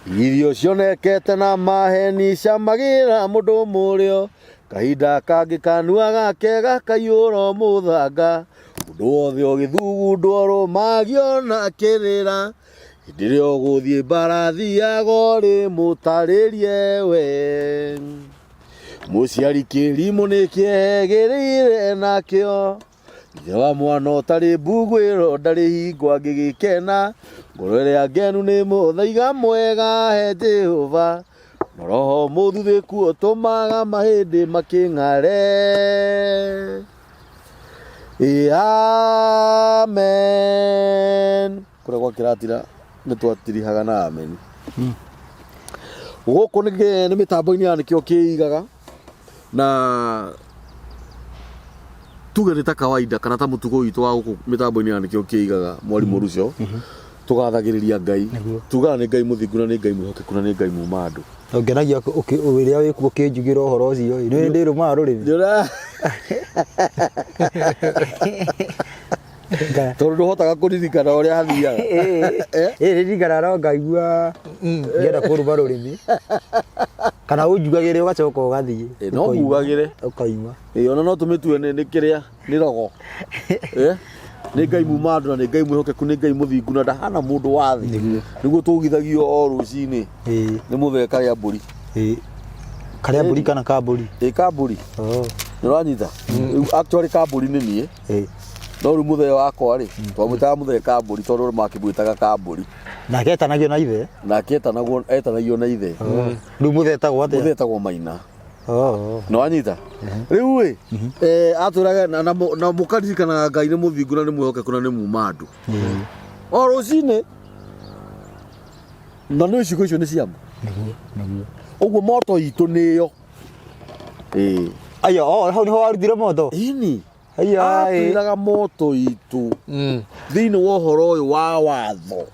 Irio cionekete na maheni camagĩra mũndũ mũrĩo, kahinda kangĩ kanua gake gakaiyũra mũthanga, ũndũ wothe ũgĩthugundwo rũmagio na kĩrĩra, hĩndĩ ĩrĩa ũgũthiĩ mbara thiaga ũrĩ mũtarĩrie we. Mũciari kĩrimũ nĩ kĩehegĩrĩire nakĩo. Ithe wa mwana ũtarĩ mbuguĩro ndarĩ hingo angĩgĩkena, ngoro ĩrĩa ngenu nĩ mũthaiga mwega he Jehova, na roho mũthuthĩku ũtũmaga mahĩndĩ makĩng'are. Ĩ amen. Kũrĩa gwa kĩratira nĩ twatirihaga na amen. Gũkũ nĩ mĩtambo-inĩ ya nĩkĩo kĩigaga. Na tuge nĩ ta kawaida kana ta mũtugo witũ wa gũkũ mĩtambo-inĩ ya nĩkĩo kĩigaga mwarimũ Ruco tũgathagĩrĩria Ngai. Tugaga nĩ Ngai mũthingu na nĩ Ngai mwĩhokeku na nĩ Ngai muma andũ. Ũngenagia rĩrĩa wĩkuo ũkĩnjugĩra ũhoro ũcio ĩ, nĩ ndĩrũmaga rũrĩmĩ. Tondũ ndũhotaga kũririkana ũrĩa hathiaga. Ĩ ririkana no ngaigua ngĩenda kũrũma rũrĩmĩ kana ũnjugagĩre ũgacoka ũgathiĩ. Ĩ, no ngugagĩre. Ũkoima. Ĩ, ona no tũmĩtue nĩ kĩrĩa nĩ rogo. Eh? Nĩ Ngai muma andũ na nĩ Ngai mwĩhokeku nĩ Ngai mũthingu na ndahana mũndũ wa thĩ. Nĩguo. Nĩguo tũgithagio o rũcinĩ Ĩ, nĩ mũthee karĩa mbũri. ĩ. Karĩa mbũri kana kambũri? Ĩ kambũri. Oh. Nĩ ũranyita? Rĩu actually kambũri nĩ niĩ. Ĩ. No rĩu mũthee wakwa rĩ, twamwĩtaga mũthee kambũri tondũ makĩmwĩtaga kambũri. Nake etanagio na ithe. Nake etanagwo etanagio na ithe. Rĩu mũthee etagwo atĩa? Mũthee etagwo Maina. Oh. Nĩ wanyita? Rĩu ĩ, atwĩraga na na mũkaririkanaga Ngai nĩ mũthingu na nĩ mwĩhokeku na nĩ muma andũ. O rũcinĩ. Na nĩ ciugo icio nĩ ciama. Nĩguo, nĩguo. Ũguo moto itũ nĩyo. Ĩĩ. Aya, oh, hau nĩho warutire moto? Ĩni. Aya, ĩ. Atwĩraga moto itũ thĩinĩ wa ũhoro ũyũ wa watho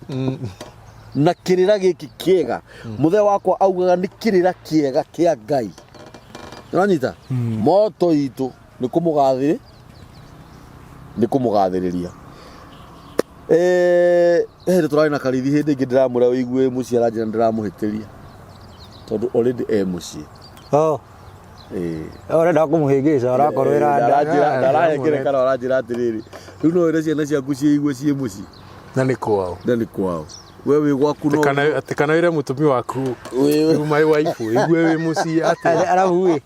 na kĩrĩra gĩkĩ kĩega. Mũthee wakwa augaga nĩ kĩrĩra kĩega kĩa Ngai. Ũranyita? Moto itũ nĩ kũmũgathĩrĩ nĩ kũmũgathĩrĩria. Hĩndĩ tũrarĩ na Karithi hĩndĩ ĩngĩ ndĩramwĩra wĩigue mũciĩ aranjĩra ndĩramũhĩtĩria tondũ already e mũciĩ. Oh. Ĩĩ. Ũrenda kũmũhĩngĩca ũrakorwo ĩra Ndaranjĩra ndarahengere kana aranjĩra atĩrĩrĩ rĩu no wĩre ciana ciaku ciĩigue ciĩ mũciĩ Na nĩ kwao. na nĩ kwao we wĩ gwaku no Atĩ kana wĩre mũtumia waku Wĩ- my wife igue wĩ mũciĩ atĩ Arabu ĩ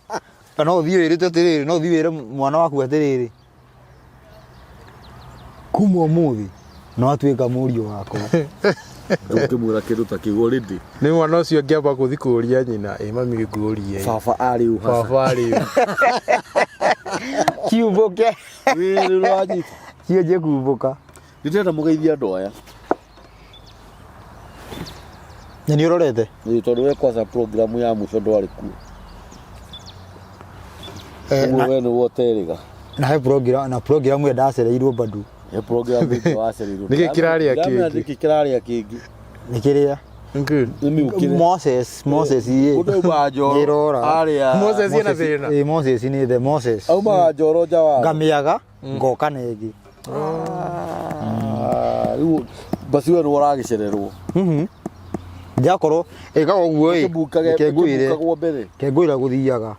no ũthiĩ wĩrĩte atĩrĩrĩ no ũthiĩ wĩre mwana waku atĩrĩrĩ kuma ũmũthĩ nĩ watuĩka mũriũ wakwa. Ndũngĩmwĩra kĩndũ ta kĩu already. Nĩ mwana ũcio angĩamba gũthiĩ kũũria nyina, ĩ mami ngũrie. Baba arĩ ũ hasa? Baba arĩ ũ? Kiumbũke. Wĩ rĩu ũranyita. Kĩanjie kumbũka. Ndĩrenda mũgeithie andũ aya. Na nĩ ũrorete? Ĩĩ tondũ we kwanza program ya mũico ndwarĩ kuo. Ũguo we nĩwe ũterĩga. Na he program na program ĩyo ndacereirwo bado. He program ĩngĩ wacereirwo. Nĩkĩ kĩrarĩa Ndĩramenya kĩngĩ? Nĩkĩ kĩrarĩa kĩngĩ? Nĩ kĩrĩa? Nĩkĩ? Nĩ mĩũkĩre. Moses, Moses ĩ. Mũndũ aumaga Njoro. Nĩrora. Arĩa. Moses ena thĩna. Ĩ Moses nĩ the Moses. Aumaga Njoro nja wa. Ngamĩaga ngoka na ĩngĩ. Ah, rĩu basi we nĩwe ũragĩcererwo. Mhm. Njakorwo ĩkaga ũguo ĩ. Ũkĩmbukage Reke ngwĩre. ũkĩmbukagwo mbere. Reke ngwĩre gũthiaga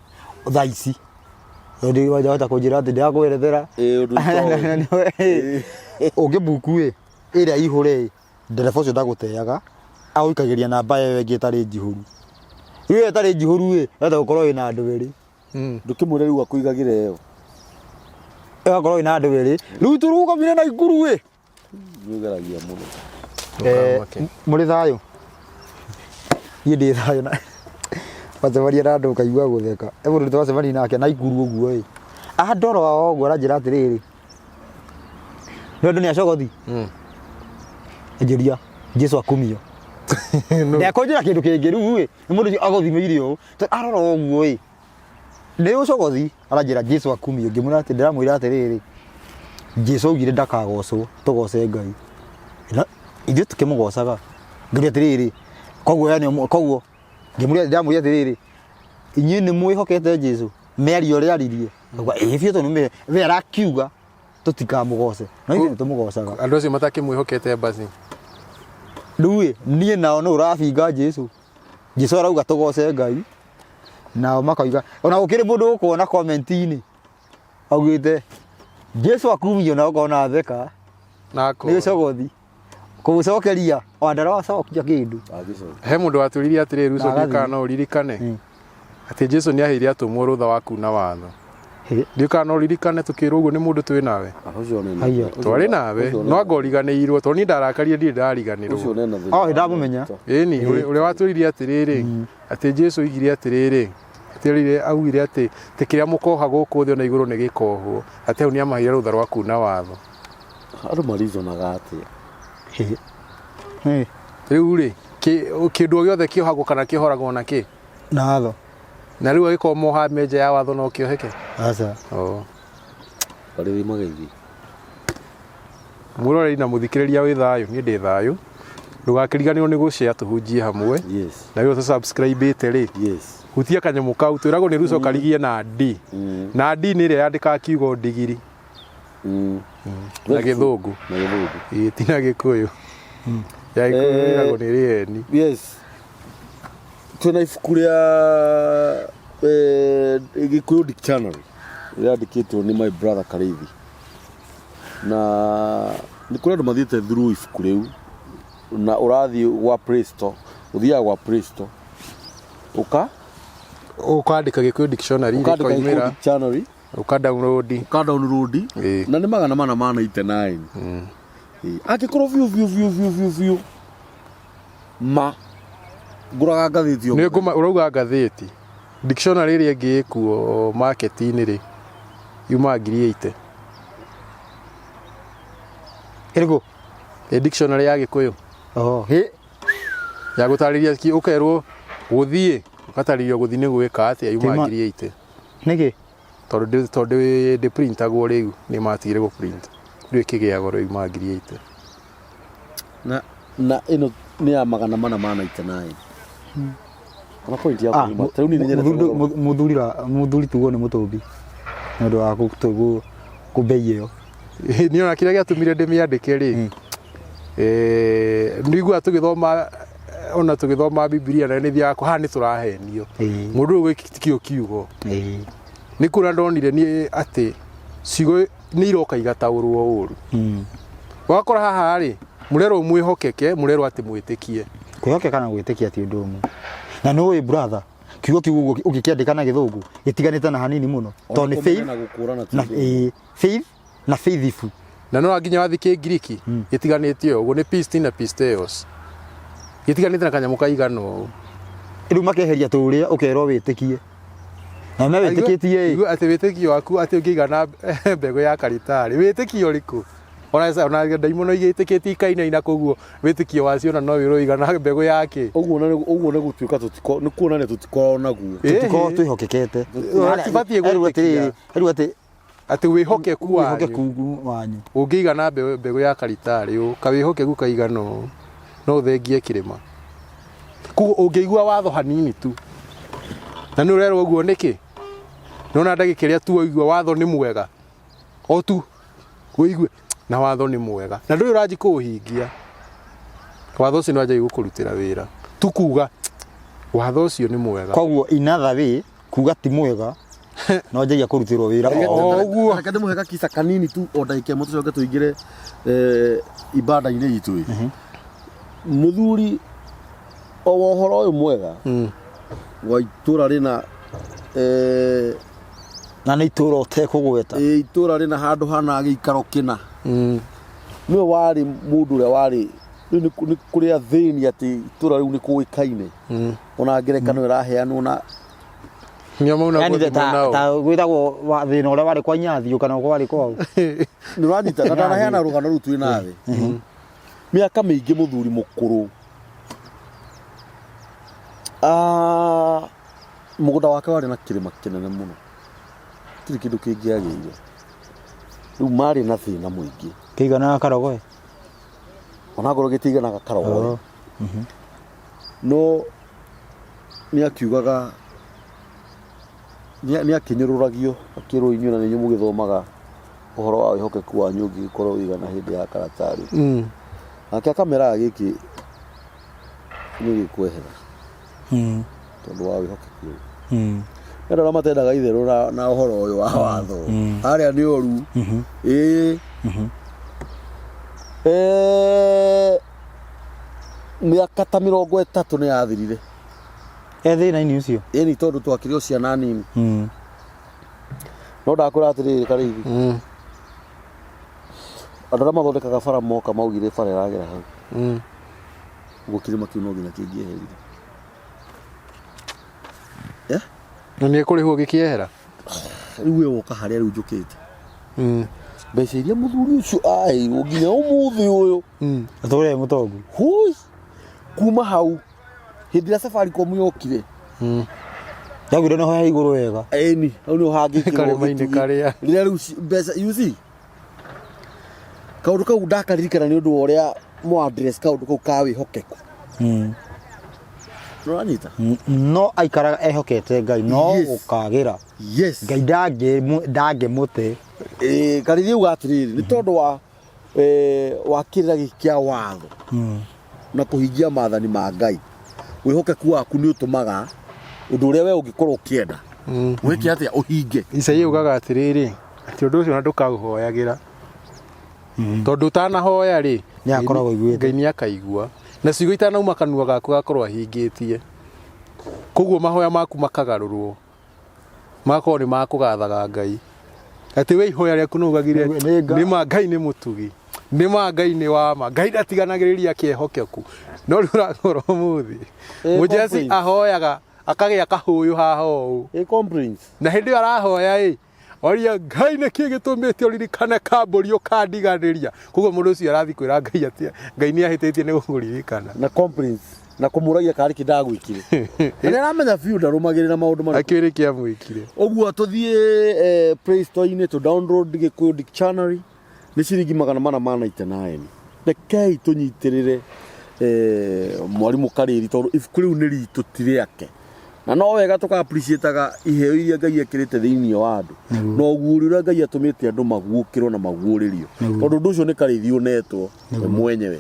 thaa ici. Tondũ wahota kũnjĩra atĩ ndĩrakwerethera. Ĩ ũndũ itoĩ. Ũngĩmbuku ĩ ĩrĩa ihũre ĩ ndereba ũcio ndagũteaga agũikagĩria namba ĩyo ĩngĩ ĩtarĩ njihũru. Rĩu ĩyo ĩtarĩ njihũru ĩ wahota gũkorwo wĩna andũ erĩ. Ndũkĩmwĩre rĩu akũigagĩre ĩyo. Ĩgakorwo ĩna andũ erĩ. Rĩu tũrũgamire na ikuru ĩ. Nĩũgeragia mũno. Ndũkamake. Mũrĩ thayũ? Niĩ ndĩ thayũ na wacemania na andũ ũkaigua gũtheka. He mũndũ twacemania nake na ikuru ũguo ĩ. Andora o ũguo aranjĩra atĩrĩrĩ, nĩ andũ nĩ acogothi? Anjĩria Jesu akumio. Ndekũnjĩra kĩndũ kĩngĩ rĩu ĩ, nĩ mũndũ ũcio agũthimĩire ũũ. Arora ũguo ĩ, nĩ ũcogothi aranjĩra Jesu akumio. Ngĩmwĩra atĩ ndĩramwĩra atĩrĩrĩ, Jesu augire ndakagocwo, tũgoce Ngai. Na ithuĩ tũkĩmũgocaga. Ngĩmwĩra atĩrĩrĩ, koguo yani koguo ngĩmwĩra ndĩramwĩra atĩrĩrĩ, inyuĩ nĩ mwĩhokete Jesu? Mĩario ũrĩa aririe. Auga ĩĩ biũ tondũ we arakiuga tũtikamũgoce. No ithuĩ nĩ tũmũgocaga. Andũ acio matakĩmwĩhokete embassy. Rĩu ĩ, niĩ nao nũ ũrabinga Jesu? Jesu arauga tũgoce Ngai, nao makauga ona gũkĩrĩ mũndũ ũkuona comment-inĩ augĩte Jesu akumio na ũkona theka Nako. nĩ ũcogothi kũmũcokeria ona ndaracokia kĩndũ. Angĩcoka. He mũndũ watũririe atĩrĩrĩ, Ruco Na agathiĩ. ndiũĩ kana no ũririkane atĩ Jesu nĩ aheire atũmwo rũtha wa kuna watho. Ndiũĩ kana no ũririkane tũkĩrwo ũguo nĩ mũndũ twĩ nawe. Ũcio nĩ Haiya. Twarĩ nawe no anga ũriganĩirwo tondũ niĩ ndarakarie ndirĩ ndariganĩrwo. Ũcio nĩ na thĩna. Oh, ndamũmenya. Ĩni ũrĩa watwĩrire atĩrĩrĩ atĩ Jesu oigire atĩrĩrĩ atĩ oigire augire atĩ atĩ kĩrĩa mũkoha gũkũ thĩ ona igũrũ nĩ gĩkohwo atĩ hau nĩ amaheire rũtha rwa kuna watho. Andũ marizonaga atĩa? Hĩ. Rĩu rĩ kĩndũ o gĩothe kĩohagwo kana kĩohoragwo na kĩ? Na watho. Na rĩu angĩkorwo moha me nja ya watho no kĩoheke? Aca. Oh. Barĩthi mageithi. Mwĩroreri na mũthikĩrĩria wĩ thayũ, niĩ ndĩ thayũ. Ndũgakĩriganĩrwo nĩ gũshare tũhunjie hamwe. Yes. Na rĩu ũta-subscribe rĩ, Yes. hutia kanyamũ kau twĩragwo nĩ Ruco karigie na D. Na D nĩ ĩrĩa yandĩkaga kiugo ndigiri na gĩthũngũ. Na gĩthũngũ. Ĩĩ ti na gĩkũyũ. Ya gĩkũyũ ĩragwo nĩ rĩeni. Yes. Twĩna ibuku rĩa Gĩkũyũ Dictionary rĩandĩkĩtwo nĩ my brother Karĩithi. Na nĩ kũrĩ andũ mathiĩte through ibuku rĩu na ũrathiĩ gwa Play Store, ũthiaga gwa Play Store ũka Ũkandĩka Gĩkũyũ Dictionary ũkandĩka Gĩkũyũ rĩkoimĩra, Dictionary ũka download. ũka download Ĩĩ. na nĩ 499. Ĩĩ, angĩkorwo biũ biũ biũ biũ biũ biũ ma ngũraga ngathĩti o Nĩ ngũma ũrauga ngathĩti. Dictionary ĩrĩa ĩngĩ ĩkuo market-inĩ rĩ yumaga 80,000. Ĩrĩkũ? Ĩ dictionary ya Gĩkũyũ. Oh, hĩ. Ya gũtarĩria ũkerwo gũthiĩ, ũgatarĩrio gũthiĩ nĩ gwĩka atĩa yumaga Tima- 80,000. Nĩkĩ? Tondũ tondũ ndĩ printagwo rĩu nĩ matigire gũ print. Rĩu ĩkĩgĩa goro yumaga 80,000. Na ĩno nĩ ya 499. Ona point ya Ah, kuma. Rĩu niĩ nĩ nyendete gũthoma. Mũthuri mũthuri tugo nĩ mũtũmbi. Nĩ ũndũ wa kũmbei ĩyo. Niĩ ona kĩrĩa gĩatũmire ndĩmĩandĩke rĩ, nĩ iguaga tũgĩthoma ona tũgĩthoma Bibilia na nĩ thiaga haha nĩ tũrahenio. Mũndũ ũyũ gĩkĩ tikĩo kiugo. Nĩ kuona ndonire niĩ atĩ ciugo nĩ iroka igataũrwo ũru. Wakora haha rĩ, mũrerwo mwĩhokeke, mũrerwo atĩ mwĩtĩkie. Kwĩhokeka na gwĩtĩkia ti ũndũ ũmwe. Na nĩ ũĩ brother, kiugo kĩu ũguo ũngĩkĩandĩka na gĩthũngũ gĩtiganĩte na hanini mũno. Tondũ nĩ faith Na gũkũrana ti na ũndũ. ĩĩ, faith na faithful. Na no nginya wathiĩ Kĩngiriki gĩtiganĩte ũguo nĩ pisti na pisteos. Gĩtiganĩte na kanyamũ kaigana ũũ. Rĩu makeheria tũrĩa ũkerwo wĩtĩkie. Na me wĩtĩkĩtie ĩ. Igua atĩ wĩtĩkio waku atĩ ũngĩigana mbegũ ya karitarĩ. Wĩtĩkio ũrĩkũ? Ona ndaimono igĩtĩkĩtie ikainaina koguo wĩtĩkio wacio ona no wĩrwo igana mbegũ ya kĩ. Ũguo nĩ ũguo nĩ gũtuĩka tũtiko nĩ kuonania tũtikoragwo naguo. Tũtikoragwo twĩhokekete. Tũtibatiĩ Herwo gwĩtĩkia. atĩrĩrĩ, herwo atĩ Atĩ wĩhokeku wanyu wĩhokeku wanyu. ũngĩigana mbegũ ya karitarĩ ũũ kawĩhokeku kaigana ũũ no ũthengie kĩrĩma. Koguo ũngĩigua watho hanini tu na nĩ ũrerwo ũguo nĩkĩ? Nĩwona ndagĩka ĩrĩa tu waigua watho nĩ mwega o tu ũigue na watho nĩ mwega na ndũrĩ ũranji kũũhingia watho ũcio nĩ wanjagia gũkũrutĩra wĩra tu kuga watho ũcio nĩ mwega. Koguo in other way kuga ti mwega no njagia kũrutĩrwo wĩra O ũguo. Reke ndĩmũhe gakisa kanini tu o ndagĩka ĩmwe tũcoke tũingĩre ibada-inĩ itũ ĩ. Mũthuri o wa ũhoro ũyũ mwega wa itũra rĩna Na nĩ itũra ũtekũgweta. Itũra rĩna handũ hana gĩikaro kĩna. Nĩwe warĩ mũndũ ũrĩa warĩ rĩu nĩ kũrĩ athĩni atĩ itũra rĩu nĩ kũĩkaine. Ona ngerekano ĩraheanwo na Nĩo mauna Yani gũthimwo ta nao. ta gwĩtagwo thĩna ũrĩa warĩ kwa Nyathio kana warĩ kwao. Nĩ ũranyita na ndanaheana rũgano rũu twĩ nawe. Mĩaka mĩingĩ mũthuri mũkũrũ mũgũnda wake warĩ na kĩrĩma kĩnene mũno, gũtirĩ kĩndũ kĩngĩagĩire. Rĩu marĩ na thĩna mũingĩ. Kĩiganaga karogoe? Onakorwo gĩtiiganaga karogoe. No nĩ akiugaga nĩ akĩnyũrũragio akĩrwo inyuĩ na nĩ inyuĩ mũgĩthomaga ũhoro wa wĩhokeku wanyu ũngĩgĩkorwo ũigana hĩndĩ ya karatarĩ. Nake akameraga gĩkĩ Nĩ gĩkwehera tondũ wa wĩhokeku ũyũ. Andũ arĩa matendaga itherũ na ũhoro ũyũ wa watho arĩa nĩ oru. Ĩĩ. Mĩaka ta 30 nĩ yathirire. E thĩna-inĩ ũcio. Ĩni tondũ twakĩrĩ o ciana nini. No ndakwĩra atĩrĩrĩ Karĩithi. Andũ arĩa mathondekaga bara moka maugire bara ĩragera hau. Ũguo kĩrĩma kĩu no nginya kĩngĩeherire. Eh? Na nĩ ekũrĩhwo gĩkĩehera? Rĩu we woka harĩa rĩu njũkĩte. Mbeca iria mũthuri ũcio aheirwo nginya ũmũthĩ ũyũ. Atũre mũtongu. Hui! Kuma hau hĩndĩ ĩrĩa Safaricom yokire. Yaugire nĩho he igũrũ wega. Ĩni, hau nĩho hangĩkĩrwo Karĩma-inĩ gĩtugĩ. karĩa. Rĩrĩa rĩu mbeca, you see? Kaũndũ kau ndakaririkana nĩ ũndũ wa ũrĩa mwa address kaũndũ kau ka wĩhokeku. Nĩũranyita? No aikaraga ehokete Ngai no Yes. gũkagĩra. Yes. Ngai ndangĩmũte. Ĩĩ, Karĩithi auga atĩrĩrĩ, nĩ tondũ wa wa kĩrĩra gĩkĩ kĩa watho na kũhingia maathani ma Ngai, wĩhokeku waku nĩ ũtũmaga ũndũ ũrĩa we ũngĩkorwo ũkĩenda wĩke atĩa ũhinge. Isaia ugaga atĩrĩrĩ, atĩ ũndũ ũcio na ndũkaũhoyagĩra tondũ ũtanahoya rĩ, Nĩ akoragwo aiguĩte. Ngai nĩ akaigua na ciugo itanauma kanua gaku agakorwo ahingĩtie, koguo mahoya maku makagarũrwo magakorwo nĩ makũgathaga Ngai, atĩ we ihoya rĩaku no ugagire nĩ ma Ngai nĩ mũtugi, nĩ ma Ngai nĩ wa ma, Ngai ndatiganagĩrĩria kĩehokeku. No rĩu ũrakora ũmũthĩ mũjeci ahoyaga akagĩa kahũyũ haha ũũ. Ĩ complaints. Na hĩndĩ ĩyo arahoya ĩ oria Ngai nĩkĩ gĩtũmĩte ũririkane kambũri ũkandiganĩria. Koguo mũndũ ũcio arathiĩ kwĩra Ngai atĩ Ngai nĩ ahĩtĩtie nĩ gũkũririkana. Na complaints na kũmũragia karĩ kĩ ndagwĩkire. Na nĩ aramenya biũ ndarũmagĩrĩra maũndũ marĩa. Akĩrĩ kĩamwĩkire. Ũguo tũthiĩ Play Store-inĩ tũ download Gĩkũyũ Dictionary nĩ ciringi 499. Rekei tũnyitĩrĩre mwarimũ Karĩri tondũ ibuku rĩu nĩ ritũ ti rĩake. Na no wega tũka appreciate-aga iheo iria Ngai ekĩrĩte thĩinĩ wa andũ na ũguũrio ũrĩa Ngai atũmĩte andũ maguũkĩrwo na maguũrĩrio, tondũ ũndũ ũcio nĩ Karĩithi ũnetwo we mwenyewe.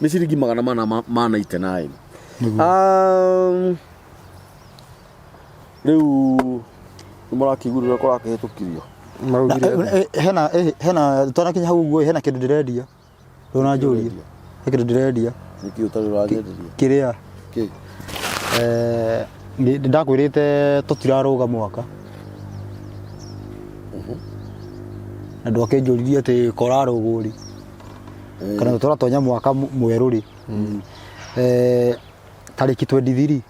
Nĩ ciringi 499. Rĩu nĩ mũrakĩiguire ũrĩa kũrakĩhĩtũkirio? Maraugire atĩa? Hena twanakinya hau ũguo, hena kĩndũ ndĩrendia. Ndũnanjũria. He kĩndũ ndĩrendia. Nĩkĩ ũtarĩ ũranyenderia? Kĩrĩa? Kĩ? Ndakwĩrĩte tũtirarũga mwaka. Na ndwakĩnjũririe atĩ korarũgwo rĩ. Kana tũratonya mwaka mwerũ rĩ. Tarĩki 23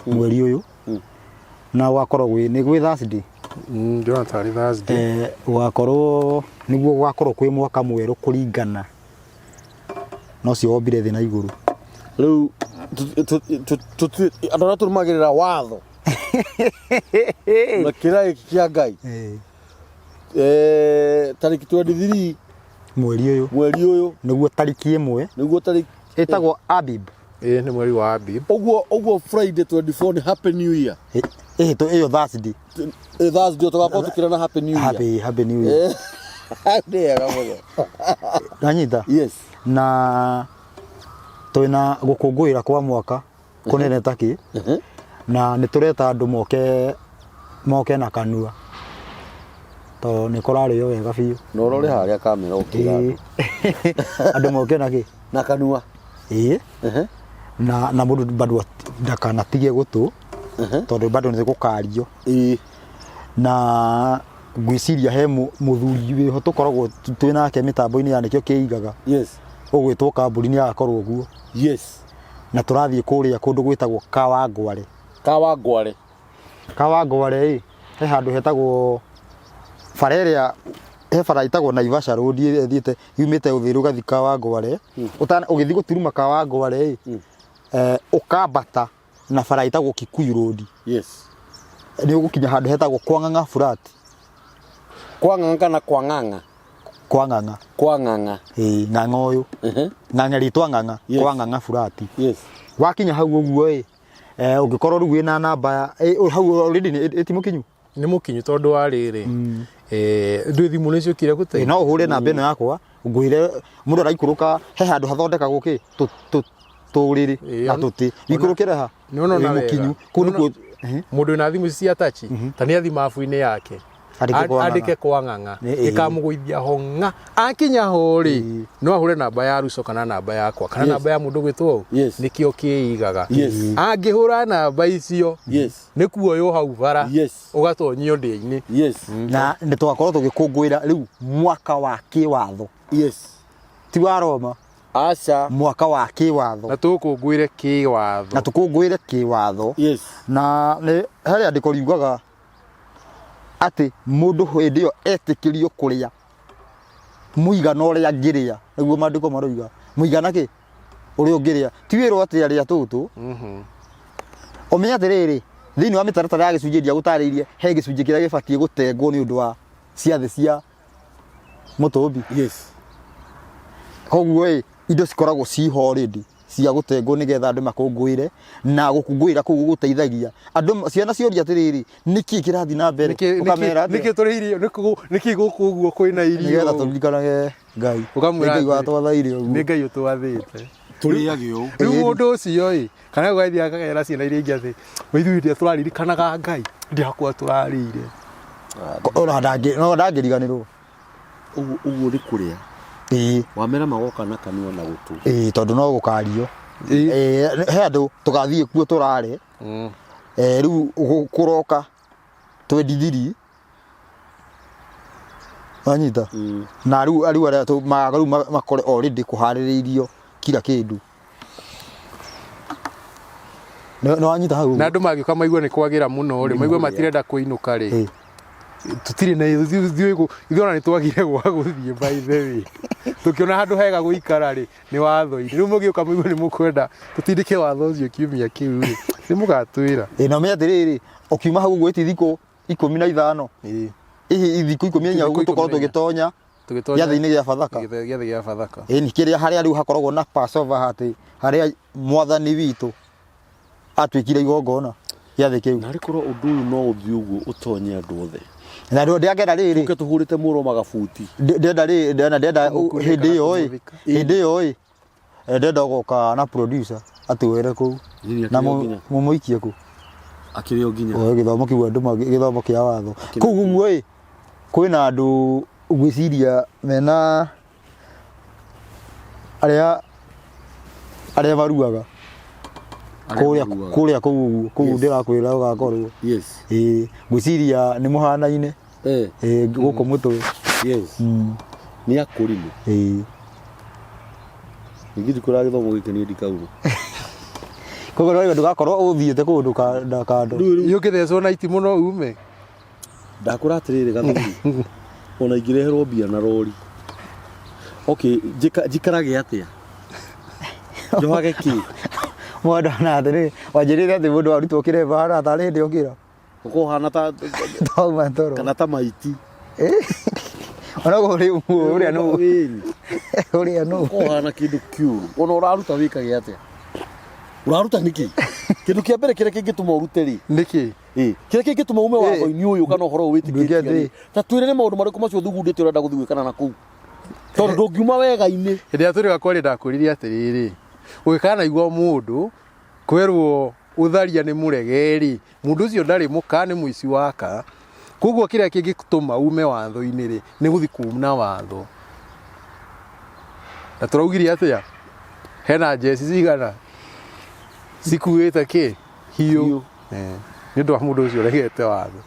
mweri ũyũ. Na gũgakorwo gwĩ nĩ gwĩ Thursday. Ndĩrona tarĩ Thursday. Gũgakorwo nĩguo gũgakorwo kwĩ mwaka mwerũ kũringana na ũcio wombire thĩ na igũrũ. Rĩu andũ arĩa tũrũmagĩrĩra watho na kĩrĩra gĩkĩ kĩa Ngai, tarĩki 23 mweri ũyũ, mweri ũyũ nĩguo tarĩki 1 nĩguo tarĩki ĩtagwo Abib. Ĩĩ nĩ mweri wa Abib. Ũguo Friday 24 nĩ Happy New Year. Ĩĩ ĩyo Thursday. Thursday tũgakorwo tũkĩrana Happy New Year. Happy New Year. Nĩ wega mũno. Nanyita? Yes. Na twĩna gũkũngũĩra kwa mwaka kũnene ta kĩ, na nĩ tũreta andũ moke na kanua tondũ nĩ kũrarĩo wega biũ. Na ũrore harĩa kamera ũkĩra andũ. Andũ moke na kĩ? Na kanua. Ĩĩ. Na mũndũ bado ndakanatige gũtũ tondũ bado nĩ gũkario. Na ngwĩciria he mũthuri wĩho tũkoragwo twĩ nake mĩtambo-inĩ ya nĩkĩo kĩigaga. Yes. Ũgwĩtwo kambuni nĩ agakorwo guo. Yes. Na tũrathiĩ kũrĩa kũndũ gwĩtagwo Kawangware. Kawangware. Kawangware ĩ, he handũ hetagwo bara ĩrĩa, he bara ĩtagwo Naivasha Road ĩrĩa ĩthiĩte yumĩte Uthiru ũgathiĩ Kawangware. Ũgĩthiĩ gũturuma Kawangware ĩ, ũkambata na bara ĩtagwo Kikuyu Road. Yes. Nĩ ũgũkinya handũ hetagwo kwa Ng'ang'a Flat. Kwa Ng'ang'a kana kwa Ng'ang'a? Kwa Ng'ang'a. Kwa Ng'ang'a. Ĩĩ, Ng'ang'a ũyũ. Ng'ang'a rĩtwa Ng'ang'a, Yes. kwa Ng'ang'a Flat. Yes. Wakinya hau ũguo ĩ, ũngĩkorwo rĩu wĩna namba ya, hau already nĩ ĩ ti mũkinyu? Nĩ mũkinyu tondũ wa rĩrĩ, ndũĩ thimũ nĩ ciokire gũteithia. No ũhũre namba ĩno yakwa, ngwĩre mũndũ araikũrũka he handũ hathondekagwo kĩ? Tũrĩrĩ Ĩĩ, na tũtĩ ikũrũkĩre ha. Nĩwona ona Wĩ mũkinyu wega. kũu Nĩwona- nĩkuo. Ehe. Mũndũ wĩna thimũ ici cia tachi ta nĩ athi mabu-inĩ yake. Andĩke kwa Ng'ang'a. Andĩke kwa Ng'ang'a. Ĩkamũgũithia ho ng'a akinya ho rĩ, no ahũre namba ya Ruco kana namba yakwa kana namba ya mũndũ gwĩtwo ũũ. Nĩkĩo kĩigaga. Angĩhũra namba icio, nĩ kuoywo hau bara, ũgatonyio ndĩa-inĩ. Na nĩ tũgakorwo tũgĩkũngũĩra rĩu mwaka wa kĩwatho. Ti wa Roma. Aca. Mwaka wa kĩwatho. Na tũkũngũĩre kĩwatho. Na tũkũngũĩre kĩwatho. Na nĩ harĩ andĩko riugaga atĩ mũndũ hĩndĩ ĩyo etĩkĩrio kũrĩa mũigana ũrĩa angĩrĩa, nĩguo maandĩko maroiga, mũigana kĩ ũrĩa ũngĩrĩa, ti wĩrwo atĩ arĩa tũtũ. Ũmenye atĩrĩrĩ, thĩinĩ wa mĩtaratara ya gĩcunjĩ ndiagũtarĩirie, he gĩcunjĩ kĩrĩa gĩbatiĩ gũtengwo nĩ ũndũ wa ciathĩ cia mũtũmbi. Koguo ĩ, indo cikoragwo ciho already cia gũtengwo nĩgetha andũ makũngũĩre, na gũkũngũĩra kũu gũgũteithagia andũ, ciana cioria atĩrĩrĩ, nĩkĩ kĩrathiĩ na mbere, ũkamera atĩa? Nĩkĩ tũrĩ irio, nĩkĩ gũkũ ũguo kwĩna irio? Nĩgetha tũririkanage Ngai. Ũkamwĩra Nĩ Ngai atĩ- watwatha irio nĩ ũguo. Ngai ũtwathĩte. Tũrĩage ũũ. Rĩu mũndũ ũcio ĩ, kana ũgathiĩ akagera ciana iria ingĩ atĩ ithuĩ hĩndĩ ĩrĩa tũraririkanaga Ngai ndiakwa tũrarĩire. Ona no ndangĩriganĩrwo. Ũguo ũguo nĩ kũrĩa. Ĩĩ. Wamera magoka na kanua na gũtũ. Ĩĩ, tondũ no gũkario. Ĩĩ, he andũ tũgathiĩ kuo tũrare. Rĩu kũroka 23 wanyita na rĩu rĩu arĩa rĩu makore already kũharĩrĩirio kila kĩndũ. Nĩ wanyita hau? Na andũ mangĩũka maigue nĩ kwagĩra mũno rĩ, maigue matirenda kũinũka rĩ, tũtirĩ na ithuĩ ona nĩ twagire gwa gũthiĩ, by the way tũkĩona handũ hega gũikara rĩ nĩ watho-inĩ. Rĩu mũgĩũka mũigue nĩ mũkwenda tũtindĩke watho ũcio kiumia kĩu rĩ, nĩ mũgatwĩra. Ĩ, na ũmenye atĩrĩrĩ, ũkiuma hau ũguo ĩti thikũ 15, hihi thikũ 14 Thikũ ũguo tũkorwo 14. tũgĩtonya Tũgĩtonya gĩathĩ-inĩ gĩa Bathaka. Gĩathĩ gĩa Bathaka. Ĩ, nĩ kĩrĩa harĩa rĩu hakoragwo na Passover, atĩ harĩa mwathani witũ atuĩkire igongona gĩathĩ kĩu. Narĩ korwo ũndũ ũyũ no ũthiĩ ũguo ũtonye andũ othe. Na rĩu ndĩakenda rĩrĩ. Ũke tũhũrĩte mũro magabuti. Ndĩrenda rĩ, ndĩrenda ndĩrenda Kũmũkunĩka hĩndĩ ĩyo ĩ, kũmũthika. hĩndĩ ĩyo ĩ, ndĩrenda ũgoka na producer atuwĩre kũu. Nini Na akĩrĩ o nginya. mũmũikie kũ. Akĩrĩ o nginya. Oe gĩthomo kĩu andũ gĩthomo kĩa watho. Kũu ũguo ĩ, kwĩna andũ ngwĩciria mena arĩa maruaga. Arĩa Kũrĩa maruaga. kũrĩa kũu ũguo, kũu ndĩrakwĩra ũgakorwo. Ĩĩ, ngwĩciria nĩ mũhanaine. Ĩĩ, gũkũ mũtwe. Nĩ akũrimũ. Ĩĩ. Ningĩ ndikũra gĩthomo gĩkĩ niĩ ndikauma. Koguo no ndũgakorwo ũthiĩte kũndũ kando. Rĩu ũngĩthecwo na itimũ no ume. Ndakũra atĩrĩrĩ gathuri, ona ingĩreherwo mbia na rori. Okay, njikarage atĩa? Njohage kĩ? Mũndũ ona atĩrĩ, wanjĩrĩre atĩ mũndũ arutwo kĩremba hana tarĩ hĩndĩ okĩra. Ũkorwo ũhana ta Tauma toro. Kana ta maiti. Ona ũrĩ ũrĩa nũ. Wĩni. Ũrĩa nũ. Ũkorwo ũhana kĩndũ kĩũru. Ona ũraruta wĩkage atĩa? Ũraruta nĩkĩ? Kĩndũ kĩa mbere kĩrĩa kĩngĩtũma ũrute rĩ? Nĩkĩ? Ĩ, kĩrĩa kĩngĩtũma ume watho-inĩ ũyũ kana ũhoro ũyũ wĩtĩkĩtie Ndũngĩathiĩ. rĩ, ta twĩre nĩ maũndũ marĩkũ macio ũthugundĩte ũrenda gũthiĩ gwĩkana na kũu, tondũ ndũngiuma wega-inĩ. Hĩndĩ ĩrĩa tũrĩ gakwarĩ ndakwĩrire atĩrĩrĩ, ũngĩkanaigua mũndũ kwerwo ũtharia nĩ mũrege rĩ, mũndũ ũcio ndarĩ mũka, nĩ mũici waka. Koguo kĩrĩa kĩngĩtũma ume watho-inĩ rĩ, nĩ gũthiĩ kuna watho. Na tũraugire atĩa? Hena njeci cigana cikuĩte kĩ? Hiũ. Nĩ ũndũ wa mũndũ ũcio ũregete watho.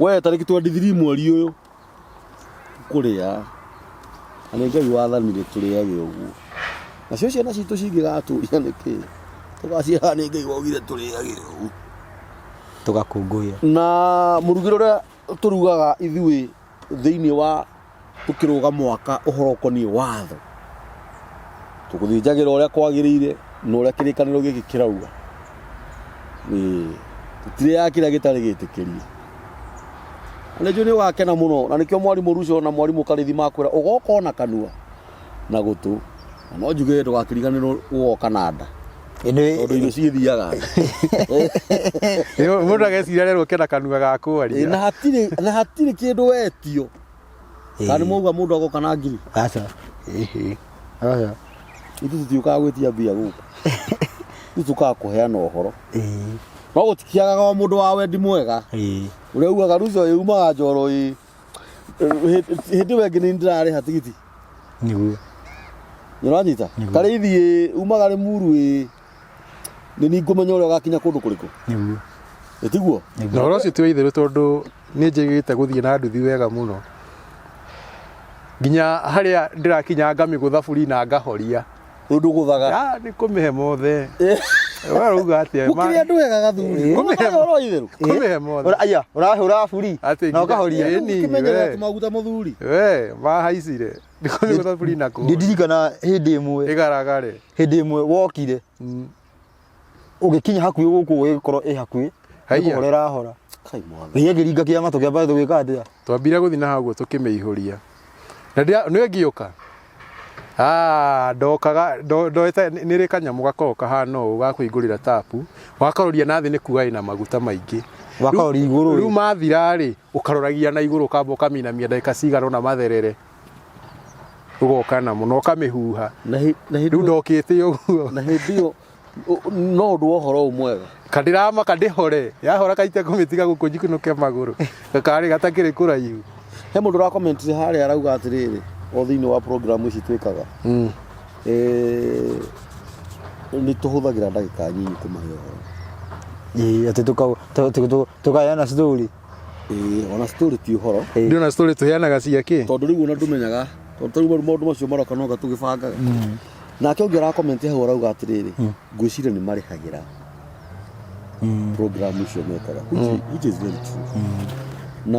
We tarĩki 23 mweri ũyũ kũrĩa, na nĩ Ngai wathanire tũrĩage ũguo. Nacio ciana citũ cingĩgatũria nĩkĩ, tũgaciĩra nĩ Ngai waugire tũrĩage ũguo. Tũgakũngũĩra. Na mũrugĩre ũrĩa tũrugaga ithuĩ thĩinĩ wa tũkĩrũga mwaka ũhoro ũkoniĩ watho, tũgũthĩnjagĩra ũrĩa kwagĩrĩire na ũrĩa kĩrĩkanĩro gĩkĩ kĩrauga. Ĩĩ, tũtirĩaga kĩrĩa gĩtarĩ gĩtĩkĩrie. Na nĩnjũĩ nĩ ũgakena mũno, na nĩkĩo mwarimũ Ruco na mwarimũ Karĩthi makwĩra ũgoka ona kanua na gũtũ, na no njuge ndũgakĩriganĩrwo ũgoka na nda, tondũ irio cithiaga nda. Mũndũ ageciria rero ũke na kanua ga kwaria. Na hatirĩ kĩndũ wetio. Kana nĩ mwauga mũndũ agoka na ngiri? Aca. Ĩhĩ. Aca. Ithuĩ tũtiũkaga gwĩtia mbia gũkũ. Ithuĩ tũkaga kũheana ũhoro. Ĩĩ. No gũtikiagaga o mũndũ wa wendi mwega. Ĩĩ. Ũrĩa ugaga Ruco ĩ umaga Njoro ĩ. Hĩndĩ ĩyo ĩngĩ nĩ ndĩrarĩha tigiti. Nĩguo. Nĩ ũranyita? Karĩithi ĩ umaga Rĩmuru ĩ. Nĩ niĩ ngũmenya ũrĩa ũgakinya kũndũ kũrĩkũ. Nĩguo. Ĩ tiguo? Na ũhoro ũcio ti wa itherũ tondũ nĩ njĩgĩte gũthiĩ na nduthi wega mũno. Nginya harĩa ndĩrakinya ngamĩgũtha buri na ngahoria. Rĩu ndũgũthaga. Ah, nĩ kũmĩhe mothe. We ũrauga atĩa? Gũkĩrĩ andũ ega gathuri. Kũmĩhe- Ũhoro wa itherũ. Kũmĩhe mothe. Ora aya, ũrahũra buri Atĩ na nginya- ũkahoria. Ĩni, Ũkĩmenyerera we. tũmaguta mũthuri. We, mahaicire. Nĩ kũmĩgũtha buri na kũhoria. Ndirikana hĩndĩ ĩmwe, Ĩgaragare. hĩndĩ ĩmwe wokire ũgĩkinya hakuhĩ gũkũ ĩgĩkorwo ĩ hakuhĩ Haiya. nĩkũhora ĩrahora Kai mwathani. gĩkĩ kĩringa kĩa matũ kĩamba gũgĩka atĩa Twambire gũthiĩ na hau ũguo tũkĩmĩihũria. Na ndĩa nĩ ngĩũka. Ah, ndokaga ndoete nĩ rĩ kanyamũ gakoragwo kahana ũũ ga kũhingũrĩra tapu. Wakaroria na thĩ nĩ kuga ĩna maguta maingĩ. Wakaroria igũrũ Rĩu rĩ. mathira rĩ, ũkaroragia na igũrũ ũkamba ũkaminamia ndagĩka cigana ũna matherere. Ũgoka namo na ũkamĩhuha. Na hĩ- na hĩndĩ Rĩu ĩyo- ndokĩte ũguo. na hĩndĩ ĩyo no ũndũ wa ũhoro ũyũ mwega. Kandiramaka ndĩhore. Yahora kaite kũmĩtiga gũkũ njikunũke magũrũ. Gakarĩ gatakĩrĩ kũraihu. He mũndũ ũrakomentire harĩa arauga atĩrĩrĩ, o thĩinĩ wa program ici twĩkaga. Eh, nĩ tũhũthagĩra ndagĩka nyinyi kũmahe ũhoro. Ĩĩ, atĩ tũkaheana story. Ĩĩ, ona story ti ũhoro. Ndĩrona story tũheanaga cia kĩ? Tondũ rĩu ona ndũmenyaga, tondũ ta rĩu maũndũ macio maroka noga tũgĩbangaga. Nake ũngĩ arakomenti hau arauga atĩrĩrĩ, ngwĩciria nĩ marĩhagĩra program icio mekaga, which is very true. Na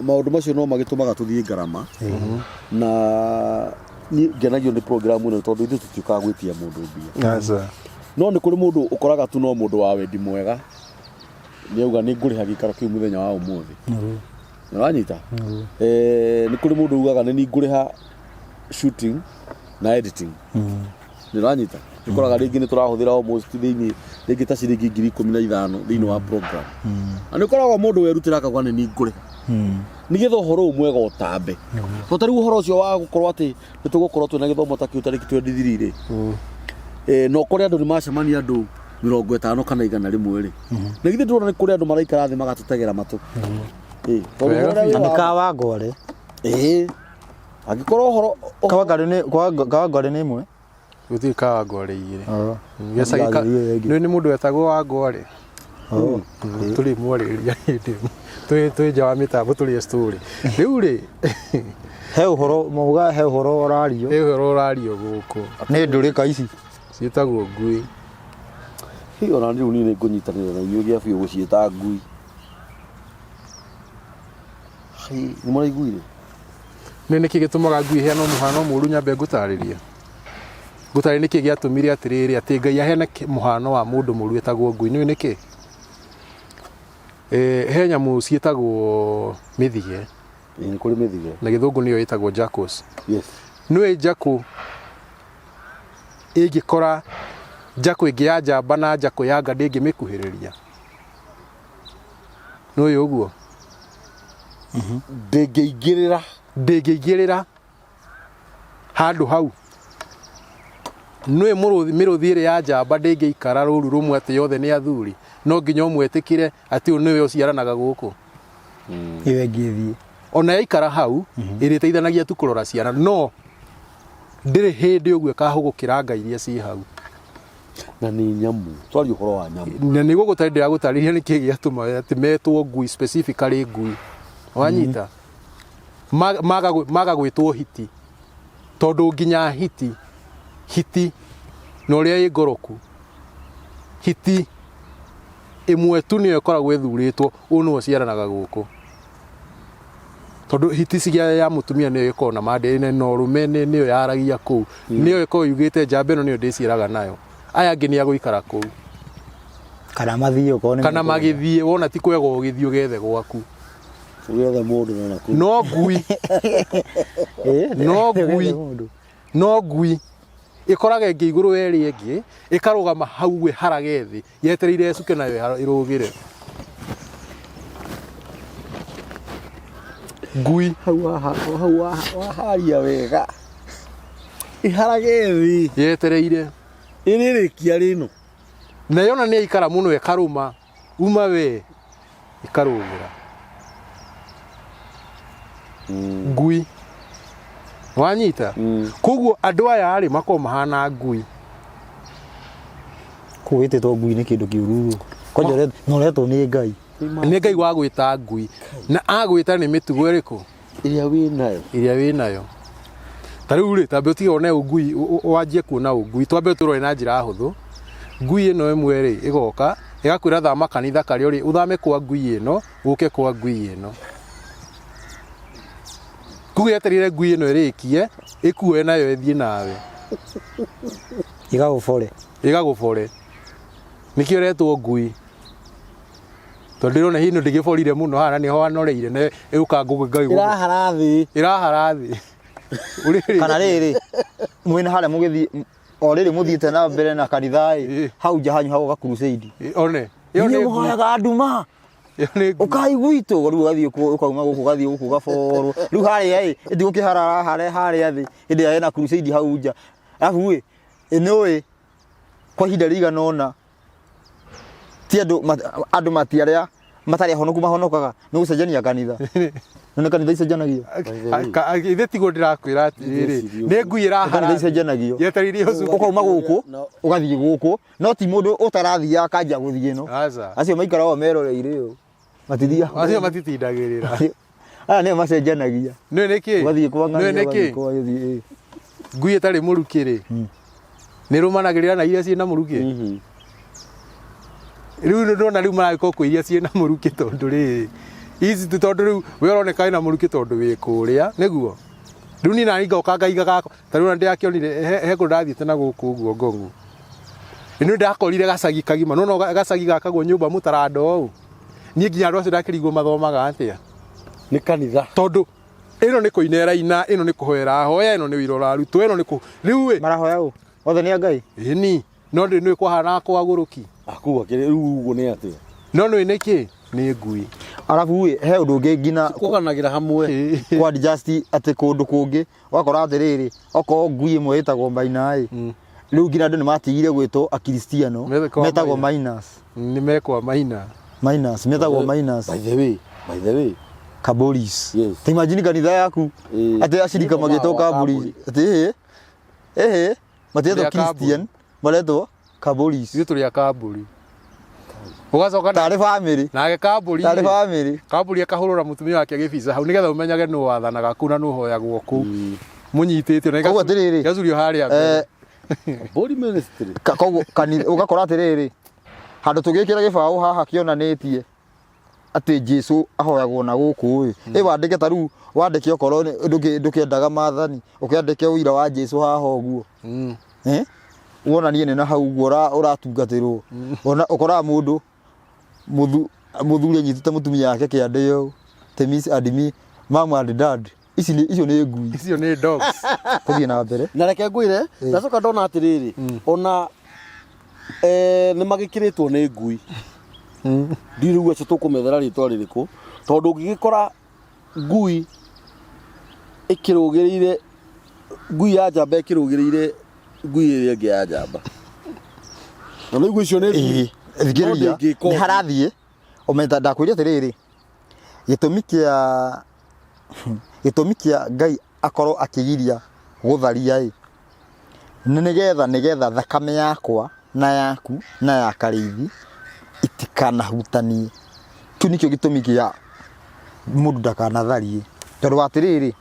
maũndũ macio no magĩtũmaga tũthiĩ ngarama. Na niĩ ngenagio nĩ program ĩno tondũ ithuĩ tũtiũkaga gwĩtia mũndũ mbia. Aca. No nĩ kũrĩ mũndũ ũkoraga tu no mũndũ wa wendi mwega. Nĩ auga nĩ ngũrĩha gĩikaro kĩu mũthenya wa ũmũthĩ. Nĩ ũranyita? Eh, nĩ kũrĩ mũndũ ugaga nĩ niĩ ngũrĩha shooting na editing. Nĩ ũranyita? Ũkoraga rĩngĩ nĩ tũrahũthĩra almost thĩinĩ rĩngĩ ta ciringi 15,000 thĩinĩ wa program. Na nĩ ũkoragwo mũndũ werutĩra akauga nĩ niĩ ngũrĩha. Nĩgetha ũhoro ũyũ mwega ũtambe. To ta rĩu ũhoro ũcio wa gũkorwo atĩ nĩ tũgũkorwo twĩna gĩthomo ta kĩu tarĩki 23 rĩ. Eh, na ũkore andũ nĩ macemania andũ 50 kana 100 rĩ. Na githĩ ndũrona nĩ kũrĩ andũ maraikara thĩ magatũtegera matũ. Ĩ, tondũ Wega ũhoro ũrĩa wĩ Na nĩ wa- Kawangware. Ĩ, angĩkorwo ũhoro Kawangware nĩ Kawangware nĩ ĩmwe. Gũtirĩ Kawangware igĩrĩ. Oh. Gĩcagi ka Ĩyo ĩngĩ. nĩ nĩ mũndũ wetagwo Wangware. Oh. Tũrĩ mwarĩrĩria hĩndĩ ĩmwe. Twĩ twĩ nja wa mĩtambo tũrĩe story. Rĩu rĩ, He ũhoro mauga he ũhoro ũrario. ĩ ũhoro ũrario gũkũ. Nĩ ndũrĩka ici. Ciĩtagwo ngui. Hi, ona rĩu niĩ nĩ ngũnyitanĩra na inyuĩ gĩa biũ gũciĩta ngui. Hi, nĩ mũraiguire? Nĩ nĩkĩ gĩtũmaga ngui ĩheanwo mũhano mũru nyambe ngũtarĩrie? Ngũtarĩrie nĩkĩ gĩatũmire atĩrĩrĩ atĩ Ngai aheane mũhano wa mũndũ mũru etagwo ngui. Nĩũĩ nĩkĩ? Eh, he nyamũ ciĩtagwo mĩthige. Ĩ, nĩ kũrĩ mĩthige. Na gĩthũngũ nĩyo ĩtagwo jackals. Yes. Nĩũĩ njakũ ĩngĩkora njakũ ĩngĩ ya njamba na njakũ ya nga ndĩngĩmĩkuhĩrĩria? Nĩũĩ ũguo? Ndĩngĩingĩrĩra. Ndĩngĩingĩrĩra handũ hau. Nĩũĩ mũrũthi mĩrũthi ĩrĩ ya njamba ndĩngĩikara rũru rũmwe atĩ yothe nĩ athuri. No nginya ũmwĩtĩkĩre atĩ ũyũ nĩwe ũciaranaga gũkũ. Ĩyo ĩngĩ ĩthiĩ. Ona yaikara hau ĩrĩteithanagia tu kũrora ciana no ndĩrĩ hĩndĩ ũguo ĩkahũgũkĩra nga iria ciĩ hau. Na nĩ nyamũ. Twaria ũhoro wa nyamũ. Na nĩguo gũtarĩ ndĩragũtarĩria nĩkĩ gĩatũma atĩ metwo ngui specifically ngui. Wanyita? Maga gwĩtwo hiti. Tondũ nginya hiti, hiti na ũrĩa ĩ ngoroku, hiti ĩmwe tu nĩyo ĩkoragwo ĩthurĩtwo, ũyũ nĩwe ũciaranaga gũkũ. Tondũ hiti cia ya mũtumia nĩyo ĩkoragwo na mandĩ na ũrũme nĩyo yaragia kũu. Nĩyo ĩkoragwo yugĩte njamba ĩno nĩyo ndĩciaraga nayo. Aya angĩ nĩ a gũikara kũu. Kana mathiĩ okorwo nĩ Kana mekwenda. magĩthiĩ wona ti kwega ũgĩthiĩ ũgethe gwaku. Ũgĩethe mũndũ na nakũu. No ngui. No ngui. No ngui ĩkoraga ĩngĩ igũrũ ya ĩrĩa ĩngĩ ĩkarũgama hau ĩharage thĩ yetereire ĩcuke nayo ĩrũgĩre. Ngui. Hau waharia wega. Ĩharage thĩ. Yetereire. Ĩrĩrĩkia rĩno. Na yona nĩ yaikara mũno ĩkarũma, uma we, ĩkarũgĩra. Ngui. Wanyita? Koguo andũ aya rĩ makoragwo mahana ngui. Kũu wĩtĩtwo ngui nĩ kĩndũ kĩũru. Kwanja na ũretwo nĩ Ngai. Nĩ Ngai wagwĩta ngui. Na agwĩta nĩ mĩtugo ĩrĩkũ? Ĩrĩa wĩ nayo. Ĩrĩa wĩ nayo. Ta rĩu rĩ, tambe ũtige one ũngui, wanjie kuona ũngui. Twambe tũrore na njĩra hũthũ. Ngui ĩno ĩmwe rĩ, ĩgoka, ĩgakwĩra thama kanitha karĩa ũrĩ, ũthame kwa ngui ĩno, ũke kwa ngui ĩno. Koguo yetereire ngui ĩno ĩrĩkie, ĩkuoe nayo ĩthiĩ nawe. Ĩgagũbore. Ĩgagũbore. Nĩkĩo ĩretwo ngui. Tondũ ndĩrona hihi ndĩgĩborire mũno haha na nĩho hanoreire na ĩgũka ngũgĩ Ngai gũkũ. Ĩrahara thĩ. Ĩrahara thĩ. Ũrĩrĩ. Kana rĩrĩ, mwĩna harĩa mũgĩthiĩ o rĩrĩ mũthiĩte na mbere na kanitha ĩ, Ĩ. hau nja hanyu hagoka crusade. One. Ĩyo Inyuĩ nĩ ngui. mũhoyaga nduma. Ĩyo nĩ ngui. Ũkai gwitũ rĩu ũgathiĩ kũ- ũkauma gũkũ ũgathiĩ gũkũ ũgaborwo rĩu harĩa ĩ ĩtigũkĩharara harĩa harĩa thĩ hĩndĩ ĩrĩa ĩna crusade hau nja arabu ĩ nĩũĩ kwa ihinda rĩigana ũna ti andũ andũ mati arĩa matarĩ ahonoku mahonokaga nĩ gũcenjania kanitha na nĩ kanitha icenjanagio Ithe tiguo ndĩrakwĩra atĩrĩrĩ nĩ ngui Nĩ ĩrahara kanitha icenjanagio yetereire ũcio ũkauma gũkũ ũgathiĩ gũkũ no ti mũndũ ũtarathiaga akanjia gũthiĩ ĩno aca acio maikaraga meroreire ũũ matithiaga acio matitindagĩrĩra aya nĩo macenjanagia nĩ nĩkĩ ũgathiĩ kwa nĩ ng'ania nĩkĩ ũgathiĩ kwa gĩthiĩ ngui ĩtarĩ mũrukĩ rĩ nĩ rũmanagĩrĩra na iria ciĩna mũrukĩ rĩu nĩ ndona rĩu maragĩkorwo kwĩ iria ciĩna mũrukĩ tondũ rĩrĩ ici tu tondũ rĩu we ũroneka wĩna mũrukĩ tondũ wĩ kũrĩa nĩguo rĩu niĩ nani ngoka ngaiga gakwa ta rĩu ona ndĩrakĩonire he he kũndũ ndathiĩte na gũkũ ũguo ngongu nĩ ndakorire gacagi kagima nona gacagi gakagwo nyũmba mũtarando ũũ niĩ nginya andũ acio ndakĩrigwo mathomaga atĩa Nĩ kanitha. tondũ ĩno nĩ kũina ĩraina ĩno nĩ kũhoera ahoya ĩno nĩ wĩra ũrarutwo ĩno nĩ kũ rĩu ĩ marahoya ũ othe nĩ a Ngai ĩni no ndĩ nĩ kwahana kwagũrũki Akuu akĩrĩ rĩu ũguo nĩ atĩa? no nĩ nĩkĩ nĩ ngui arabu ĩ he ũndũ ũngĩ nginya Kũganagĩra hamwe. kwa adjust atĩ kũndũ kũngĩ ũgakora atĩrĩrĩ okorwo ngui ĩmwe ĩtagwo maina ĩ rĩu nginya andũ nĩ matigire gwĩtwo akristiano Metagwo metagwo maina. minus nĩ mekwa maina minus metagwo minus By the way, by the way. kaboris Yes. ta imagine kanitha yaku Ĩĩ. atĩ acirika Nĩ magĩtwo wa kaburi Kaburi. atĩ ĩhĩ ĩhĩ matiretwo Tũrĩ a Kaburi. christian maretwo kaboris ithuĩ tũrĩ a kambũri ũgacoka na- tarĩ bamĩrĩ nake kambũri tarĩ bamĩrĩ kambũri akahũrũra mũtumia wake gĩbica hau nĩgetha ũmenyage nũ wathanaga kũu na nũ ũhoyagwo kũu mũnyitĩte na Koguo atĩrĩrĩ, igacurio harĩa mbere. Body ministry. Koguo kanitha ũgakora atĩrĩrĩ handũ tũgĩkĩra gĩbaũ haha kĩonanĩtie atĩ Jesu ahoyagwo na gũkũ ĩ ĩ wandĩke ta rĩu wandĩke okorwo ndũkĩendaga maathani ũkĩandĩke ũira wa Jesu haha ũguo eh wonanie nĩ na hau ũguo ũratungatĩrwo ona ũkoraga mũndũ mũthuri anyitĩte mũtumia wake kĩande ũũ te miss and me mom and dad ici nĩ icio nĩ ngui icio nĩ dogs tũthiĩ na mbere Na reke ngwĩre, ndacoka ndona atĩrĩrĩ, ona nĩ magĩkĩrĩtwo nĩ ngui. Ndiũĩ rĩu acio tũkũmethera rĩtwa rĩrĩkũ, tondũ ũngĩgĩkora ngui ĩkĩrũgĩrĩire ngui ya njamba ĩkĩrũgĩrĩire ngui ĩrĩa ĩngĩ ya njamba. Na nĩ icio nĩ ngui. Ĩĩ, thikĩrĩria No ndĩngĩka nĩ ũguo. harathiĩ ũmeta ndakwĩria atĩrĩrĩ gĩtũmi kĩa gĩtũmi kĩa Ngai akorwo akĩgiria gũtharia ĩ nĩ nĩgetha nĩgetha thakame yakwa na yaku na ya karĩithi itikanahutanie kĩu nĩkĩo gĩtũmi kĩa mũndũ ndakanatharie tondũ wa atĩrĩrĩ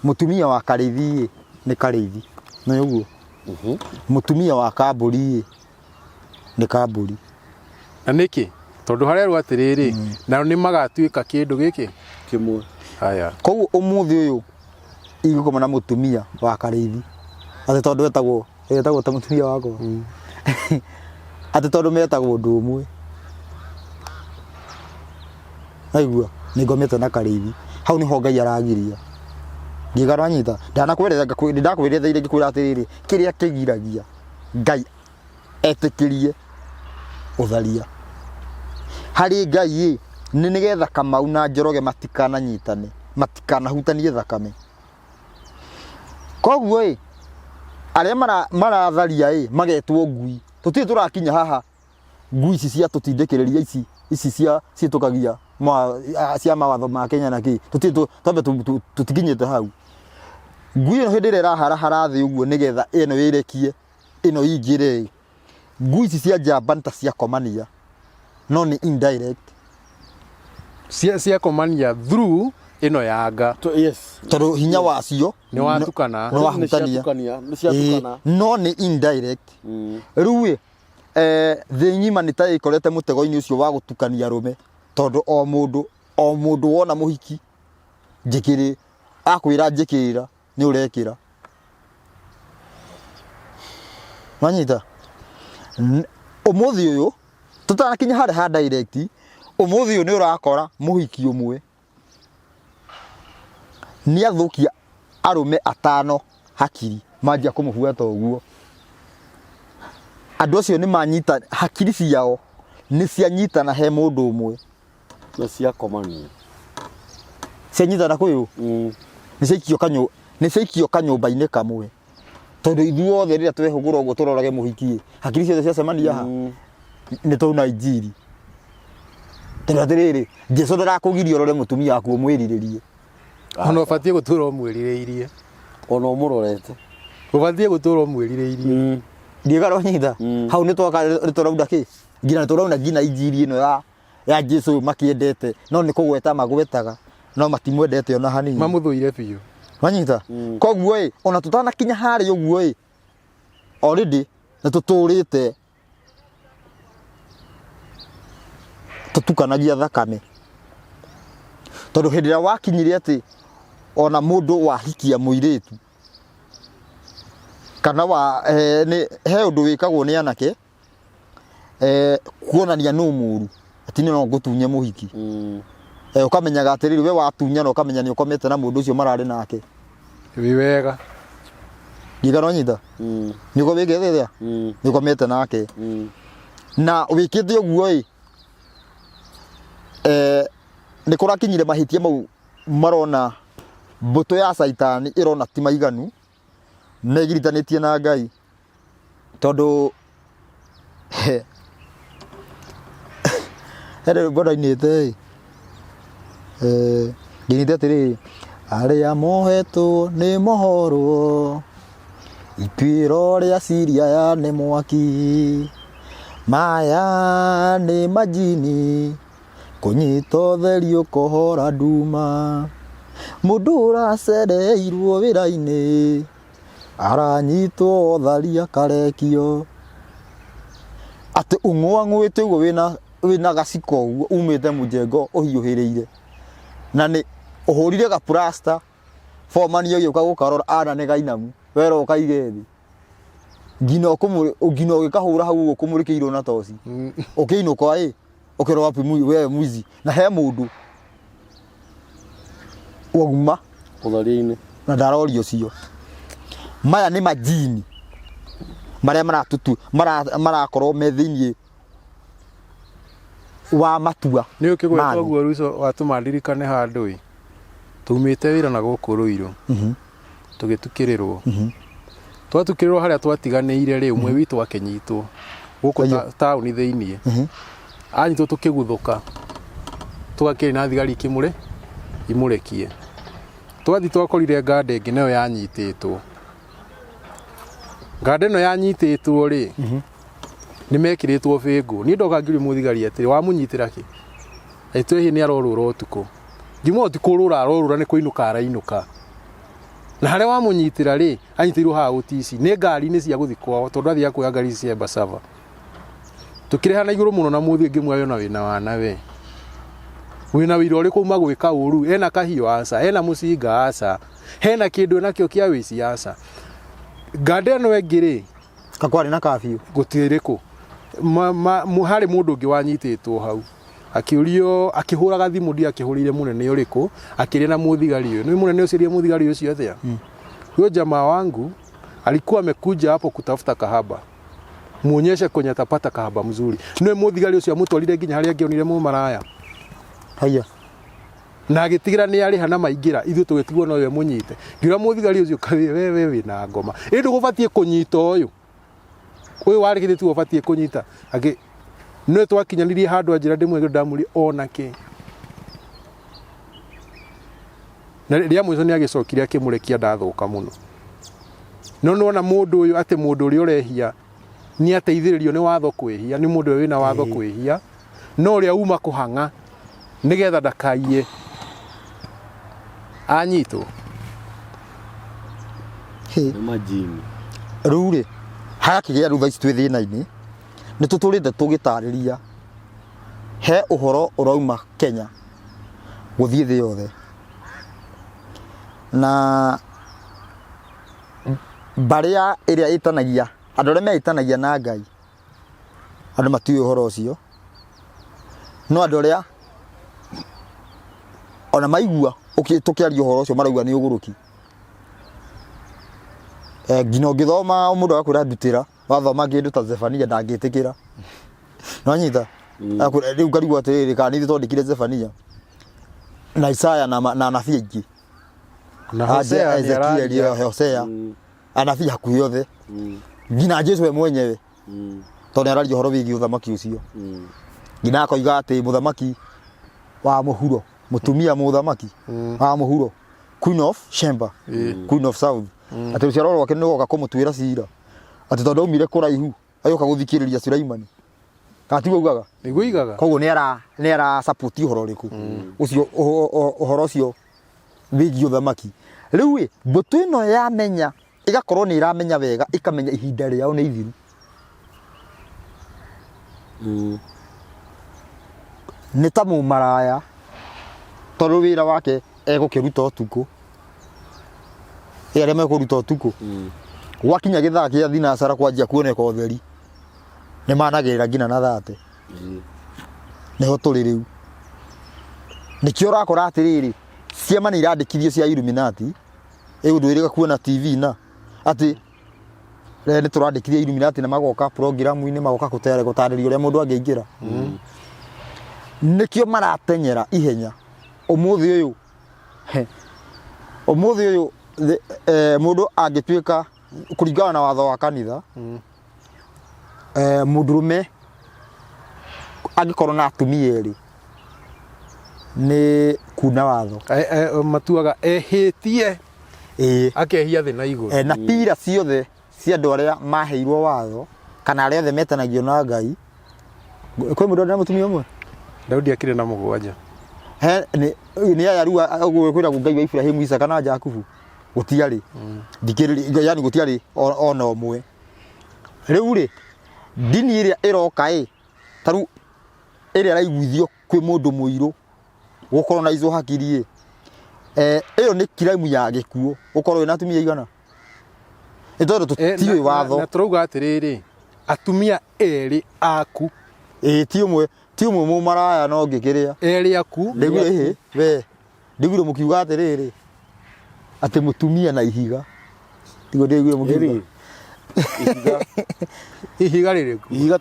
mũtumia wa karĩithi ĩ nĩ karĩithi nĩ ũguo mũtumia wa kambũri ĩ nĩ kambũri na nĩkĩ tondũ harerwo atĩrĩrĩ nao nĩ magatuĩka kĩndũ gĩkĩ Kĩmwe. haya koguo ũmũthĩ ũyũ ingĩkoma na mũtumia wa karĩithi atĩ tondũ etagwo etagwo ta mũtumia wakwa atĩ tondũ metagwo ũndũ ũmwe aigua nĩ ngomete na karĩithi hau nĩho Ngai aragiria ngiga nwanyita ndanakwĩrĩra ndakwĩrĩra ngĩkwĩra atĩrĩrĩ kĩrĩa kĩgiragia Ngai etĩkĩrie ũtharia harĩ Ngai ĩ nĩ nĩgetha Kamau na Njoroge matikananyitane matikanahutanie thakame koguo ĩ Arĩa maratharia ĩ magetwo ngui. Tũtirĩ tũrakinya haha ngui ici cia tũtindĩkĩrĩria ici ici cia ciĩtũkagia cia mawatho ma Kenya na kĩ. Tũtirĩ twambe tũtikinyĩte hau. Ngui ĩno hĩndĩ ĩrĩa ĩraharahara thĩ ũguo nĩgetha ĩno ĩrekie ĩno ingĩre ĩ. Ngui ici cia njamba nĩ ta ciakomania no nĩ indirect. Ciakomania through ĩno ya nga. Yes. Tondũ hinya wacio Nĩ watukana. Nĩ wahutania. Nĩ ciatukana. Ĩĩ, no nĩ indirect. Rĩu ĩ, thĩ ng'ima nĩ ta ĩkorete mũtego-inĩ ũcio wa gũtukania arũme, tondũ o mũndũ o mũndũ wona mũhiki njĩkĩrĩ akwĩra njĩkĩrĩra nĩ ũrekĩra. Wanyita? Ũmũthĩ ũyũ tũtanakinya harĩa ha direct, ũmũthĩ ũyũ nĩ ũrakora mũhiki ũmwe nĩ athũkia arũme atano hakiri manjia kũmũbuata ũguo. Andũ acio nĩ manyita hakiri ciao nĩ cianyitana he mũndũ ũmwe. Na ciakomania. Cianyitana kwĩ ũ? Nĩ ciaikio kanyũ, nĩ ciaikio kanyũmba-inĩ kamwe. Tondũ ithuothe rĩrĩa twehũgũra ũguo tũrorage mũhiki ĩ, hakiri ciothe ciacemania ha? Nĩ twauna injiri. Tondũ atĩrĩrĩ, Jesu ndarakũgiria ũrore mũtumia waku ũmwĩrirĩrie. Ona ũbatiĩ gũtũra ũmwĩrirĩirie. Ona ũmũrorete. Ũbatiĩ gũtũra ũmwĩrirĩirie. Ndiũĩ kana wanyita. Hau nĩ twaka nĩ tũrauna kĩ? Nginya nĩ tũrauna nginya injiri ĩno ya Jesu ũyũ makĩendete, no nĩ kũgweta magwetaga, no matimwendete ona hanini. Mamũthũire biũ. Wanyita? Koguo ĩ, ona tũtanakinya harĩa ũguo ĩ, already nĩ tũtũrĩte tũtukanagia thakame. Tondũ hĩndĩ ĩrĩa wakinyire atĩ ona mũndũ wahikia mũirĩtu kana wa, nĩ, he ũndũ wĩkagwo nĩ anake kuonania nũ mũru atĩ niĩ no ngũtunye mũhiki. Ũkamenyaga atĩrĩrĩ we watunyana ũkamenya nĩ ũkomete na mũndũ ũcio mararĩ nake. Wĩ wega. Ndiũĩ kana wanyita? Nĩ ũko wĩkĩte atĩa? Nĩ ũkomete nake. Na wĩkĩte ũguo ĩ, nĩ kũrakinyire mahĩtia mau marona mbũtũ ya caitani ĩrona ti maiganu, megiritanĩtie na Ngai. Tondũ he rwĩmbo ndainĩte ĩ, ngĩinĩte atĩrĩrĩ, arĩa mohetwo nĩ mohorwo, ituĩro rĩa ciria aya nĩ mwaki, maya nĩ majini, kũnyita ũtheri ũkohora nduma, mũndũ ũracereirwo wĩra-inĩ, aranyitwo tharia karekio. Atĩ ũng'ũang'ũĩte ũguo wĩna gaciko ũguo umĩte mũjengo ũhiũhĩrĩire. Na nĩ ũhũrire ga plaster, bomani agĩũka gũkarora ana nĩ gainamu, werwo ũkaige thĩ. Nginya ũgĩkahũra hau ũguo kũmũrĩkĩirwo na toci. Ũkĩinũka ĩ, ũkerwo wapi wewe mwizi. Na he mũndũ wauma Ũtharia-inĩ. Na ndaroria ũcio. Maya nĩ majini marĩa maratutu marakorwo me thĩinĩ wa matua. Nĩ ũkĩgweta Mathi. Ũguo Ruco watũma ndirikane handũ ĩ. Tumĩte wĩra na gũkũ Rũirũ. Tũgĩtukĩrĩrwo. Twatukĩrĩrwo harĩa twatiganĩire rĩ, ũmwe witũ akĩnyitwo gũkũ taũni thĩiniĩ. Anyitwo tũkĩguthũka. Tũgakĩrĩ na thigari ikĩmũre imũrekie. Twathiĩ twakorire nganda ĩngĩ nayo yanyitĩtwo. Nganda ĩno yanyitĩtwo rĩ, nĩ mekĩrĩtwo bĩngũ. Niĩ ndoka ngĩũria mũthigari atĩrĩ, wamũnyitĩra kĩ? Agĩtwĩra hihi nĩ arorũra ũtukũ. Ngĩmwĩra ti kũrũra arorũra nĩ kũinũka arainũka. Na harĩa wamũnyitĩra rĩ, anyitĩirwo haha ũtici. Nĩ ngari-inĩ cia gũthiĩ kwao tondũ athiaga kuoya ngari ici cia Embassava. Tũkĩrĩha na igũrũ mũno na mũthĩ ngĩmwĩra we ona wĩna wana we. Wĩna wĩira ũrĩkũ uma gwĩka ũru? Ena kahiũ aca, ena mũcinga aca, hena kĩndũ enakĩo kĩa wĩici aca. Nganda ĩno ĩngĩ rĩ, Kakwarĩ na kabiũ. Gũtirĩ kũ. Harĩ mũndũ ũngĩ wanyitĩtwo hau. Akĩũrio, akĩhũraga thimũ ndiũĩ akĩhũrĩire mũnene ũrĩkũ, akĩaria na mũthigari ũyũ. Nĩũĩ mũnene ũcio erire mũthigari ũcio atĩa? Huyo jamaa wangu alikuwa amekuja hapo kutafuta kahaba. Muonyeshe kwenye atapata kahaba mzuri. Nĩũĩ mũthigari ũcio amũtwarire nginya harĩa angĩonire mũmaraya. Haya. Na agĩtigĩra nĩ arĩha na maingĩra, ithuĩ tũgĩtigwo nowe mũnyite. Ngiuga mũthigari ũcio kaĩ we we wĩna ngoma. Ĩ ndũgũbatiĩ kũnyita ũyũ. Ũyũ warĩhĩte tiwe ũbatiĩ kũnyita. Agĩ nĩwe twakinyanirie handũ anjĩra ndĩmwĩre ndamũria ona kĩ. Na rĩa mũico nĩ agĩcokire akĩmũrekia ndathũka mũno. No nĩwona mũndũ ũyũ atĩ mũndũ ũrĩa ũrehia nĩ ateithĩrĩrio nĩ watho kwĩhia, nĩ mũndũ ũrĩa wĩna watho kwĩhia, no ũrĩa uma kũhang'a nĩgetha ndakaiye anyitwo. Hĩ. Nĩ majini. Rĩu rĩ, hakĩgĩa rĩu thaa ici twĩ thĩna-inĩ, nĩ tũtũrĩte tũgĩtarĩria he ũhoro ũrauma Kenya gũthiĩ thĩ yothe. Na mbarĩ ya ĩrĩa ĩtanagia, andũ arĩa meĩtanagia na Ngai, andũ matiũĩ ũhoro ũcio. No andũ arĩa ona maigua tũkĩaria ũhoro ũcio marauga nĩ ũgũrũki. Eh, nginya ũngĩthoma mũndũ agakwĩra ndutĩra, wathoma kĩndũ ta Zefania ndangĩtĩkĩra. Nĩwanyita? Agakwĩra rĩu ngarigwo atĩrĩrĩ kana nĩ ithuĩ twandĩkire Zefania na Isaya na anabii aingĩ. Na Aje Hosea nĩ Ezekieli, araria. Hosea, anabii hakuhĩ othe. Nginya Jesu we mwenyewe tondũ nĩ araria ũhoro wĩgiĩ ũthamaki ũcio. Nginya akoiga atĩ mũthamaki wa mũhuro, mũtumia mũthamaki wa mũhuro, Queen of Sheba, Queen of South, atĩ rũciaro rwake nĩ rũgoka kũmũtuĩra cira, atĩ tondũ aumire kũraihu agĩũka gũthikĩrĩria Sulaimani. Kana tiguo augaga? Nĩguo igaga. Koguo nĩ ara nĩ ara support ũhoro ũrĩkũ ũcio ũhoro ũcio wĩgiĩ ũthamaki. Rĩu ĩ mbũtũ ĩno yamenya ĩgakorwo nĩ ĩramenya wega ĩkamenya ihinda rĩao nĩ ithiru. Nĩ ta mũmaraya tondũ wĩra wake egũkĩruta ũtukũ. Ĩ arĩa mekũruta ũtukũ gwakinya gĩthaa kĩa thinacara kwanjia kuoneka ũtheri nĩ managĩrĩra nginya na thate. Nĩho tũrĩ rĩu. Nĩkĩo ũrakora atĩrĩrĩ, ciama nĩ irandĩkithio cia Illuminati, ĩ ũndũ wĩrĩga kuona TV na atĩ rĩrĩa nĩ tũrandĩkithia Illuminati na magoka program-inĩ magoka gũtarĩria ũrĩa mũndũ angĩingĩra. Nĩkĩo maratenyera ihenya ũmũthĩ ũyũ. Ũmũthĩ ũyũ mũndũ angĩtuĩka kũringana na watho wa kanitha, mũndũrũme angĩkorwo na atumia erĩ nĩ kuna watho. Matuaga ehĩtie. Ĩĩ. Akehia thĩ na igũrũ. Na pira ciothe cia andũ arĩa maheirwo watho kana arĩa othe metanagio na Ngai. Kwĩ mũndũ na mũtumia ũmwe? Daudi akĩrĩ na 7. He nĩ aya rĩu ũguo kwĩragwo Ngai wa Ibrahimu, Isaka na Jakubu gũtiarĩ. Thikĩrĩria, yani gũtiarĩ ona ũmwe. Rĩu rĩ, ndini ĩrĩa ĩroka ĩ, ta rĩu ĩrĩa ĩraiguithio kwĩ mũndũ mũirũ gũkorwo na izo hakiri ĩ, ĩyo nĩ kiraimu ya gĩkuũ gũkorwo wĩna atumia aigana? Nĩ tondũ tũtiũĩ watho. Na tũrauga atĩrĩrĩ, atumia erĩ aku. Ĩĩ, ti ũmwe, ti ũmwe mũmaraya no ũngĩ kĩrĩa. Erĩ aku. Ndaiguire ĩhĩ, we, ndaiguire mũkiuga atĩrĩrĩ, atĩ mũtumia na ihiga. Tiguo ndaiguire mũkiuga. Ĩrĩ. Ihiga. Ihiga rĩrĩkũ? Ihiga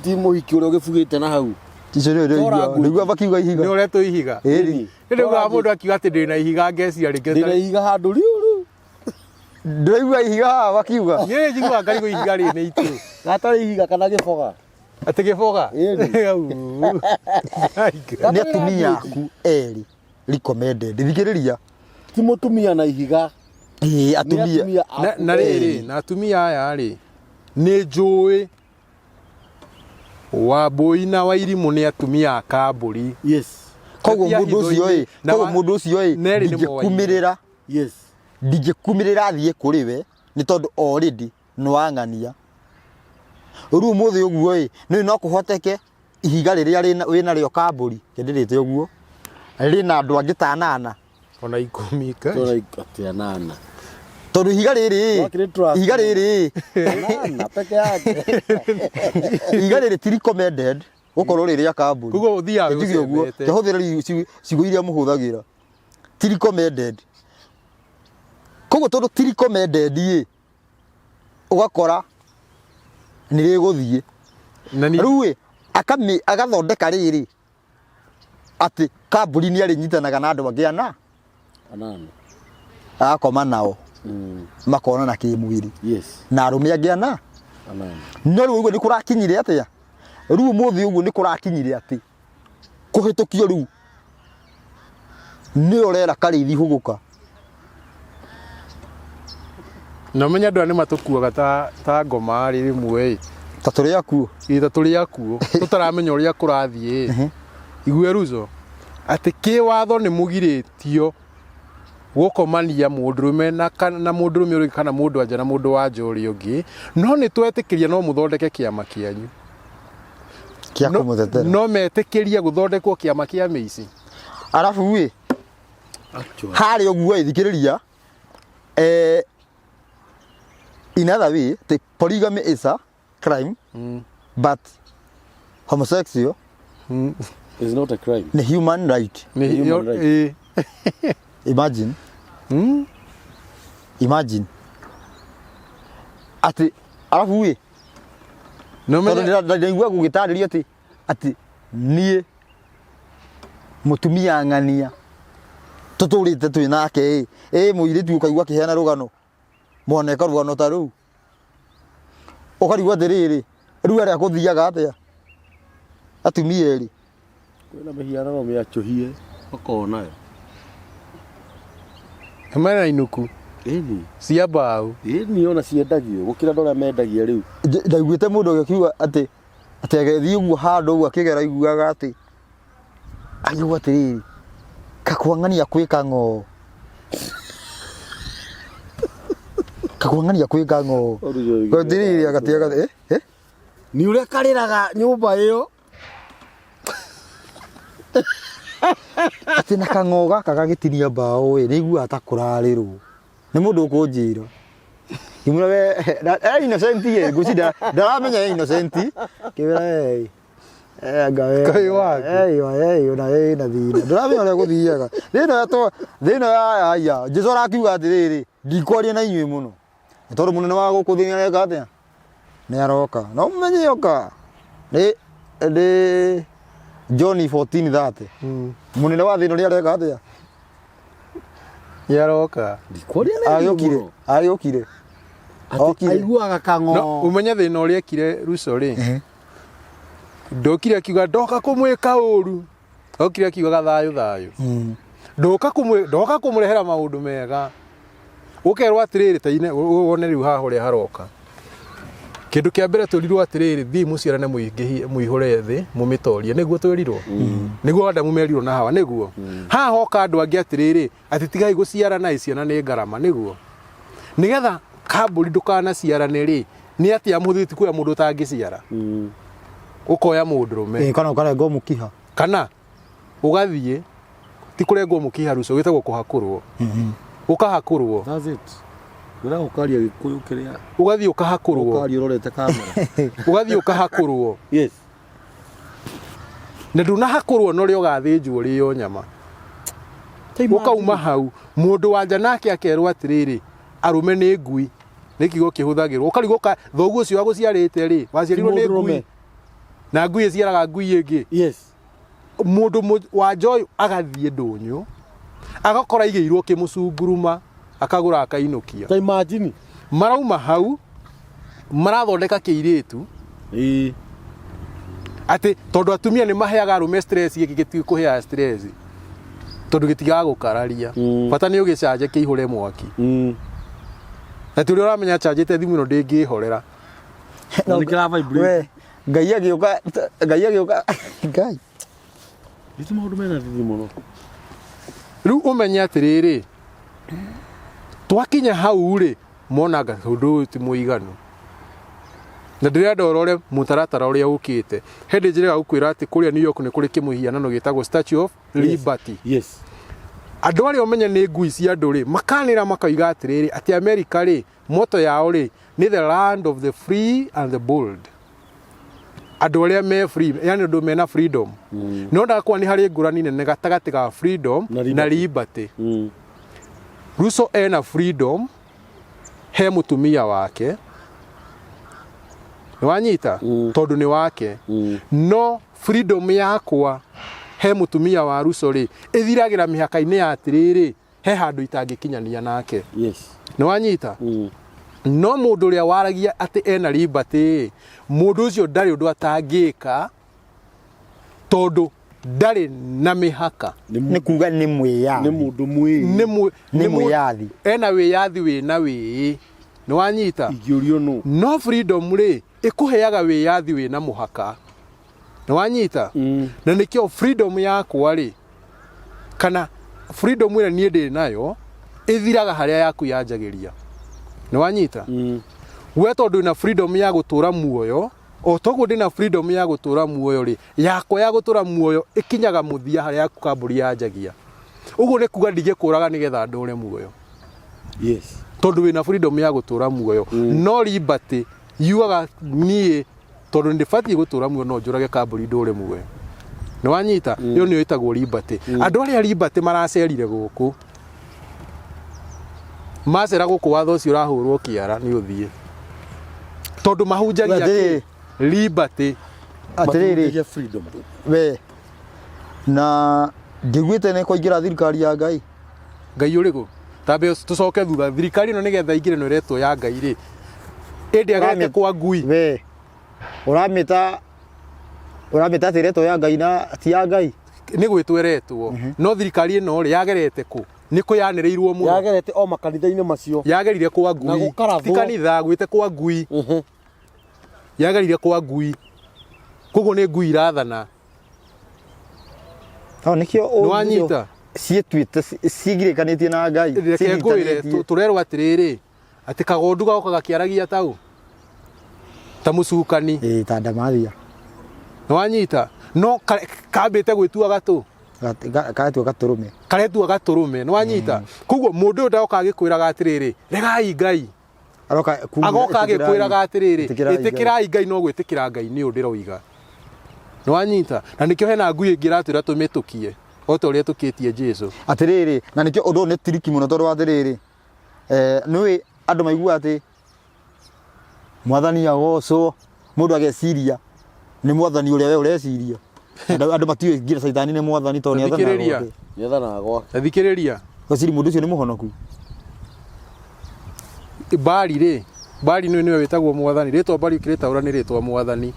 ti mũhiki ũrĩa ũgĩbugĩte na hau. Icio nĩo Tora ndaigua. nguo. Ndaigua makiuga ihiga. Nĩ ũretwo ihiga. Ĩri. Nĩ ndaugaga mũndũ akiuga atĩ ndĩna ihiga ngecia rĩngĩ. Ndĩna ihiga handũ riu riu. Ndĩraigua ihiga haha makiuga. Niĩ njiguaga ngarigwo ihiga rĩrĩ nĩ itũ. Gatarĩ ihiga kana gĩboga. Atĩ gĩboga? Ĩni. Au. Nĩ atumia aku erĩ recommended. Thikĩrĩria. Ti mũtumia na ihiga. Ĩĩ, Nĩ atumia. atumia Na aku na erĩ. rĩrĩ, na atumia aya rĩ, nĩ njũĩ Wambũi na Wairimũ nĩ atumia a kambũri. Yes. Koguo Tia mũndũ ũcio ĩ, hitho-inĩ. Na koguo mũndũ ũcio ĩ, nerĩ nĩ moaine. ndingĩkumĩrĩra. Yes. Ndingĩkumĩrĩra athiĩ kũrĩ we nĩ tondũ already nĩ wang'ania. Rĩu ũmũthĩ ũguo ĩ, nĩ no kũhoteke ihiga rĩrĩa wĩnarĩo kambũri, kĩndĩrĩte ũguo, rĩna andũ angĩ ta anana. Ona 10 ka. Tũra atĩ anana. Tondũ ihiga rĩrĩ, Wakĩrĩ trust. ihiga rĩrĩ, Anana peke yake. ihiga rĩrĩ ti recommended gũkorwo rĩ rĩa kambũri. Koguo ũthiaga Njuge ũguo, ũcembete. kĩhũthĩre ciugo iria mũhũthagĩra. Ti recommended. Koguo tondũ ti recommended ĩ, ũgakora nĩ rĩgũthiĩ. Na ni Rĩu ĩ, agathondeka rĩrĩ. Atĩ kambuni nĩ arĩnyitanaga na andũ angĩ ana Anana. Agakoma nao. Makonana kĩmwĩrĩ. Yes. Na arũme angĩ ana. Anana. No rĩu ũguo nĩ kũrakinyire atĩa? Rĩu ũmũthĩ ũguo nĩ kũrakinyire atĩ kũhĩtũkio rĩu nĩ ũrera Karĩithi hũgũka. Na ũmenye andũ aya nĩ matũkuaga ta ta ngoma rĩ rĩmwe ĩ. Ta tũrĩ akuũ. Ĩ, ta tũrĩ akuũ tũtaramenya ũrĩa kũrathiĩ ĩ. Igue Ruzo atĩ kĩwatho nĩ mũgirĩtio gũkomania mũndũrũme na kana na mũndũrũme ũrĩa ũngĩ kana mũndũ wa nja na mũndũ wa nja ũrĩa ũngĩ no nĩ twetĩkĩria no mũthondeke kĩama kĩanyu. Kĩa kũmũtetera. No metĩkĩrie gũthondekwo kĩama kĩa mĩici. Arabu ĩ Actually. Harĩa ũguo ĩ thikĩrĩria in other way the polygamy is a crime but homosexual It's not a crime. nĩ human right. Nĩ Human right. ĩ. Imagine. Imagine atĩ arabu ĩ No tondũ menye ndĩraigua gũgĩtarĩrio atĩ atĩ niĩ mũtumia ng'ania tũtũrĩte twĩ nake ĩ ĩ mũirĩtu ũkaigua akĩheana rũgano mwaneka rũgano ta rũu ũkarigwo atĩrĩrĩ rĩu arĩa kũthiaga atĩa atumia erĩ. Kwĩna mĩhianano mĩacũhie makoragwo nayo. Mena inuku Ĩni. cia mbaũ. Ĩni ona ciendagio gũkĩra andũ arĩa mendagia rĩu. Ndaiguĩte mũndũ agĩkiuga atĩ atĩ agĩthiĩ ũguo handũ ũguo akĩgera aiguaga atĩ aigua atĩrĩrĩ kakwang'ania kwĩ kang'oo kakwang'ania kwĩ kang'oo atĩrĩrĩ agatiga eh eh Nĩ ũrĩa karĩraga nyũmba ĩyo. Atĩ na kang'oo gaka gagĩtinia mbaũ ĩ nĩiguaga ta kũrarĩrwo nĩ mũndũ ũkũnjĩra ngĩmwĩra we e innocent ĩ ngwĩciria ndaramenya e innocent ngĩmwĩra we eh anga we Kaĩ waku. eh eh ona we na thĩna ndũramenya ũrĩa gũthiaga thĩna ya to thĩna ya aya Jesũ arakiuga atĩrĩrĩ ndikwaria na inyuĩ mũno nĩ tondũ mũnene wa gũkũ thĩ nĩareka atĩa nĩ aroka no mũmenye oka nĩ nĩ John 14:30 mũnene wa thĩ ĩno nĩ areka atĩa? Nĩ aroka. Ndikwaria na inyuĩ Agĩũkire mũno. agĩũkire Atĩ Okire. aiguaga No, kang'oo. ũmenye thĩna ũrĩa ekire Ruco rĩ ndokire akiuga ndoka kũmwĩka ũru okire akiugaga thayũ thayũ ndoka kũmwĩ ndoka kũmũrehera maũndũ mega ũkerwo atĩrĩrĩ ta ine wone rĩu haha ũrĩa haroka kĩndũ kĩa mbere twĩrirwo atĩrĩrĩ thiĩ mũciarane mũingĩhie mũihũre thĩ mũmĩtorie nĩguo twĩrirwo nĩguo Adamu merirwo na Hawa nĩguo haha hoka andũ angĩ atĩrĩrĩ atĩ tigai gũciarana ĩ ciana nĩ ngarama nĩguo nĩgetha kambũri ndũkanaciarane rĩ nĩ atĩa mũthĩ ti kuoya mũndũ ũtangĩciara ũkoya mũndũrũme Ĩ, kana ũkarengwo mũkiha. Kana ũgathiĩ ti kũrengwo mũkiha ruco gwĩtagwo kũhakũrwo ũkahakũrwo. That's it. Ndĩragũkaria gĩkũyũ kĩrĩa ũgathiĩ ũkahakũrwo. Ũkaria ũrorete kamera. Ũgathiĩ ũkahakũrwo. Yes. Na ndũnahakũrwo na ũrĩa ũgathĩnjwo ũrĩo nyama ũkauma hau mũndũ wa nja nake akerwo atĩrĩrĩ arũme nĩ ngui nĩ kiugo kĩhũthagĩrwo ũkarigwo ka thoguo ũcio wagũciarĩte rĩ waciarirwo nĩ ngui na ngui ĩciaraga ngui ĩngĩ. Yes. Mũndũ wa nja ũyũ agathiĩ ndũnyũ agakora igĩirwo kĩmũcunguruma akagũra akainũkia. Ta imagine. Marauma hau marathondeka kĩirĩtu. Ĩĩ. Atĩ tondũ atumia nĩ maheaga arũme stress gĩkĩ gĩtikũheaga stress tondũ gĩtigagũkararia. Bata nĩ ũgĩcanje kĩihũre mwaki. Na ti ũrĩa ũramenya canjĩte thimũ ĩno ndĩngĩhorera. Na nĩ kĩra vibrate. We, Ngai agĩũka Ngai agĩũka Ngai. Nĩ maũndũ mena thithi mũno. Rĩu ũmenye atĩrĩrĩ twakinya hau rĩ monanga ũndũ ũyũ ti mũiganu na ndĩrenda ũrore mũtaratara ũrĩa ũkĩte hĩndĩ njĩrĩga gũkwĩra atĩ kũrĩa New York nĩ kũrĩ kĩmũhianano gĩtagwo Statue of Liberty. Yes. Andũ arĩa ũmenye nĩ ngui cia andũ rĩ makanĩra makoiga atĩrĩrĩ atĩ America rĩ moto yao rĩ nĩ the land of the free and the bold andũ arĩa me free yani andũ mena freedom no ndakwa nĩ harĩ ngũrani nene gatagatĩ ga freedom Na liberty. na liberty. Ruto ena freedom he mũtumia wake nĩ wanyita tondũ nĩ wake no freedom yakwa he mũtumia wa Ruco rĩ, ĩthiragĩra mĩhaka-inĩ ya atĩrĩrĩ, he handũ itangĩkinyania nake. Yes. Nĩ wanyita? No mũndũ ũrĩa waragia atĩ ena liberty, mũndũ ũcio ndarĩ ũndũ atangĩka tondũ ndarĩ na mĩhaka. Nĩ kuga nĩ mwĩyathi. Nĩ mũndũ mwĩĩ. Nĩ mwĩ- Nĩ nĩ mũ- mwĩyathi. Ena wĩyathi wĩna wĩĩ. Nĩ wanyita? Ingĩũrio nũ? No freedom rĩ, ĩkũheaga wĩyathi wĩna mũhaka. Nĩ wanyita? Na nĩkĩo freedom yakwa rĩ, kana freedom ĩrĩa niĩ ndĩ nayo, ĩthiraga harĩa yaku yanjagĩria. Nĩ wanyita? We tondũ wĩna freedom ya gũtũra muoyo, o toguo ndĩna freedom ya gũtũra muoyo rĩ, yakwa ya gũtũra muoyo ĩkinyaga mũthia harĩa yaku kambũri yanjagia. Ũguo nĩ kuga ndingĩkũraga nĩgetha ndũre muoyo. Yes. Tondũ wĩna freedom ya gũtũra muoyo. No liberty yugaga niĩ tondũ ndĩbatiĩ gũtũra muoyo no njũrage kambũri ndũre muoyo. Nĩ wanyita? Ĩyo nĩyo ĩtagwo liberty. Andũ arĩa liberty maracerire gũkũ, macera gũkũ watho ũcio ũrahũrwo kĩara nĩ ũthiĩ. Tondũ mahunjagia Atĩrĩrĩ. kĩ? Liberty. Atĩrĩrĩ. Mahunjagia freedom. We na ndiguĩte nĩ kwaingĩra thirikari ya Ngai. Ngai ũrĩkũ? Tambe tũcoke thutha thirikari ĩno nĩgetha ĩingĩre ĩno ĩretwo ya Ngai rĩ, ĩndĩ agerete kwa ngui. We ũramĩta ũramĩta atĩ ĩretwo ya Ngai na ti ya Ngai. Nĩ gwĩtwo ĩretwo. No thirikari ĩno rĩ yagerete kũ? Nĩ kũyanĩrĩirwo mũno. Yagerete o makanitha-inĩ macio. Yagerire kwa Na ngui. gũkarathwo. Ti kanitha, gwĩte kwa ngui. Yagerire kwa ngui. Koguo nĩ ngui irathana. No nĩkĩo Nĩ wanyita? ciĩtuĩte cigirĩkanĩtie na Ngai. Reke ngwĩre, ciĩnyitanĩtie. tũrerwo atĩrĩrĩ, atĩ kagondu gagoka gakĩaragia tau ta mũcukani. Ĩĩ, ta ndamathia. Nĩ wanyita? No kambĩte gwĩtua gatũ. Karetua gatũrũme. Karetua gatũrũme, nĩ wanyita? Koguo mũndũ ũyũ ndagoka agĩkwĩraga atĩrĩrĩ, regai Ngai. Aroka kumia Agoka ĩtĩkĩrai. agĩkwĩraga atĩrĩrĩ, Ĩtĩkĩrai Ngai. ĩtĩkĩrai Ngai, no gwĩtĩkĩra Ngai nĩ ũũ ndĩroiga. Nĩ wanyita? Na nĩkĩo hena ngui ĩngĩ ĩratwĩra tũmĩtũkie, o ta ũrĩa tũkĩtie Jesu. Atĩrĩrĩ, na nĩkĩo ũndũ ũyũ nĩ tiriki mũno tondũ atĩrĩrĩ, nĩũĩ andũ maiguaga atĩ mwathani agocwo, mũndũ ageciria nĩ mwathani ũrĩa we ũreciria. Andũ matiũĩ nginya caitani nĩ mwathani tondũ nĩ athanaga Thikĩrĩria. gwake. Nĩ athanaga gwake. Ta thikĩrĩria. Ngwĩciria mũndũ ũcio nĩ mũhonoku. Bali rĩ, Bali nĩwe nĩwe wĩtagwo mwathani. Rĩtwa Bali ũkĩrĩtaũra nĩ rĩtwa mwathani.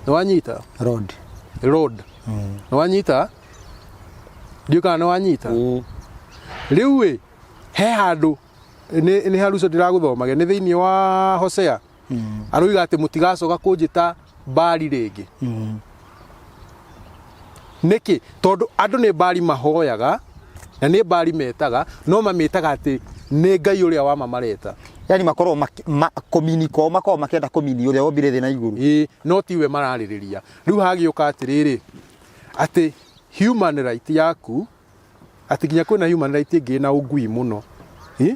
Nĩ wanyita? Lord. Lord. Nĩ wanyita? Ndiũĩ kana nĩ wanyita? Rĩu ĩ, he handũ nĩ haruco ndĩragũthomage nĩ thĩinĩ wa Hosea. Aroiga atĩ mũtigacoka kũnjĩta Bali rĩngĩ. Nĩkĩ? Tondũ andũ nĩ Bali mahoyaga na nĩ Bali metaga, no mamĩtaga atĩ nĩ Ngai ũrĩa wa ma mareta. Yani makorwo kũmini kwao makorwo makĩenda kũmini ũrĩa wombire thĩ na igũrũ. Ĩĩ, no tiwe mararĩrĩria. Rĩu hagĩũka atĩrĩrĩ, atĩ human right yaku, atĩ nginya kwĩna human right ĩngĩ na ũngui mũno. Ĩ?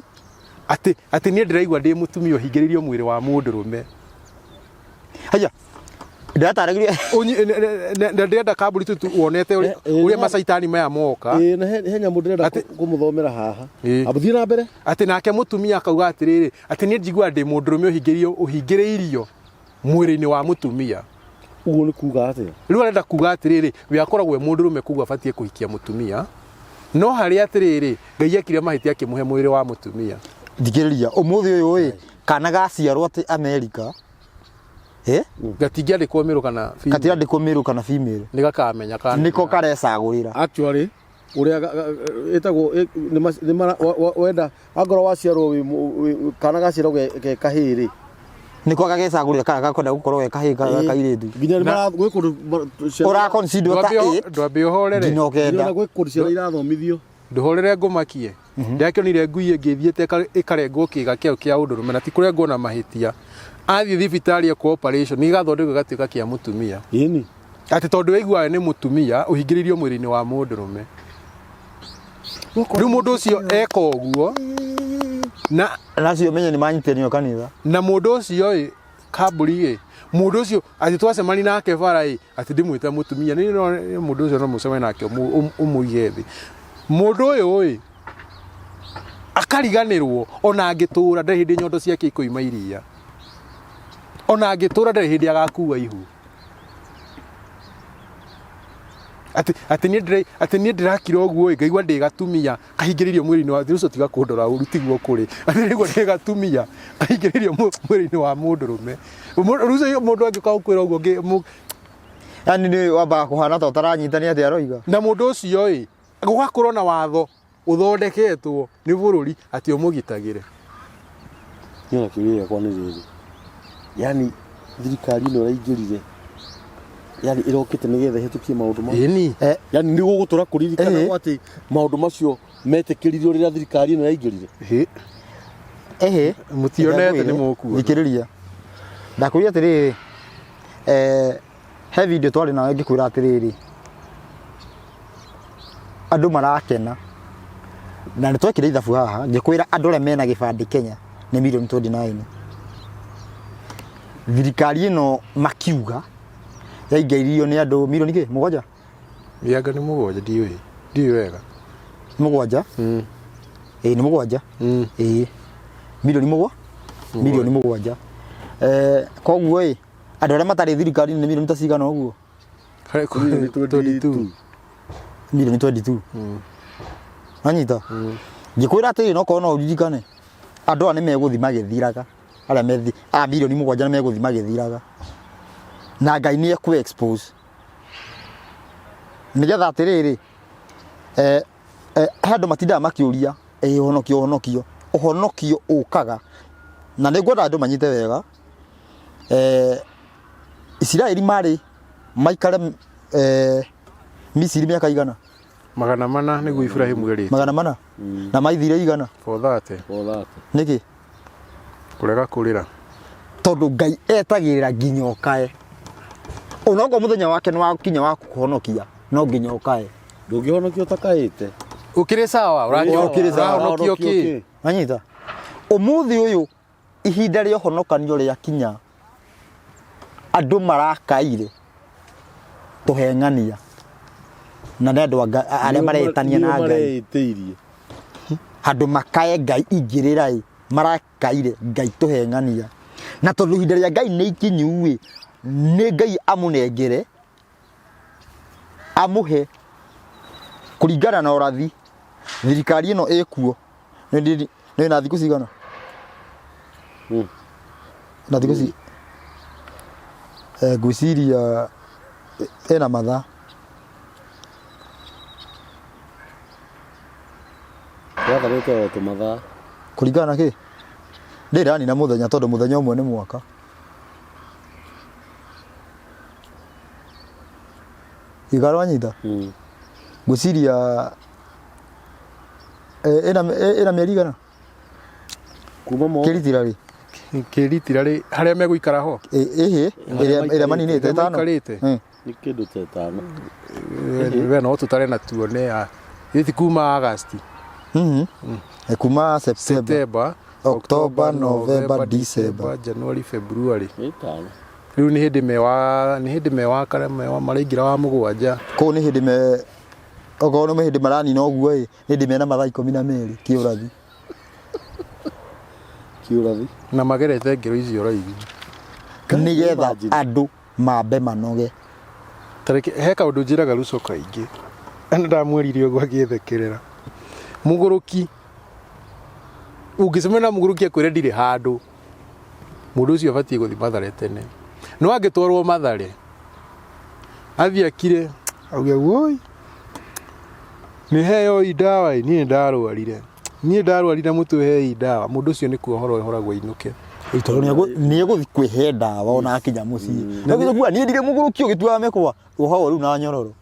Atĩ, atĩ niĩ ndĩraigua ndĩ mũtumia ũhingĩrĩirio mwĩrĩ wa mũndũrũme. Haya. Ndĩrataragĩria. Na ndĩrenda kambuni tu wonete ũrĩa macaitani maya moka. Ĩĩ, na he nyamũ ndĩrenda kũmũthomera haha. Ambu thiĩ na mbere. Atĩ nake mũtumia akauga atĩrĩrĩ, atĩ niĩ njiguaga ndĩ mũndũrũme ũhingĩrĩirio mwĩrĩ-inĩ wa mũtumia. Ũguo nĩ kuga atĩa? Rĩu arenda kuga atĩrĩrĩ, we akoragwo e mũndũrũme koguo abatiĩ kũhikia mũtumia. No harĩa atĩrĩrĩ, Ngai ekire mahĩtia akĩmũhe mwĩrĩ wa mũtumia. Thikĩrĩria, ũmũthĩ ũyũ ĩ, kana gaciarwo atĩ Amerika, Gatingĩandĩkwo male kana female. Gatirandĩkwo male kana female. Nĩ gakamenya kana. Nĩko karecagũrĩra. Actually, ũrĩa ĩtagwo, nĩ ma-, nĩ mara-, wa-, wa-, wenda, angorwo waciarwo wĩ mũ-, wĩ-, kana gaciarwo ge kahĩĩ rĩ. Nĩko gagecagũrĩra kana gakwenda gũkorwo ge kahĩĩ kana kairĩtu. Nginya nĩ mara-, gwĩ kũndũ ma-, ciana- Ũra consider ta eight, Ndwambe ũhorere. nginya ũkenda. Nginya gwĩ kũndũ ciana irathomithio. Ndũhorere ngũmakie. Ndĩrakĩonire ngui ĩngĩ ĩthiĩte ĩkarengwo kĩĩga kĩayo kĩa ũndũrũme na ti kũrengwo na mahĩtia. Athiĩ thibitarĩ ekwo operation gĩgathondekwo gĩgatuĩka kĩa mũtumia. Ĩni. Atĩ tondũ waigua we nĩ mũtumia ũhingĩrĩirio mwĩrĩ-inĩ wa mũndũrũme. Rĩu mũndũ ũcio eka ũguo na Na acio menye nĩ manyitanio kanitha. Na mũndũ ũcio ĩ kamburi ĩ mũndũ ũcio atĩ twacemania nake bara ĩ atĩ ndĩmwĩte mũtumia nĩ no mũndũ ũcio no mũcemanie nake ũmũige thĩ. Mũndũ ũyũ ĩ akariganĩrwo ona angĩtũra ndarĩ hĩndĩ nyondo ciake ikoima iria. Ona angĩtũra ndarĩ hĩndĩ agakua ihu. Atĩ atĩ niĩ ndĩra atĩ niĩ ndĩrakira ũguo ĩ ngaigua ndĩ gatumia kahingĩrĩirio mwĩrĩ-inĩ wa ũcio tiga kũndora ũru tiguo kũrĩ atĩ ndĩraigua ndĩ gatumia kahingĩrĩirio mwĩrĩ-inĩ wa mũndũrũme. Rĩu ũcio mũndũ angĩũka gũkwĩra ũguo Yani nĩ wambaga kũhana ta ũtaranyita nĩ atĩa aroiga. Na mũndũ ũcio ĩ gũgakorwo na watho ũthondeketwo nĩ bũrũri atĩ ũmũgitagĩre. Niĩ ona kĩũria gĩakwa nĩ rĩrĩ, yani thirikari ĩno ĩraingĩrire yani ĩrokĩte nĩgetha ĩhetũkie maũndũ mau? Ĩni. Yani nĩ gũgũtũra kũririkanagwo atĩ maũndũ macio metĩkĩririo rĩrĩa thirikari ĩno yaingĩrire? Ĩ. Ĩhĩ. Mũtionete nĩ mũkuona. Thikĩrĩria. Ndakũria atĩrĩrĩ, he video twarĩ nayo ngĩkwĩra atĩrĩrĩ, andũ marakena na nĩ twekire ithabu haha ngĩkwĩra andũ arĩa mena gĩbandĩ Kenya nĩ mirioni 29. Thirikari ĩno makiuga yaingĩririo nĩ andũ mirioni kĩ mũgwanja? Mĩanga nĩ mũgwanja ndiũĩ. Ndiũĩ wega. Mũgwanja? Ĩĩ nĩ mũgwanja. Ĩĩ. Mirioni mũgwa? Mirioni mũgwanja. Koguo ĩ andũ arĩa matarĩ thirikari-inĩ nĩ mirioni ta cigana ũguo? Mirioni 22. Mirioni 22. Wanyita? Ngĩkwĩra atĩrĩ no korwo no ũririkane andũ aya nĩ megũthiĩ magĩthiraga arĩa methi a mirioni mũgwanja nĩ megũthiĩ magĩthiraga na Ngai nĩ ekũ expose nĩgetha atĩrĩrĩ he andũ matindaga makĩũria ĩ ũhonokio ũhonokio ũhonokio ũkaga na nĩ ngwenda andũ manyite wega Isiraeli marĩ maikare Misiri mĩaka igana? 400 nĩguo Iburahimu erĩtwo. 400? Na maithire igana? 430. 430. Nĩkĩ? Kũrega kũrĩra. Tondũ Ngai etagĩrĩra nginya ũkae. Onokorwo mũthenya wake nĩ wakinya wa kũhonokia, no nginya ũkae. Ndũngĩhonokio ũtakaĩte. Ũkĩrĩ sawa, Ũkĩrĩ sawa. ũrahonokio kĩ? Wanyita? Ũmũthĩ ũyũ ihinda rĩa ũhonokanio rĩakinya, andũ marakaire tũheng'ania na nĩ andũ arĩa maretania na Ngai. Mareĩtĩirie. Handũ makae Ngai ingĩrĩra ĩ, marakaire Ngai tũheng'ania. Na tondũ ihinda rĩa Ngai nĩ ikinyu ĩ, nĩ Ngai amũnengere, amũhe kũringana na ũrathi thirikari ĩno ĩkuo. Nĩ na thikũ cigana? Na thikũ ci ngwĩciria ĩna mathaa. Yathanĩte o tũmathaa. Kũringana na kĩ? Ndĩrĩ ndĩranina mũthenya tondũ mũthenya ũmwe nĩ mwaka. Igara wanyita? Ngwĩciria ĩna mĩeri igana? Kuma mo Kĩritira rĩ? Kĩritira rĩ harĩa megũikara ho? Ĩhĩ, ĩrĩa maninĩte Ĩrĩa ĩtano. maikarĩte? Nĩ kĩndũ ta ĩtano. We no tũtare na tuone ya gĩti kuma August. Kuma September. September, October, November, December. January, February. Nĩ ĩtano. Rĩu nĩ hĩndĩ me wa nĩ hĩndĩ me wa kana me wa maraingĩra wa mũgwanja. Kũu nĩ hĩndĩ me okorwo nĩ hĩndĩ maranina ũguo ĩ, nĩ hĩndĩ mena mathaa 12 kĩũrathi. Kĩũrathi. Na magerete ngero icio raithi. Nĩgetha Imagine. andũ mambe manoge. Tareke he kaũndũ njĩraga Ruco kaingĩ. Na ndamwĩrire ũguo agĩthekerera. Mũgũrũki ũngĩcemania na mũgũrũki akwĩre ndirĩ handũ, mũndũ ũcio abatiĩ gũthiĩ Mathare tene. No angĩtwarwo Mathare, athiĩ akire, auge woi, nĩ heyoi ndawa ĩ, niĩ ndarwarire. Niĩ ndarwarire mũtwe hei ndawa. Mũndũ ũcio nĩ kuohorwo ohoragwo ainũke. Tondũ nĩ egũthiĩ kwĩhe ndawa ona akinya mũciĩ. No githĩ kuga niĩ ndirĩ mũgũrũki ũgĩtuaga mĩkwa, wohagwo rĩu na nyororo.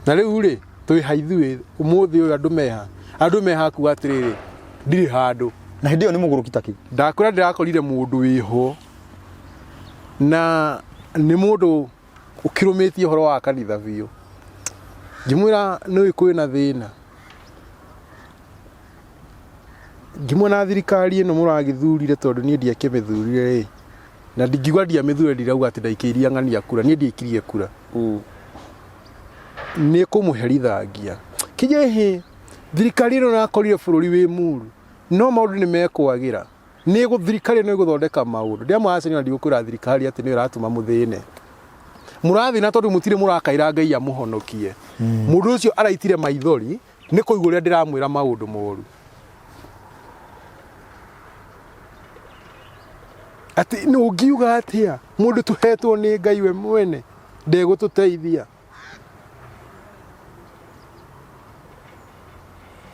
Na rĩu rĩ, twĩ ha ithuĩ ũmũthĩ ũyũ andũ meha? Andũ meha kuga atĩrĩrĩ, ndirĩ handũ. Na hĩndĩ ĩyo nĩ mũgũrũki ta kĩ? Ndakwĩra ndĩrakorire mũndũ wĩho na nĩ mũndũ ũkĩrũmĩtie ũhoro wa kanitha biũ. Ngĩmwĩra nĩũĩ kwĩna thĩna. Ngĩmuona thirikari ĩno mũragĩthurire tondũ niĩ ndiakĩmĩthurire rĩ, na ndingiuga ndiamĩthurire ndirauga atĩ ndaikĩirie ng'ania kura, niĩ ndiaikirie kura. Nĩ kũmũherithangia. Kĩnje hĩ, thirikari ĩno nakorire bũrũri wĩ mũru, no maũndũ nĩ mekwagĩra. Nĩ thirikari ĩno ĩgũthondeka maũndũ. Ndĩamwĩra aca niĩ ona ndigũkwĩra thirikari atĩ nĩyo ĩratũma mũthĩne. Mũrathĩna tondũ mũtirĩ mũrakaira Ngai amũhonokie. Mũndũ ũcio araitire maithori nĩ kũigua ũrĩa ndĩramwĩra maũndũ moru. Atĩ nĩ ũngiuga atĩa mũndũ tũhetwo nĩ Ngai we mwene ndegũtũteithia.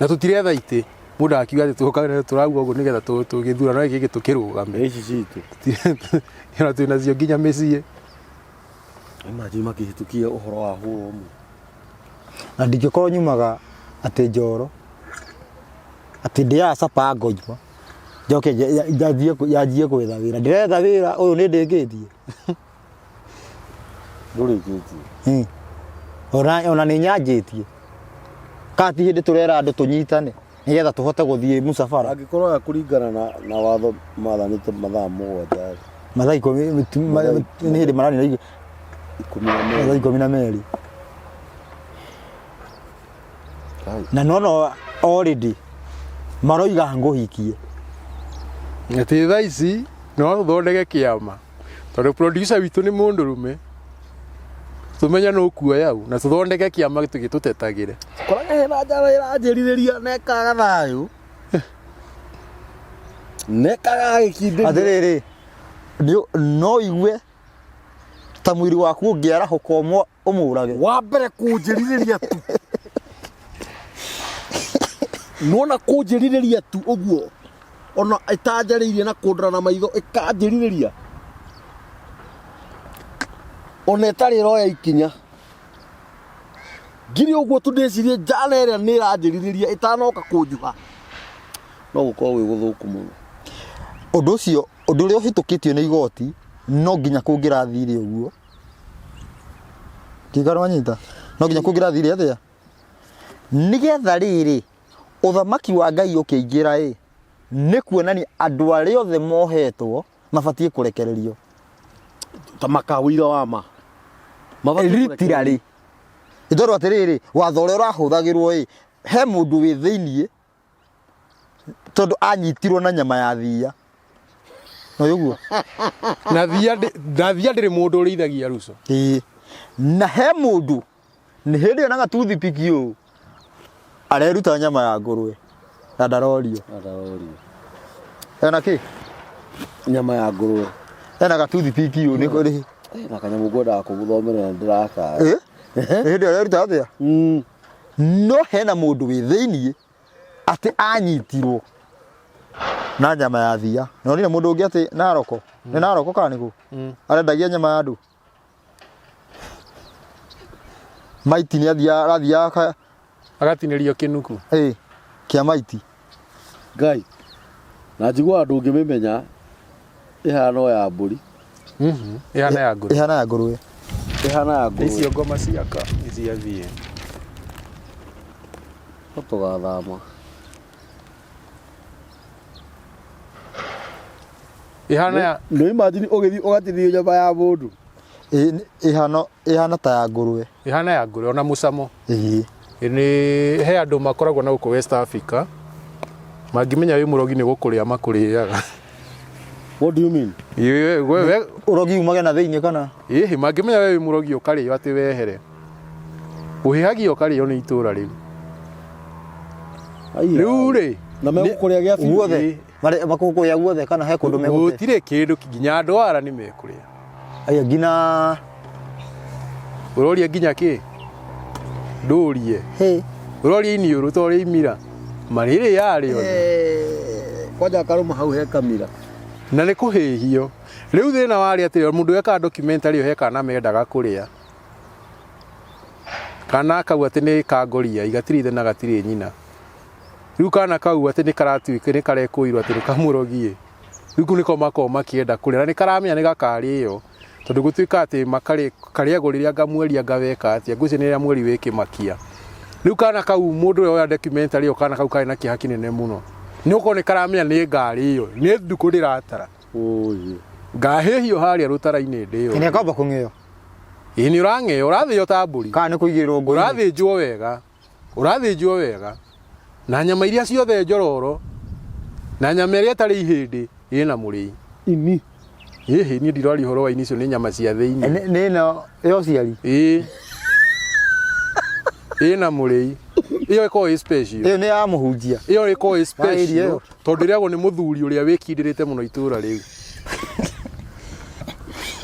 Na tũtiretha itĩ mũndũ akiuga atĩ tũka tũrauga ũguo nĩgetha tũgĩthurano gĩkĩ tũkĩrũgame. Ici citũ. Ona twĩ nacio nginya mĩciĩ. Imagine makĩhĩtũkia ũhoro wa hũra ũmwe. Na ndingĩkorwo nyumaga atĩ njoro atĩ ndĩaga capa ngoima njoke njanjie gwetha wĩra ndĩretha wĩra ũyũ nĩ ndĩkĩtie. Ndũrĩkĩtie. Ona nĩ nyanjĩtie kana ti hĩndĩ tũrera andũ tũnyitane nĩgetha tũhote gũthiĩ mũcabara. Angĩkorwo aya kũringana na watho mathanĩte mathaa 7 rĩ. Mathaa 10 nĩ hĩndĩ maranina 12. Mathaa 12. Na nono already maroiga ngũhikie. Atĩ thaa ici no tũthondeke kĩama tondũ producer witũ nĩ mũndũrũme tũmenye nũ kuoya u na tũthondeke kĩama gĩtũtetagĩre. Koraga hena njara ĩranjĩrirĩria na ĩkaga thayũ na ĩkaga gĩkindĩrio. Atĩrĩrĩ, no igue ta mwĩrĩ waku ũngĩarahũka ũmũrage. Wa mbere kũnjĩrirĩria tu nona kũnjĩrirĩria tu ũguo ona ĩtanjarĩirie na kũndora na maitho ĩkanjĩrirĩria ona ĩtarĩ ĩroya ikinya ngiri ũguo tu ndĩcirie njana ĩrĩa nĩ ĩranjĩrirĩria ĩtanoka kũnjuha no gũkorwo gwĩ gũthũku mũno. Ũndũ ũcio, ũndũ ũrĩa ũhĩtũkĩtio nĩ igoti no nginya kũngĩrathire ũguo. Ndiũĩ kana wanyita. No nginya kũngĩrathire atĩa? Nĩgetha rĩrĩ, ũthamaki wa Ngai ũkĩingĩra ĩ, nĩ kuonania andũ arĩa othe mohetwo mabatiĩ kũrekererio. Ta makawĩira wa ma. Mabatiĩ Literally. Nĩ tondũ atĩrĩrĩ, watho ũrĩa ũrahũthagĩrwo ĩ, he mũndũ wĩ thĩiniĩ tondũ anyitirwo na nyama ya thiia. No ũguo? Na thiia na thiia ndĩrĩ mũndũ ũrĩithagia ruco. Ĩĩ. Na he mũndũ nĩ hĩndĩ ĩyo na gatuthipiki ũũ areruta nyama ya ngũrwe na ndarorio. Ndarorio. Ena kĩ? Nyama ya ngũrwe. Ena gatuthipiki ũũ nĩ kũrĩ. Na kanyamũ ngwendaga kũmũthomera na ndĩrakaga. Ĩ? Nĩ hĩndĩ ĩyo areruta atĩa? No hena mũndũ wĩ thĩiniĩ atĩ anyitirwo na nyama ya thia. Nonire mũndũ ũngĩ atĩ Naroko. Nĩ Naroko kana nĩ kũ? Arendagia nyama ya andũ. Maiti nĩ athiaga arathiaga Agatinĩrio kĩnuku. Ĩ, kĩa maiti. Ngai. Na njiguaga ndũngĩmĩmenya ĩhana o ya mbũri. Ĩhana ya ngũrwe. Ĩhana ya ngũrwe. Ĩhana ya ngũrwe. Icio ngoma ciaka nĩciathiĩ. No tũgathama. Ĩhana ya Nĩ imagine ũgĩthiĩ ũgatinio nyama ya mũndũ. Ĩhana ĩhana ta ya ngũrwe. Ĩhana ya ngũrwe ona mũcamo. Ĩĩ. Nĩ he andũ makoragwo na gũkũ West Africa mangĩmenya wĩ mũrogi nĩ gũkũrĩa makũrĩaga. What do you mean? Ĩĩ, Ũrogi umage na thĩinĩ kana? Ĩhĩ, mangĩmenya we wĩ mũrogi ũkarĩo atĩ wehere. Ũhĩhagia ũkarĩo nĩ itũra rĩu. Rĩu rĩ, Na megũkũrĩa gĩa biũ. Guothe. Makũkũrĩa guothe kana he kũndũ megũte? Gũtirĩ kĩndũ nginya andũ ara nĩ mekũrĩa. Aya nginya Ũroria nginya kĩ? Ndũrie. Hĩ. Ũroria iniũrũ to ũrĩa imira. Marĩrĩ yarĩ othe. Kwanja karũma hau he kamira. Na nĩ kũhĩhio. Rĩu thĩna warĩ atĩrĩ, mũndũ wekaga documentary ĩyo he kana mendaga kũrĩa. Kana kau atĩ nĩ ka ngoriai, gatirĩ ithe na gatirĩ nyina. Rĩu kana kau atĩ nĩ karatuĩka nĩ karekũirwo atĩ nĩ kamũrogi ĩ. Rĩu kau nĩko makoragwo makĩenda kũrĩa na nĩ karamenya nĩ gakarĩo tondũ gũtuĩka atĩ makarĩ karĩagwo rĩrĩa anga mweri anga weka atĩa, ngwĩciria nĩ rĩrĩa mweri wĩ kĩmakia. Rĩu kana kau mũndũ ũrĩa woya documentary ĩyo kana kau karĩ na kĩeha kĩnene mũno. Nĩ gũkorwo nĩ karamenya nĩ ngarĩo, nĩ ndukũ ndĩratara. Ngahĩhio harĩa rũtara-inĩ ndĩo. Nĩ akamba kũng'eo. Ĩĩ nĩ ũrang'eo, ũrathĩo ta mbũri. Kana nĩ kũigĩrĩrwo ngũ-inĩ. Ũrathĩnjwo wega. Ũrathĩnjwo wega. Na nyama iria ciothe njororo na nyama ĩrĩa ĩtarĩ ihĩndĩ ĩna mũrĩi. Ini. Ĩhĩ, niĩ ndiraria ũhoro wa ini, icio nĩ nyama cia thĩinĩ. Nĩ ĩno ya ũciari. Ĩĩ, ĩna mũrĩi, ĩyo ĩkoragwo ĩ special. Ĩyo nĩ ya mũhunjia. Ĩyo ĩkoragwo ĩ Wa area special ĩyo. tondũ ĩrĩagwo nĩ mũthuri ũrĩa wĩkindĩrĩte mũno itũra rĩu.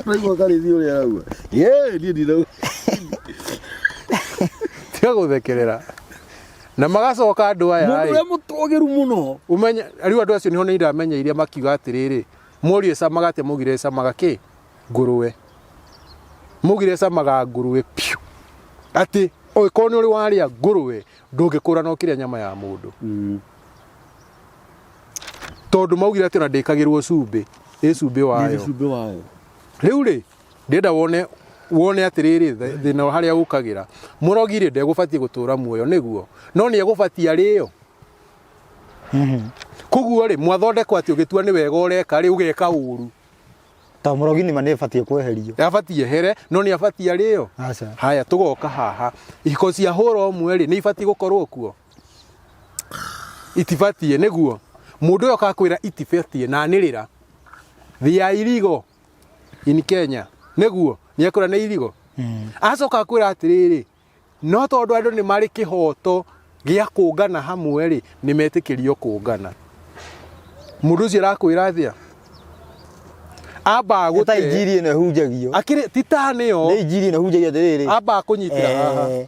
Raigua karĩthi ũrĩa arauga. Ĩĩ, niĩ ndinauga. Tiga gũthekerera na magacoka andũ aya Mũndũ ĩ, ũrĩa mũtũgĩru mũno. Ũmenye rĩu andũ acio nĩho nĩ ndamenyeire makiuga atĩrĩrĩ, mũriũ ĩcamaga atĩa? Mũgire ĩcamaga kĩ? Ngũrũwe. Mũgire ĩcamaga ngũrũwe piũ, atĩ ũngĩkorwo nĩ ũrĩ warĩa ngũrũwe ndũngĩkũra na ũkĩrĩa nyama ya mũndũ, tondũ maugire atĩ ona ndĩkagĩrwo cumbĩ, ĩ cumbĩ wayo. Cumbĩ wayo. Rĩu rĩ, ndĩrenda wone atĩrĩrĩ, thĩna harĩa ũkagĩra mũrogi rĩ, ndegũbatiĩ gũtũra muoyo nĩguo, no nĩ egũbatiĩ arĩo. Koguo rĩ, mwathondekwo atĩ ũgĩtua nĩ wega ũreka rĩ, ũgeka ũru. Ta mũrogi nĩma nĩ ĩbatiĩ kweherio. Abatiĩ ehere, no nĩ abatiĩ arĩo. Aca. Haya, tũgoka haha, ihiko cia hũra ũmwe rĩ, nĩ ibatiĩ gũkorwo kuo? Itibatiĩ. Nĩguo mũndũ ũyũ akakwĩra itibatiĩ na anĩrĩra they are illegal in Kenya, nĩguo nĩ ekwĩra nĩ illegal. Acoka akwĩra atĩrĩrĩ, no tondũ andũ nĩ marĩ kĩhoto gĩa kũngana hamwe rĩ, nĩ metĩkĩrio kũngana. Mũndũ ũcio arakwĩra atĩa? Ambaga Nĩ ta gũte injiri ĩno ĩhunjagio. Akĩrĩ ti ta nĩyo. Nĩ injiri ĩno ĩhunjagio atĩrĩrĩ. Ambaga kũnyitĩra haha.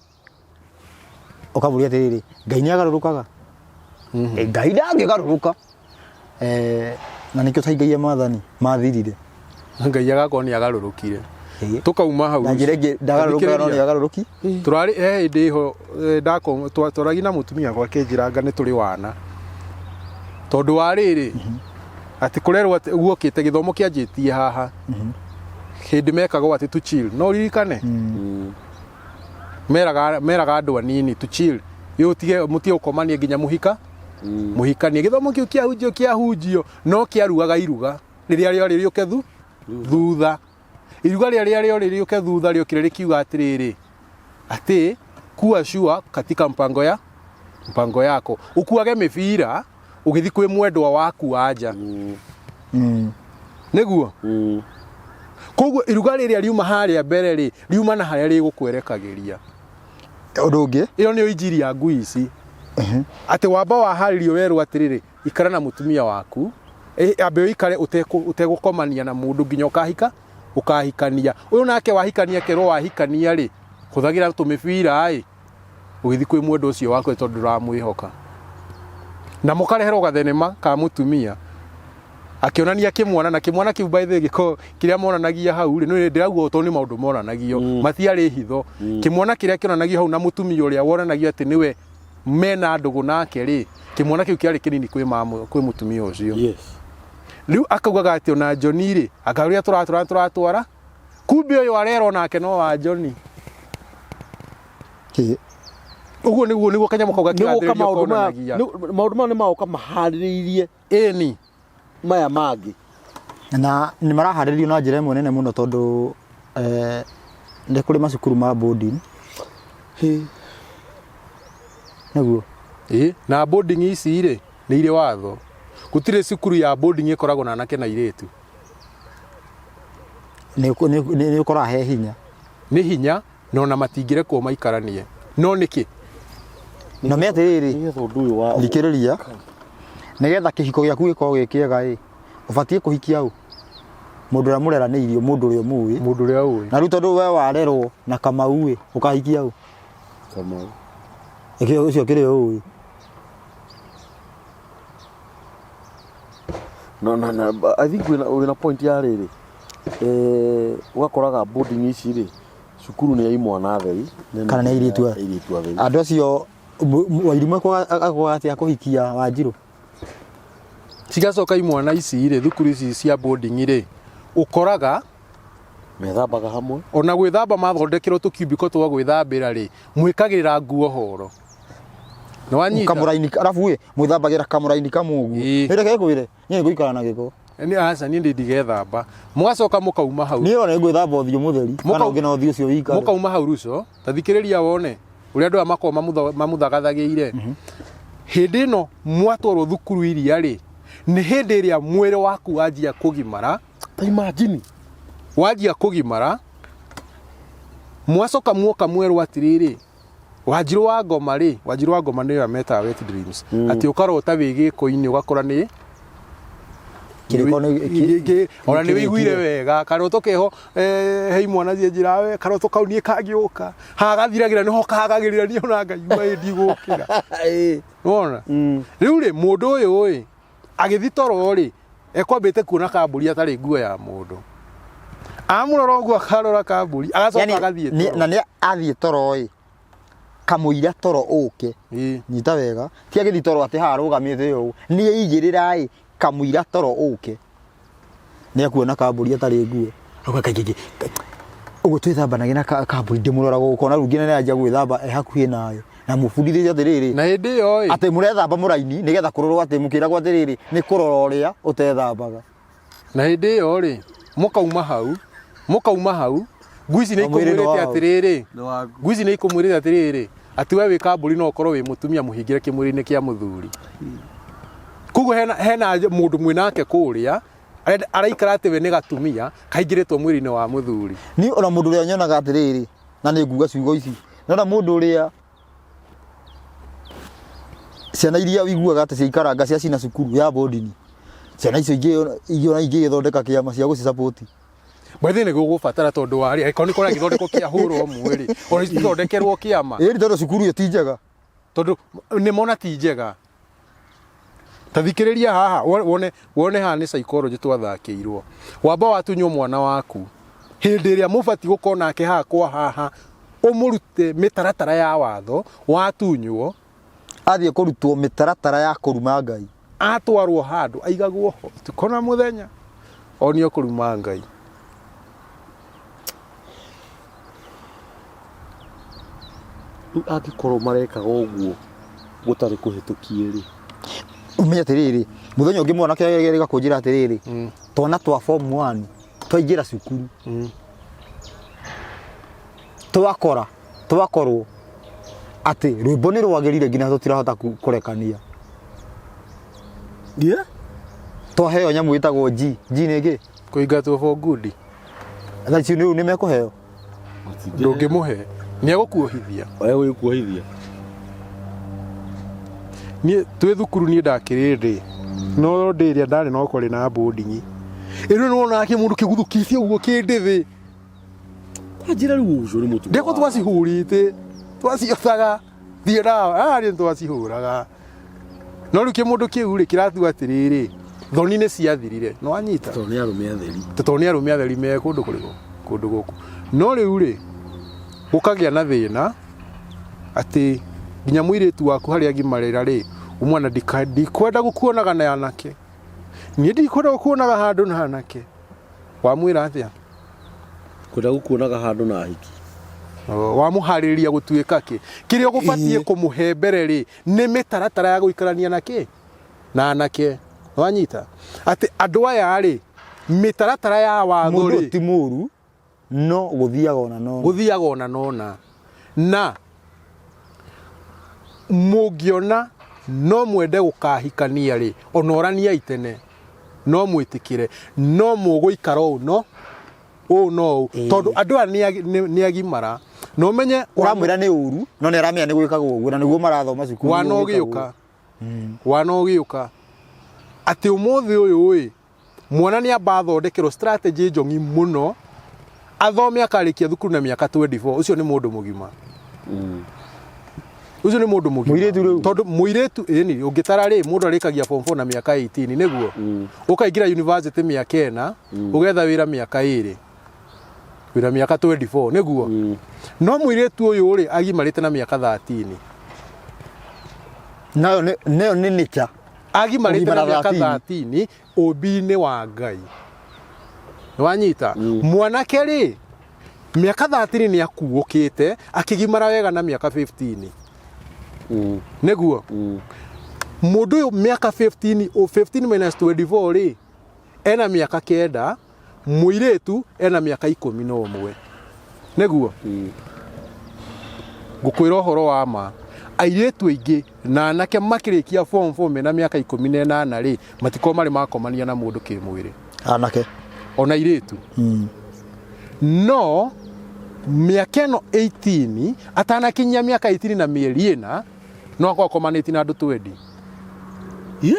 Ũkamũria atĩrĩrĩ, Ngai nĩ agarũrũkaga? Ngai ndangĩgarũrũka. Na nĩkĩo twaingagia maathani mathirire. Ngai agakorwo nĩ agarũrũkire. Tũkauma hau. Na njĩra ĩngĩ ndagarũrũkaga, no nĩ agarũrũki. Tũrarĩ he hĩndĩ ĩho twaragia na mũtumia gwake, njĩranga nĩ tũrĩ wana, tondũ wa rĩrĩ atĩ kũrerwo atĩ guokĩte gĩthomo kĩanjĩtie haha hĩndĩ mekagwo atĩ to chill, no ririkane meraga andũ anini to chill, ĩ ũtige mũtige gũkomania nginya mũhika mũhikanie. Gĩthomo kĩu kĩahunjio no kĩarugaga iruga rĩrĩa rĩarĩ rĩũke thutha, iruga rĩrĩa rĩarĩ rĩũke thutha rĩokire rĩkiuga atĩrĩrĩ, atĩ kuwa sure katika mpango yako, ũkuage mĩbira ũgĩthiĩ kwĩ mwendwa waku wa nja. Nĩguo koguo iruga rĩrĩa riuma harĩa mbere rĩ, riuma na harĩa rĩgũkwerekagĩria. Ũndũ ũngĩ. Ĩyo nĩyo injiri ya ngui ici, atĩ wamba waharĩrio werwo atĩrĩrĩ, ikara na mũtumia waku, ambe ũikare ũtegũkomania na mũndũ nginya ũkahika, ũkahikania. Ũyũ nake wahikania, kerwo wahikania rĩ, hũthagĩra tũmĩbira ĩ ũgĩthiĩ kwĩ mwendwa ũcio waku tondũ ndũramwĩhoka. Na mũkareherwo gathenema ka mũtumia akĩonania kĩmwana, na kĩmwana kĩu by the way gĩko kĩrĩa monanagia hau rĩ, nĩ ndĩrauga tondũ nĩ maũndũ monanagio, matiarĩ hitho. Kĩmwana kĩrĩa kĩonanagio hau na mũtumia ũrĩa wonanagio atĩ nĩwe mena ndũgũ nake rĩ, kĩmwana kĩu kĩarĩ kĩnini kwĩ mũtumia ũcio. Rĩu akaugaga atĩ ona John rĩ, anga ũrĩa tũratwara tũratwara, kumbe ũyũ arerwo nake no wa John. Ũguo nĩguo kanyamũ kau Nĩgũka gakĩgathĩrĩrio maũndũ maya konanagia. Maũndũ maya nĩ magoka maharĩrĩirie ĩni maya mangĩ. Na nĩ maraharĩrio na njĩra ĩmwe nene mũno, tondũ nĩ kũrĩ macukuru ma boarding. Nĩguo. Ĩ, na boarding ici rĩ, nĩ irĩ watho. Gũtirĩ cukuru ya boarding ĩkoragwo na anake na airĩtu. Nĩ ũkoraga he hinya. Nĩ hinya, na ona matingĩrekwo maikaranie. No nĩkĩ? Na me atĩrĩrĩ, Nĩgetha ũndũ ũyũ wa thikĩrĩria, nĩgetha kĩhiko gĩaku gĩkorwo gĩ kĩega ĩ, ũbatiĩ kũhikia ũ? Mũndũ ũrĩa mũreranĩirio, mũndũ ũrĩa ũmũĩ. Mũndũ ũrĩa ũĩ. Na rĩu tondũ we warerwo na Kamau ĩ, ũkahikia ũ? Kamau. Ĩkĩ ũcio kĩrĩa ũĩ. No, no, no, but I think wĩna point ya rĩrĩ, ũgakoraga boarding ici rĩ, cukuru nĩ ya imwana theri Kana nĩ airĩtu airĩtu atheri. Andũ acio Wairimũ akwaga atĩa kũhikia Wanjirũ? Cigacoka imwana ici rĩ, thukuru ici cia boarding rĩ, ũkoraga methambaga hamwe. Ona gwĩthamba mathondekerwo tũkiumbiko twa gwĩthambĩra rĩ, mwĩkagĩrĩra nguo horo. Nĩ wanyita? Kamũraini, arabu ĩ mwĩthambagĩra kamũraini kamwe ũguo. Ĩĩ. Nĩ reke ngwĩre, niĩ nĩngũikara na gĩko. Nĩ aca, niĩ ndigethamba. Mũgacoka mũkauma hau. Niĩ ona nĩngwĩthamba ũthiũ mũtheri, kana ũngĩ na ũthiũ ũcio wĩikare. Mũkauma hau ruco, ta thikĩrĩria wone ũrĩa andũ aya makoragwo mamũthagathagĩire. Hĩndĩ ĩno mwatwarwo thukuru iria rĩ, nĩ hĩndĩ ĩrĩa mwĩrĩ waku wanjia kũgimara. Ta imagine. Wanjia kũgimara, mwacoka muoka mwerwo atĩrĩrĩ, Wanjirũ wa ngoma rĩ, Wanjirũ wa ngoma nĩyo metaga wet dreams. Atĩ ũkarota wĩ gĩko-inĩ ũgakora nĩ Kĩrĩko nĩ- ona nĩ wĩiguire kĩrĩkire. wega karoto keho he imwana cianjĩra we karoto kau niĩ kangĩũka hagathiragĩra nĩho kagagĩrĩra niĩ ona ngaigua ĩ ndigũkĩra. Nĩwona? Rĩu rĩ mũndũ ũyũ ĩ agĩthi toro rĩ ekwambĩte kuona kambũri atarĩ nguo ya mũndũ amũrora ũguo akarora kambũri agacoka Yani, agathiĩ toro. Na nĩ athiĩ toro ĩ kamũira toro ũke. Nyita wega, ti agĩthiĩ toro atĩ haha arũgamĩte ũũ, nĩ eigĩrĩra ĩ kamũira toro ũke nĩ akuona kambũri atarĩ nguo. Auga kaingĩ ũguo twĩthambanagia na kambũri ndĩmũroraga ũkona rĩu nginya nĩanjia gwĩthamba e hakuhĩ nawe na mũbundithĩtie atĩrĩrĩ Na hĩndĩ ĩyo ĩ atĩ mũrethamba mũraini nĩgetha kũrorwo atĩ mũkĩragwo atĩrĩrĩ nĩ kũrora ũrĩa ũtethambaga. Na hĩndĩ ĩyo rĩ mũkauma hau, mũkauma hau ngui ici nĩ Mwĩrĩ nĩ ikũmwĩrĩte wao. atĩrĩrĩ, Nĩ waku. ngui ici nĩ ikũmwĩrĩte atĩrĩrĩ atĩ we wĩ kambũri no ũkorwo wĩ mũtumia mũhingĩre kĩmwĩrĩ-inĩ kĩa mũthuri. Koguo hena mũndũ mwĩnake kũrĩa araikara atĩ we nĩ gatumia kaingĩrĩtwo mwĩrĩ-inĩ wa mũthuri. Niĩ ona mũndũ ũrĩa nyonaga atĩrĩrĩ, na nĩ nguga ciugo ici, nona mũndũ ũrĩa ciana iria ũiguaga atĩ ciaikaranga ciacina cukuru ya boarding, ciana icio ingĩ ingĩ ona ingĩgĩthondeka kĩama cia gũci support. By the way, nĩ gũgũbatara tondũ wa rĩ angĩkorwo nĩ kũrĩa gĩthondeko kĩa hũrwo mwĩrĩ ona cithondekerwo kĩama. Ĩĩ tondũ cukuru ĩyo ti njega. Tondũ nĩ mona ti njega. Ta thikĩrĩria haha wone haha nĩ psychology twathakĩirwo. Wamba watunywo mwana waku hĩndĩ ĩrĩa mũbatiĩ gũkorwo nake haha kwa haha ũmũrute mĩtaratara ya watho watunywo. Athiĩ kũrutwo mĩtaratara ya kũruma Ngai. Atwarwo handũ aigagwo ho ũtukũ na mũthenya onio kũruma Ngai. Rĩu angĩkorwo marekaga ũguo gũtarĩ kũhĩtũkie rĩ. Ũmenye atĩrĩrĩ, mũthenya ũngĩ mwanake agĩrĩga kũnjĩra atĩrĩrĩ, twana twa form 1 twaingĩra cukuru. Twakora, twakorwo atĩ rwĩmbo nĩ rwagĩrire nginya tũtirahota kũrekania. Yeah? Twaheo nyamũ ĩtagwo G. G nĩ kĩ? Kũingatwo for good. Thaa ici rĩu nĩ mekũheo. Ndũngĩmũhe nĩ egũkuohithia. Egũkuohithia. Niĩ twĩ thukuru niĩ ndakĩrĩ ndĩ no ndĩ ĩrĩa ndarĩ no kwarĩ na boarding. Ĩno nĩ wonaga kĩmũndũ kĩguthũkĩtie ũguo kĩndĩ thĩ. Ta njĩra rĩu ũcio nĩ mũtugo. Ndĩko twacihũrĩte twaciotaga thiĩ ndawa arĩ twacihũraga. No rĩu kĩmũndũ kĩu rĩ kĩratua atĩrĩrĩ thoni nĩ ciathirire nĩ wanyita. Tondũ nĩ arũme atheri. Tondũ nĩ arũme atheri me kũndũ kũrĩkũ kũndũ gũkũ. No rĩu rĩ gũkagĩa na thĩna atĩ nginya mũirĩtu waku harĩa agimarĩra rĩ umwana ndikwenda gũkuonaga na anake, niĩ ndikwenda gũkuonaga handũ na anake. Wamwĩra atĩa? Kwenda gũkuonaga handũ na ahiki. Wamũharĩrĩria gũtuĩka kĩ? Kĩrĩa ũgũbatiĩ kũmũhe mbere rĩ nĩ mĩtaratara ya gũikarania na kĩ? Na anake. Wanyita? Atĩ andũ aya rĩ mĩtaratara ya watho Mũndũ rĩ ti mũru no gũthiaga ona nona. Gũthiaga ona nona. Na mũngĩona no mwende gũkahikania rĩ ona ũraniai tene no mwĩtĩkĩre no mũgũikara ũũ no ũũ no ũũ tondũ andũ aya nĩ agimara na ũmenye ũramwĩra nĩ ũru no nĩ aramenya nĩ gwĩkagwo ũguo na nĩguo marathoma cukuru wana nĩguo gwĩkagwo. ũgĩũka wana ũgĩũka atĩ ũmũthĩ ũyũ ĩ mwana nĩ amba athondekerwo strategy njong'i mũno athome akarĩkia thukuru na mĩaka 24 ũcio nĩ mũndũ mũgima. Ũcio nĩ mũndũ mũgima. Mũirĩtu rĩu? Tondũ mũirĩtu ĩni ũngĩtara rĩ mũndũ arĩkagia form 4 na mĩaka 18 nĩguo ũkaingĩra university mĩaka ĩna ũgetha wĩra mĩaka ĩrĩ wĩra mĩaka 24 nĩguo no mũirĩtu ũyũ rĩ agimarĩte na mĩaka 13. Nayo nĩ nature. Agimarĩte na Ũgimara mĩaka 13. 13 ũmbi-inĩ wa Ngai. Nĩwanyita? Mwanake rĩ mĩaka 13 nĩ akuũkĩte akĩgimara wega na mĩaka 15. Nĩguo? Mũndũ ũyũ mĩaka 15, 15 minus 24 rĩ ena mĩaka 9, mũirĩtu ena mĩaka 11. Nĩguo? Ngũkwĩra ũhoro wa ma airĩtu aingĩ na anake makĩrĩkia form 4 mena mĩaka 18 rĩ matikorwo marĩ makomania na mũndũ kĩmwĩrĩ. Anake. Ona airĩtu. No mĩaka ĩno 18, atanakinyia mĩaka 18 na mĩeri 4, no akorwo akomanĩtie na andũ 20. Ye?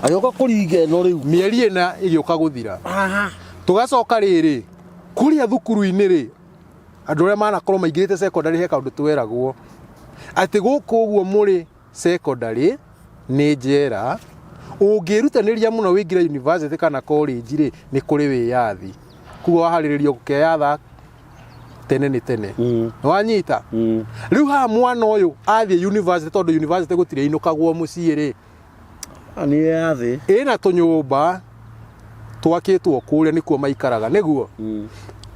Agĩũka kũringa ĩno rĩu. Mĩeri 4 ĩgĩũka gũthira. Tũgacoka rĩrĩ, kũrĩa thukuru-inĩ rĩ, andũ arĩa manakorwo maingĩrĩte secondary, he kaũndũ tweragwo atĩ gũkũ ũguo mũrĩ secondary nĩ njera, ũngĩrutanĩria mũno wĩingĩre university kana college rĩ, nĩ kũrĩ wĩyathi. Koguo waharĩrĩrio gũkeyatha tene nĩ tene. Nĩwanyita? Rĩu haha mwana ũyũ athiĩ university, tondũ university gũtirĩ inũkagwo mũciĩ rĩ, Nĩ yathĩ. Ĩna tũnyũmba twakĩtwo kũrĩa, nĩkuo maikaraga, nĩguo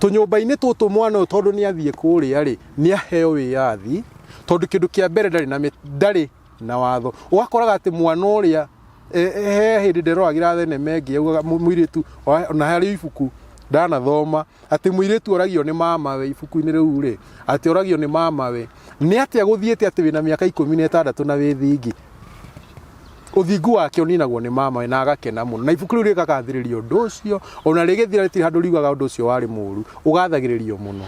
tũnyũmba-inĩ tũtũ. Mwana ũyũ, tondũ nĩ athiĩ kũrĩa rĩ, nĩ aheo wĩyathi, tondũ kĩndũ kĩa mbere ndarĩ na watho. Ũgakoraga atĩ mwana ũrĩa he hĩndĩ ndĩroragĩra thenema ĩngĩ yaugaga mũirĩtu, na harĩ ibuku ndanathoma atĩ mũirĩtu oragio nĩ mamawe ibuku-inĩ rĩu rĩ, atĩ oragio nĩ mamawe nĩ atĩa gũthiĩte atĩ wĩna mĩaka 16 na wĩ thingi. Ũthingu wake ũninagwo nĩ mamawe na agakena mũno, na ibuku rĩu rĩgagathĩrĩria ũndũ ũcio. Ona rĩgĩthira, rĩtirĩ handũ riugaga ũndũ ũcio warĩ mũru, ũgathagĩrĩrio mũno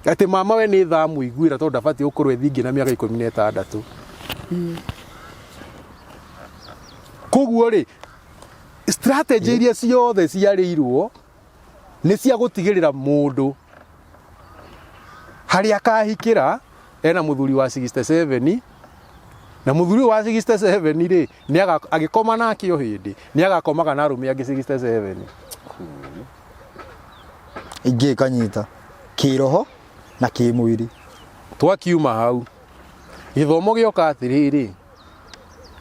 atĩ mamawe nĩ thaa mũiguĩra, tondũ ndabatiĩ gũkorwo ĩthingi na mĩaka 16. Koguo rĩ, strategy iria ciothe ciarĩirwo nĩ cia gũtigĩrĩra mũndũ harĩa akahikĩra ena mũthuri wa 67, na mũthuri ũyũ wa 67 rĩ, nĩ agĩkoma nake o hĩndĩ nĩ agakomaga na arũme angĩ 67. Ingĩ ikanyita kĩroho na kĩmwĩrĩ. Twakiuma hau, gĩthomo gĩoka atĩrĩrĩ,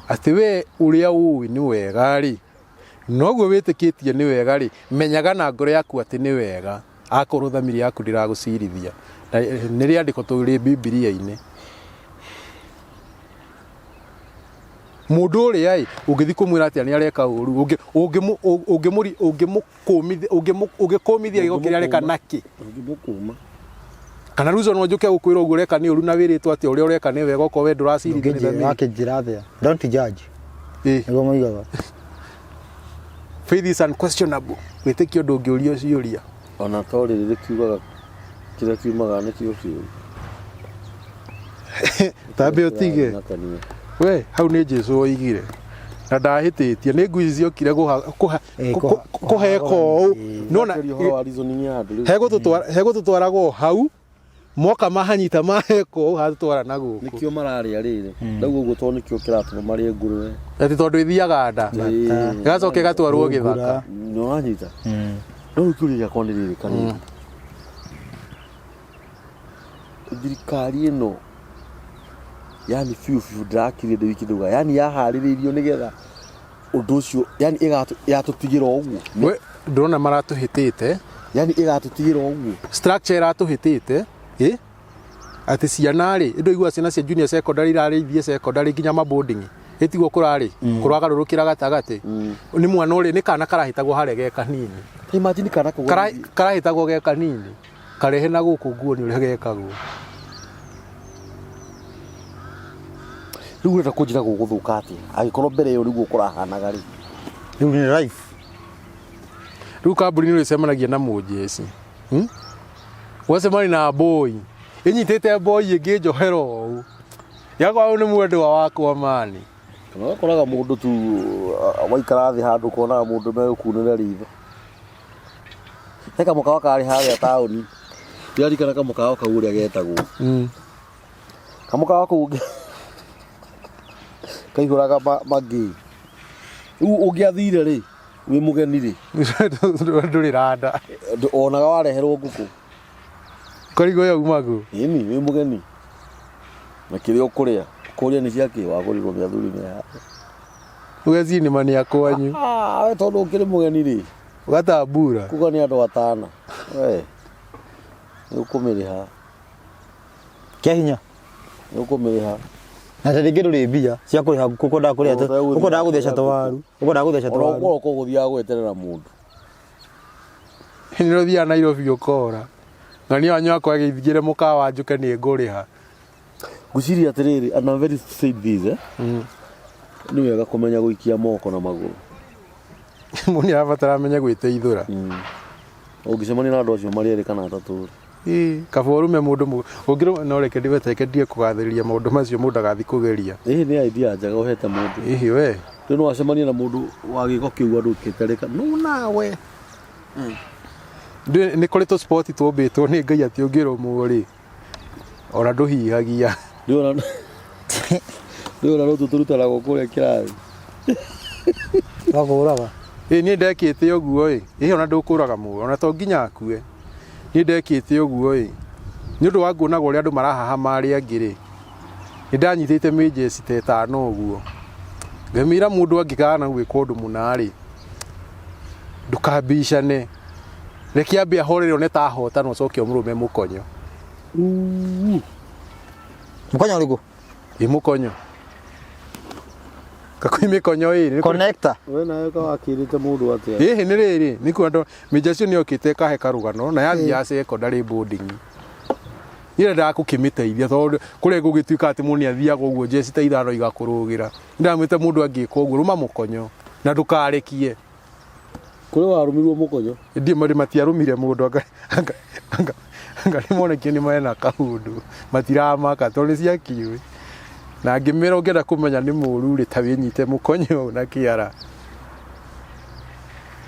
atĩ we ũrĩa ũĩ nĩ wega rĩ, noguo wĩtĩkĩtie nĩ wega rĩ, menyaga na ngoro yaku atĩ nĩ wega, akorwo thamiri yaku ndĩragũcirithia. Na nĩ rĩandĩko tũrĩ Bibilia-inĩ. Mũndũ ũrĩa ĩ, ũngĩthiĩ kũmwĩra atĩa nĩ areka ũru? Ũngĩkũmithia gĩko kĩrĩa areka nakĩ? Ũngĩmũkũma. Kana ruco no njũke gũkwĩra ũguo ũreka nĩ ũru, na wĩrĩtwo atĩ ũrĩa ũreka nĩ wega, okorwo we ndũracirithio nĩ thamiri. Wakĩnjĩra atĩa? Don't judge. Nĩguo moigaga. Faith is unquestionable. Wĩtĩkio ndũngĩũrio ciũria. Ona to rĩrĩ rĩkiugaga kĩrĩa kiumaga nĩkĩo kĩũru. Tambe ũtige. Na kanua. We hau nĩ Jesu oigire na ndahĩtĩtie, nĩ ngui ici ciokire kũheka ũũ nona. Ũracaria ũhoro wa reasoning ya andũ rĩu. Hegũtũtwaraga o hau moka mahanyita maheka ũũ, hatũtwara na gũkũ. Nĩkĩo mararĩa rĩrĩ ndauga ũguo, tondũ nĩkĩo kĩratũma marĩe ngũrwe. Atĩ tondũ ĩthiaga nda, ĩgacoka ĩgatwarwo gĩthaka. Nĩ ũranyita? No rĩu kĩũria gĩakwa nĩ rĩrĩ, kanini, thirikari ĩno, yani biũ biũ ndĩrakire ndĩ wiki ndauga, yani yaharĩrĩirio nĩgetha ũndũ ũcio, yani yatũtigĩra ũguo. We ndĩrona maratũhĩtĩte. Yani ĩgatũtigĩra ũguo. Structure ĩratũhĩtĩte ĩ atĩ ciana rĩ, ndũigua ciana cia junior secondary irarĩithie secondary nginya maboarding, ĩtiguo kũrarĩ kũragarũrũkĩra gatagatĩ. Nĩ mwana ũrĩ nĩ kana karahĩtagwo harĩa ge kanini. Imagine kana kau. Karahĩtagwo ge kanini, karehe na gũkũ nguo nĩ ũrĩa gekagwo. Rĩu ũrenda kũnjĩra gũgũthũka atĩa angĩkorwo mbere ĩyo nĩguo kũrahanaga rĩ? Rĩu nĩ life. Rĩu kambuni nĩ ũrĩcemanagia na mũnjeci, Ũgacemania na mbũi ĩnyitĩte mboi ĩngĩ njohero ũũ, yakwa nĩ mwendwa wakwa mani. Kana ũgakoraga mũndũ tu waikara thĩ handũ, ũkonaga mũndũ megũkunĩra ritho. He kamũkawa karĩ harĩa taũni, ndiririkana kamũkawa kau ũrĩa getagwo. Kamũkawa kau kaihũraga mangĩ. Rĩu ũngĩathire rĩ, wĩ mũgeni rĩ, ndũrĩ randa. Onaga wareherwo ngũkũ. Korigo ĩyo umagu. Ĩni wĩ mũgeni na kĩrĩa ũkũrĩa kũrĩa nĩ ciakĩ wagũrirwo nĩ athuri me haha. Ũgacinima nĩ akwanyu. Ah, we tondũ ũkĩrĩ mũgeni rĩ, ũgatambura. Kuga nĩ andũ atana, we nĩ ũkũmĩrĩha. Kĩa hinya. Nĩ ũkũmĩrĩha. Na ta rĩngĩ ndũrĩ mbia cia kũrĩha ngũkũ, ũkwendaga kũrĩa ũkwendaga gũtheca tũwaru, ũkwendaga gũtheca Ona tũwaru. ũkorwo kũgũthiaga gweterera mũndũ. Nĩ ũthiaga Nairobi ũkora ng'ania wanyu akwa agĩthingĩre mũkawa njũke nĩ ngũrĩha. Ngwĩciria atĩrĩrĩ, and I'm very said this, eh? Nĩ wega kũmenya gũikia moko na magũrũ. Mũndũ nĩ arabatara amenye gwĩteithũra. Ũngĩcemania na andũ acio marĩ erĩ kana atatũ rĩ. Ĩĩ, kaba ũrume mũndũ ũngĩrũma no reke ndĩweteke ndige kũgathĩrĩria maũndũ macio mũndũ agathiĩ kũgeria. Ĩĩ nĩ idea njega ũhete mũndũ. Ĩhĩ we. Rĩu no acemanie na mũndũ wa gĩko kĩu andũ kĩtarĩka. No nawe. Nĩ kũrĩ tũ spot tũmbĩtwo nĩ Ngai atĩ ũngĩrũmwo rĩ ona ndũhihagia. Ndĩona ndĩona rũtũ tũrutanagwo kũrĩa kĩrathi. Wakũraga. Ĩ niĩ ndekĩte ũguo ĩ, ĩ ona ndũkũraga mũndũ ona to nginya akue. Niĩ ndekĩte ũguo ĩ, nĩ ũndũ wa nguonaga ũrĩa andũ marahahama arĩa angĩ rĩ, nĩ ndanyitĩte mĩnjeci ta ĩtano ũguo. Ngamĩra mũndũ angĩkana gwĩka ũndũ mũna rĩ, ndũkambicane. Reke ambe ahorere one ta ahota na ũcoke ũmũrũme mũkonyo. Mũkonyo ũrĩkũ? Ĩ mũkonyo. Kakwĩ mĩkonyo ĩrĩ. Connector. We nawe kawakĩrĩte mũndũ atĩa? Ĩhĩ nĩ rĩrĩ, nĩ kuona mĩnja cio nĩ yokĩte ĩkahe karũgano na yathiĩ ya secondary boarding. Niĩ ndendaga gũkĩmĩteithia tondũ kũrĩa gũgĩtuĩka atĩ mũndũ nĩ athiaga ũguo njeci ta ithano igakũrũgĩra. Ndamwĩte mũndũ angĩka ũguo rũma mũkonyo na ndũkarekie. Kũrĩ warũmirwo mũkonyo. Ndiĩ marĩ matiarũmire mũndũ anga anga anga anga nĩmonekie nĩ mena kaũndũ matiramaka tondũ nĩ ciakiũĩ. Na ngĩmĩra ũngĩenda kũmenya nĩ mũru rĩ ta wĩnyite mũkonyo ũyũ na kĩara.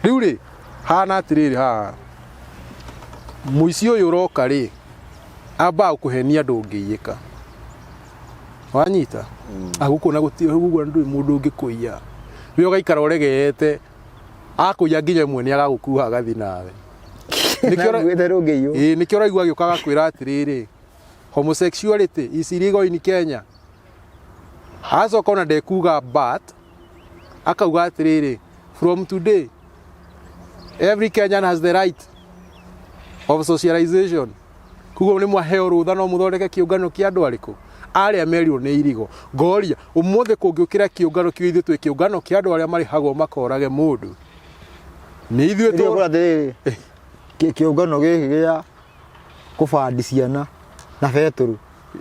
Rĩu rĩ hana atĩrĩrĩ haha mũici ũyũ ũroka rĩ ambaga gũkũhenia ndũngĩiyĩka. Wanyita? Agũkuona gũtirĩ ũguo ndũrĩ mũndũ ũngĩkũiya. We ũgaikara ũregete akũiya nginya ĩmwe nĩ agagũkuha agathiĩ nawe. Nĩkĩo ũra- Nakuĩte rũngĩiywo. Ĩĩ nĩkĩo ũraigua agĩũka agakwĩra atĩrĩrĩ homosexuality is illegal in Kenya. Acoka ona ndekuga but akauga atĩrĩrĩ from today every Kenyan has the right of socialization. Koguo nĩ mwaheo rũtha no mũthondeke kĩũngano kĩa andũ arĩkũ arĩa merirwo nĩ irigo. Ngoria ũmũthĩ kũngĩũkĩra kĩũngano kĩu ithuĩ twĩ kĩũngano kĩa andũ arĩa marĩhagwo makorage mũndũ. Nĩ ithuĩ Rĩu ũkora atĩrĩrĩ, kĩũngano gĩkĩ gĩa kũbandi ciana na betũrũ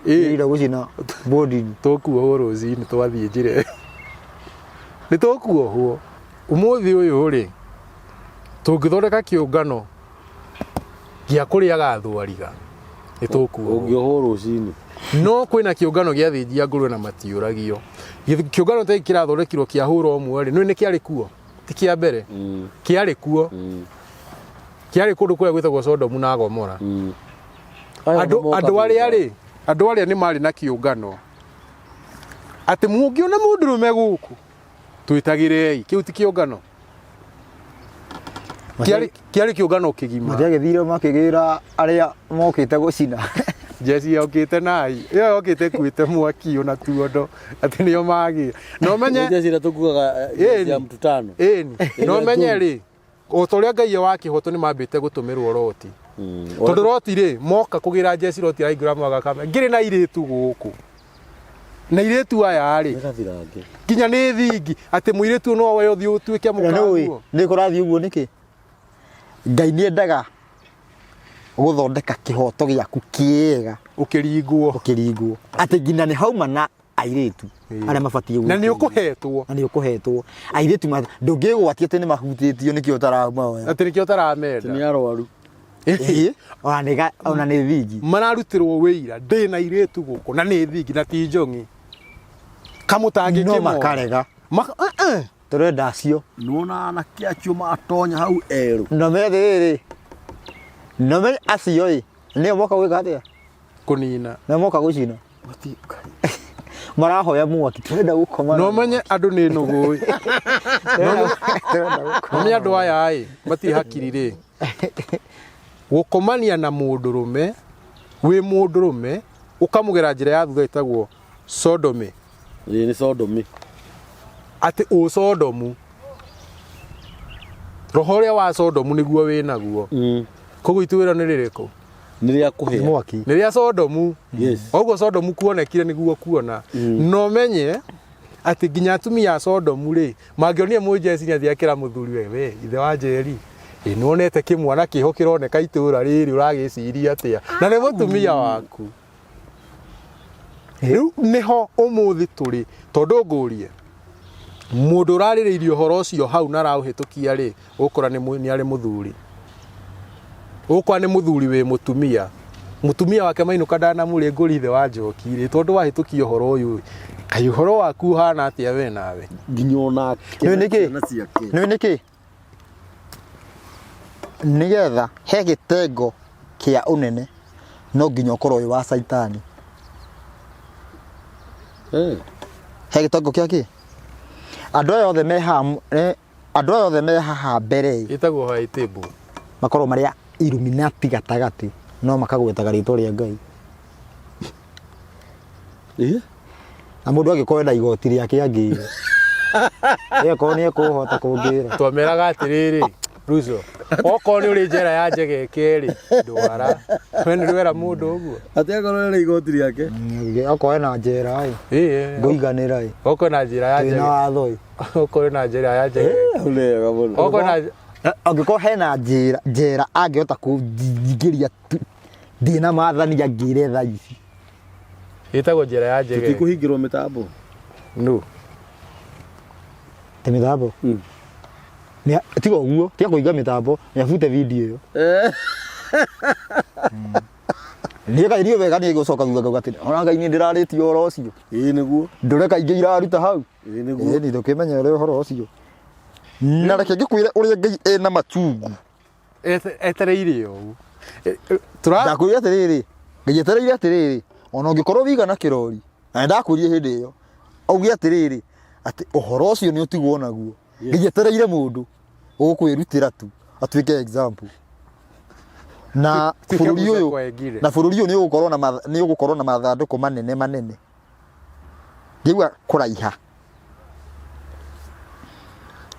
Ĩĩ. ira gũcina boarding. Tũkuohwo rũcinĩ twathiĩ njĩra ĩyo. Nĩ tũkuohwo. Ũmũthĩ ũyũ rĩ, tũngĩthondeka kĩũngano gĩa kũrĩaga thwariga nĩ tũkuohwo. Ũngĩohwo rũcinĩ. No kwĩna kĩũngano gĩa athĩnji a ngũrwe na matiũragio. Kĩũngano ta gĩkĩ kĩrathondekirwo kĩa hũra ũmwe rĩ, nĩũĩ nĩ kĩarĩ kuo? Ti kĩa mbere. Kĩarĩ kuo. Kĩarĩ kũndũ kũrĩa gwĩtagwo Sodomu na Gomora. Andũ andũ arĩa rĩ, andũ arĩa nĩ marĩ na kĩũngano atĩ mũngĩona mũndũrũme gũkũ twĩtagĩrei, kĩu ti kĩũngano. Kĩarĩ kĩarĩ kĩũngano kĩgima. Matiagĩthire makĩgĩra arĩa mokĩte gũcina. Jeci yokĩte nai ĩyo yokĩte ĩkuĩte mwaki ona tuondo atĩ nĩo magĩa na ũmenye Njeci ĩrĩa tũkuaga Ĩni. ya mtutano. ĩni na ũmenye rĩ o ta ũrĩa Ngai wa kĩhoto nĩ mambĩte gũtũmĩrwo Loti tondũ Loti rĩ moka kũgĩra Jeci Loti araingĩra mwaka kame ngĩrĩ na irĩtu gũkũ na irĩtu aya rĩ Gathirange. nginya nĩ thingi atĩ mũirĩtu no we ũthiĩ ũtuĩke Na nĩũĩ mũkaguo nĩ kũrathiĩ ũguo nĩkĩ? Ngai nĩ endaga gũthondeka kĩhoto gĩaku kĩega ũkĩringwo ũkĩringwo atĩ nginya nĩ hauma na airĩtu arĩa mabatiĩ na nĩ gwĩtĩria. ũkũhetwo na nĩ ũkũhetwo airĩtu ndũngĩgwatia atĩ nĩ mahutĩtio nĩkĩo ũtaramaoya atĩ nĩkĩo ũtaramenda Nĩ arwaru. Ĩĩ, ona nĩ ona nĩ thingi mararutĩrwo wĩira ndĩ na irĩtu gũkũ na nĩ thingi na ti njong'i kamũtangĩ no makarega tũrenda acio Nĩwona anake acio matonya hau erũ. no methe rĩrĩ no me acio ĩ nĩo moka gwĩka atĩa kũnina nĩo moka gũcina marahoya mwaki tũrenda gũkoma no menye andũ nĩ nũgũ tũrenda gũkoma no menye andũ aya ĩ matirĩ hakiri rĩ gũkomania na mũndũrũme wĩ mũndũrũme ũkamũgera njĩra ya thutha ĩtagwo sodomy Ĩĩ nĩ sodomy. Atĩ ũ Sodomu. Roho ũrĩa wa Sodomu nĩguo wĩ naguo. Koguo ituĩro nĩ rĩrĩkũ? Nĩ rĩa kũhĩa. Mwaki. Nĩ rĩa Sodomu. Yes. Oguo Sodomu kuonekire nĩguo kuona. Na ũmenye atĩ nginya atumia a Sodomu rĩ, mangĩonire mũjeci nĩ athiĩ akĩra mũthuri we, we ithe wa Njeri, ĩ nĩwonete kĩmwana kĩho kĩroneka itũra rĩrĩ ũragĩciria atĩa? Na nĩ mũtumia waku. Rĩu nĩho ũmũthĩ tũrĩ tondũ ngũrie Mũndũ ũrarĩrĩirie ũhoro ũcio hau na araũhĩtũkia rĩ, ũgũkora nĩ nĩ arĩ mũthuri. Ũgũkora nĩ mũthuri wĩ mũtumia. Mũtumia wake mainũka ndanamũrĩ ngũri ithe wa njoki rĩ, tondũ wahĩtũkia ũhoro ũyũ ĩ, kaĩ ũhoro waku ũhana atĩa we nawe? Nginya onake Nĩũĩ na nĩkĩ? ciana ciake. Nĩũĩ nĩkĩ? Nĩgetha he gĩtengo kĩa ũnene no nginya ũkorwo wĩ wa caitani. Eh. He gĩtongo kĩa kĩ? Andũ aya othe me haha eh, andũ aya othe me haha mbere ĩ, Ĩtagwo high table. makorwo marĩ a Illuminati gatagatĩ no makagwetaga rĩtwa rĩa Ngai. Eh? Na mũndũ angĩkorwo ena igoti rĩake angĩra. Ĩkorwo nĩ ekũhota kũngĩra. Twameraga atĩrĩrĩ, Ruco, okorwo nĩ ũrĩ njera ya njegeke rĩ, ndwara. We nĩ ũrĩ wera mũndũ ũguo? Atĩ akorwo ena igoti rĩake. Okorwo ena njera ĩ, Ĩĩ. ngũiganĩra ĩ. Okorwo na njĩra ya Twĩna njege. watho ĩ. Okorwo na njĩra ya njege. Hau nĩ wega mũno. Okorwo na Angĩkorwo hena njĩra njera angĩhota kũnjingĩria ndĩna maathani angĩre thaa ici. Ĩtagwo njera ya njege. Tũtikũhingĩrwo mĩtambo. No. Ti mĩtambo? Tiga ũguo, tiga kũhinga mĩtambo, nĩ abute video ĩyo. Niĩ kaĩ niĩ wega nĩ gũcoka thutha ngauga atĩrĩ, ona Ngai niĩ ndĩrarĩtie ũhoro ũcio. Ĩĩ nĩguo. Ndũre kaingĩ iraruta hau. Ĩĩ nĩguo. Ĩĩ nĩ ndũkĩmenye ũrĩa ũhoro ũcio. Na reke ngĩkwĩre ũrĩa Ngai ena machungu. Etereire ũũ. Tũra Ndakwĩrire atĩrĩrĩ, Ngai etereire atĩrĩrĩ, ona ũngĩkorwo wĩigana kĩrori, na nĩndakwĩrire hĩndĩ ĩyo, auge atĩrĩrĩ, atĩ ũhoro ũcio nĩ ũtigwo naguo. Ngai etereire mũndũ ũkwĩrutĩra tu atuĩke example. Na Tuĩke bũrũri Musa ũyũ Koengire. na bũrũri ũyũ nĩ ũgũkorwo na nĩ ũgũkorwo na mathandũkũ manene manene. Ngĩigua kũraiha.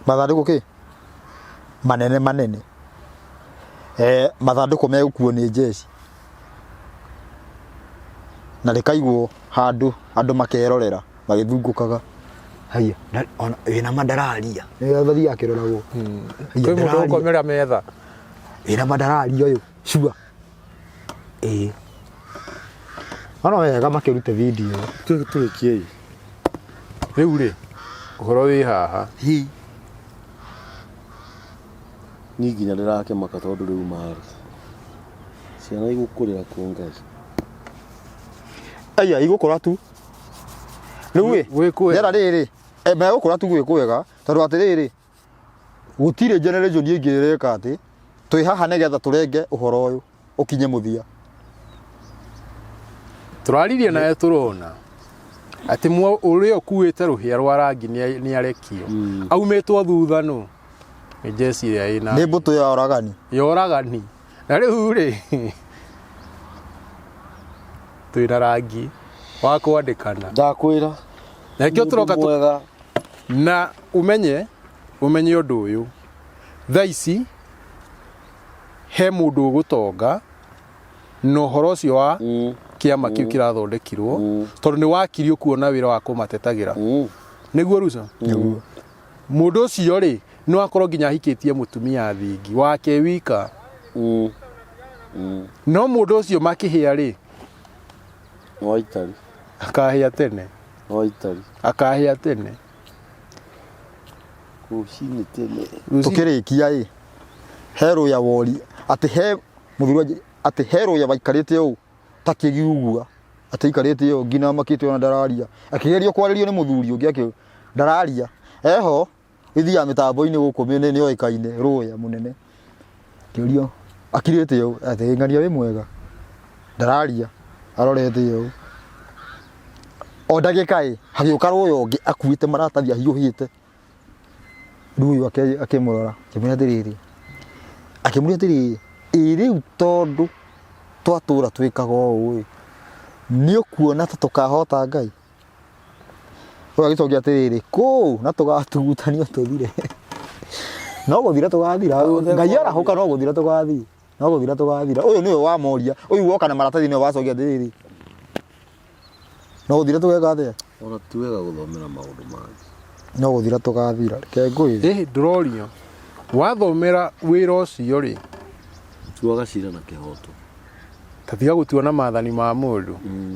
Mathandũkũ kĩ? Manene manene. Eh, mathandũkũ megũkuo nĩ jeshi. Na rĩkaigwo handũ andũ makerorera magĩthungũkaga. Haiya, ona wĩna ma ndararia. Nĩ athiaga akĩroragwo. Haiya, Kwĩ mũndũ ndararia. ũkomera metha. Wĩna ma ndararia ũyũ. Sure. Ĩĩ. Ona wega makĩrute video. Tũrĩkiei. Rĩu rĩ, ũhoro wĩ haha. Hi. Niĩ nginya ndĩrakĩmaka tondũ rĩu marĩ. Ciana igũkũrĩra kũ Ngai? Aya igũkũra tu. Rĩu ĩ, Gwĩ kwega. rĩera rĩrĩ, megũkũra tu gwĩ kwega tondũ atĩrĩrĩ, gũtirĩ generation ĩngĩ ĩreka atĩ twĩ haha nĩgetha tũrenge ũhoro ũyũ ũkinye mũthia. Tũraririe nawe tũrona atĩ ũrĩa ũkuĩte rũhĩa rwa rangi nĩ arekio. Aumĩtwo thutha nũ? Nĩ jeshi ĩrĩa ĩna Nĩ mbũtũ ya oragani. ya oragani. Na rĩu rĩ twĩna rangi wa kwandĩkana. Ndakwĩra. Na nĩkĩo tũroka Mũndũ mwega. Na ũmenye ũmenye ũndũ ũyũ thaa ici he mũndũ ũgũtonga na ũhoro ũcio wa kĩama kĩu kĩrathondekirwo tondũ nĩ wakiri ũkuona wĩra wa kũmatetagĩra nĩguo Ruco mũndũ ũcio rĩ no akorwo nginya ahikĩtie mũtumia thingi wake wika no mũndũ ũcio makĩhĩa rĩ Waitari. akahĩa tene Waitari. akahĩa tene Rũcinĩ tene. Rũcinĩ- Tũkĩrĩkia ĩ, he rũya wori atĩ he mũthuri wanjĩ atĩ he rũya waikarĩte ũũ ta kĩgiugua atĩ aikarĩte ũũ nginya makĩte ona ndararia akĩgerio kwarĩrio nĩ mũthuri ũngĩ akĩ ndararia eho ĩthiaga mĩtambo-inĩ gũkũ mĩnene nĩoĩkaine rũya mũnene kĩũrio akirĩte ũũ atĩ ng'ania wĩ mwega ndararia arorete ũũ o ndagĩka ĩ hagĩũka rũya ũngĩ akuĩte maratathi ahiũhĩte rĩu ũyũ akĩmũrora akĩmwĩra atĩrĩrĩ akĩmũria atĩrĩrĩ ĩ rĩu tondũ twatũra twĩkaga ũũ ĩ nĩ ũkuona ta tũkahota Ngai ũyũ agĩcokia atĩrĩrĩ kũu na tũgatugutanio tũthire no gũthira tũgathira Ngai arahũka no gũthira tũgathiĩ no gũthira tũgathira ũyũ nĩwe wamoria ũyũ woka na maratathi nĩwe wacokia atĩrĩrĩ no gũthira tũgeka atĩa Ona ti wega gũthomera maũndũ mangĩ. no gũthira tũgathira reke ngwĩre Ĩ ndũrorio wathomera wĩra ũcio rĩ Tuaga cira na kĩhoto. Tatiga gũtua na maathani ma mũndũ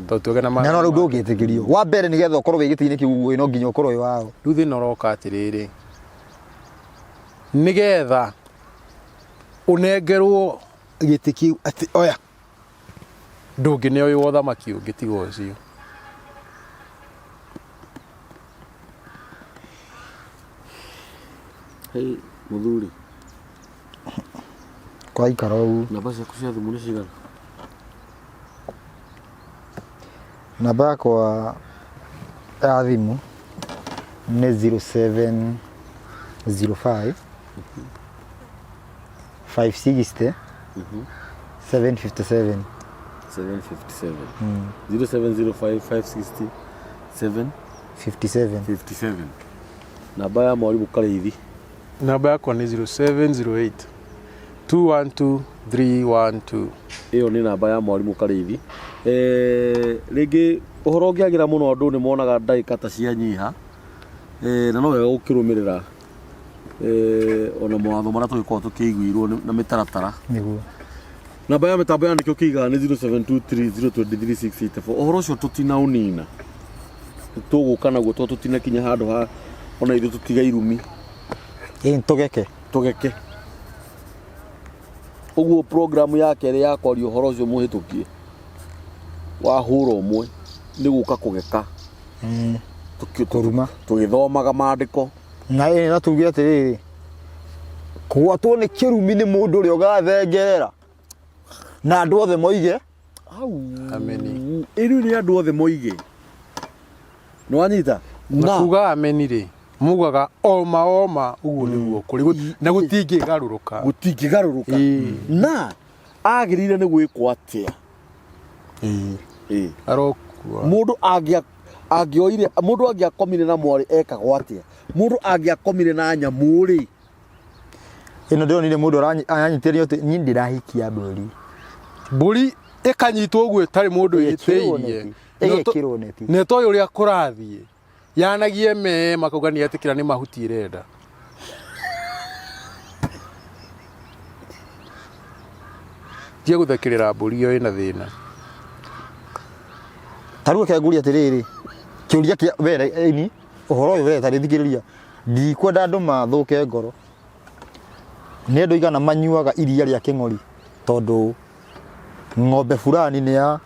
tondũ tuage na Na no maathani rĩu ma- ndũngĩtĩkĩrio. Wa mbere nĩgetha ũkorwo wĩ gĩtĩ-inĩ kĩu ũguo no nginya ũkorwo wĩ wao. Rĩu thĩna ũroka atĩrĩrĩ, nĩgetha ũnengerwo gĩtĩ kĩu atĩ oya, ndũngĩneo wĩ wa ũthamaki ũngĩ tiga ũcio. Hey, mũthuri. Kwaikara ũguo. Namba ciaku cia thimũ nĩ cigana? Namba yakwa ya thimũ nĩ 0705 560 757. 757. 0705 560 57. 757. Namba ya mwarimũ Karĩithi. Namba yakwa nĩ 0708 212 312. Ĩyo nĩ namba ya mwarimũ Karĩithi. Eh, rĩngĩ ũhoro ũngĩagĩra mũno andũ nĩ monaga ndagĩka ta cianyiha. Eh, na no wega gũkĩrũmĩrĩra eh, ona mawatho marĩa tũgĩkoragwo tũkĩiguirwo na mĩtaratara. Nĩguo. Namba ya mĩtambo ya nĩkĩo kĩigaga nĩ 0723023684. Ũhoro ũcio tũtinaũnina, tũgũka naguo tondũ tũtinakinya handũ ha ona ithuĩ tũtiga irumi. Ĩ tũgeke. Tũgeke. Ũguo program ya kerĩ ya kwaria ũhoro ũcio mũhĩtũkie wa hũra ũmwe nĩ gũka kũgeka. Kũruma. Tũgĩthomaga mandĩko. Na ĩ na tuge atĩrĩrĩ, kũgwatwo nĩ kĩrumi nĩ mũndũ ũrĩa ũgathengerera na andũ othe moige Ameni. Ĩrĩu nĩ andũ othe moige. Nĩ wanyita? Na kuga ameni rĩ, mugaga oma oma ũguo nĩguo kũrĩ na gũtingĩgarũrũka. Gũtingĩgarũrũka. Na agĩrĩire nĩ gwĩkwo atĩa? Ĩĩ. Arokua. Mũndũ angĩa angĩoire mũndũ angĩakomire na mwarĩ ekagwo atĩa? Mũndũ angĩakomire na nyamũ rĩ? Ĩno ndĩronire mũndũ aranyitĩrĩrio atĩ niĩ ndĩrahikia mbũri. Mbũri ĩkanyitwo ũguo ĩtarĩ mũndũ Ĩgekĩrwo ĩhĩtĩirie. neti. Ĩgekĩrwo neti. Na ĩtoĩ ũrĩa kũrathiĩ. Yanagie mee makauga nĩ yetĩkĩra nĩ mahuti ĩrenda. Tiga gũthekerera mbũri ĩyo ĩna thĩna. Ta rĩu reke ngũrie atĩrĩrĩ, kĩũria kĩa were ĩni, ũhoro ũyũ we ta thikĩrĩria, ndikwenda andũ mathũke ngoro. Nĩ andũ aigana manyuaga iria rĩa kĩng'ori tondũ ng'ombe fulani nĩ ya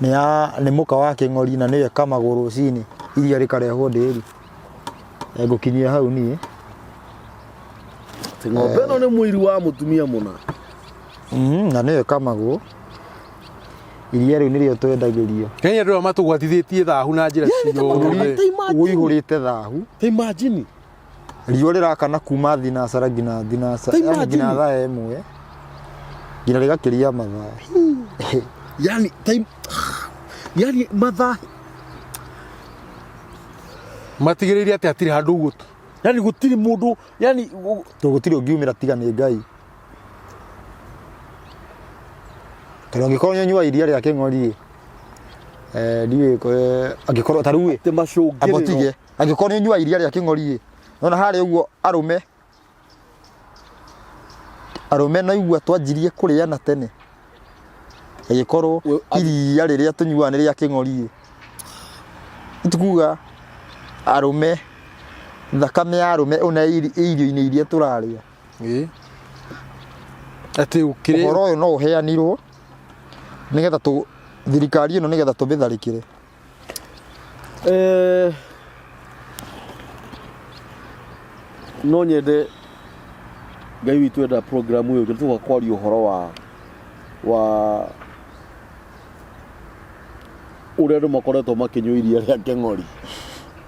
nĩ ya nĩ mũka wa kĩng'ori na nĩyo ĩkamagwo rũcinĩ iria rĩkarehwo ndĩri. Ngũkinyia hau niĩ. Atĩ ng'ombe ĩno nĩ mũiru wa mũtumia mũna. Na nĩyo ĩkamagwo. Iria rĩu nĩrĩo twendagĩrio. Kenya andũ aya matũgwatithĩtie thahu na njĩra ciothe. Ũihũrĩte thahu. Ta imagine. Riũa rĩrakana kuma thinacara nginya thinacara, Ta yani imagine. nginya thaa ĩmwe. Nginya rĩgakĩria mathaa. Yani time yani mathaa Matigĩrĩire atĩ hatirĩ handũ ũguo tu. Yani gũtirĩ mũndũ yani Tondũ gũtirĩ ũngiumĩra tiga nĩ Ngai. Tondũ angĩkorwo nĩ ũnyuaga iria rĩa kĩng'ori ĩ, ndiũĩ angĩkorwo ta rĩu ĩ, Atĩ macũngĩrĩro. amba ũtige, angĩkorwo nĩ ũnyuaga iria rĩa kĩng'ori ĩ, nĩwona harĩa ũguo arũme, arũme naigua twanjirie kũrĩana tene, agĩkorwo iria rĩrĩa tũnyuaga nĩ rĩa kĩng'ori ĩ, nĩ kuga arũme, thakame ya arũme ona ĩ irio-inĩ iria tũrarĩa. Ĩĩ. Atĩ ũkĩrĩ Ũhoro ũyũ no ũheanirwo nĩgetha tũ thirikari ĩno nĩgetha tũmĩtharĩkĩre. Eh, no nyende Ngai witũ enda program ĩyo tũgoka kwaria ũhoro wa wa ũrĩa andũ makoretwo makĩnyua iria rĩa kĩng'ori.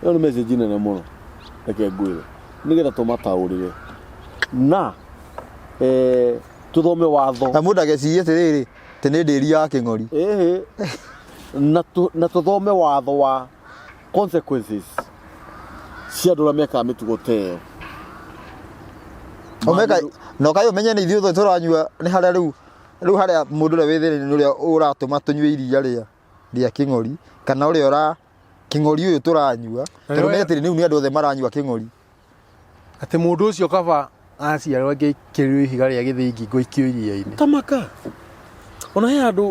Ĩyo nĩ message nene mũno, reke ngwĩre, nĩgetha tũmataũrĩre na eh, tũthome watho. Na mũndũ ageciria atĩrĩrĩ, atĩ nĩ ndĩri ya kĩng'ori. Ĩhĩ. Na tũ- na tũthome watho wa consequences cia andũ arĩa mekaga mĩtugo ta ĩyo. Omeka na ũkaĩ ũmenye nĩ ithuĩ othe tũranyua nĩ harĩa rĩu rĩu harĩa mũndũ ũrĩa wĩ thĩna-inĩ nĩ ũrĩa ũratũma tũnyue iria rĩa rĩa kĩng'ori kana ũrĩa ũra kĩng'ori ũyũ tũranyua Na tondũ nĩwe- menye atĩrĩ rĩu nĩ andũ othe maranyua kĩng'ori. Atĩ mũndũ ũcio kaba aciarwo angĩikĩrio ihiga rĩa gĩthĩi ngingo ikio iria-inĩ. Tamaka. Ona he handũ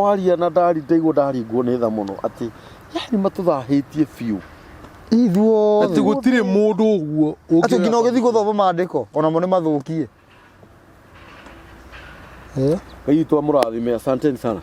waria na ndari ndaigua ndaringwo nĩ tha mũno atĩ yani matũthahĩtie biũ. Ithuothe. Atĩ gũtirĩ mũndũ ũguo Atĩ nginya ũgĩthiĩ gũthoma maandĩko onamo nĩ mathũkie. Eh? Ngai witũ amũrathime, asanteni sana.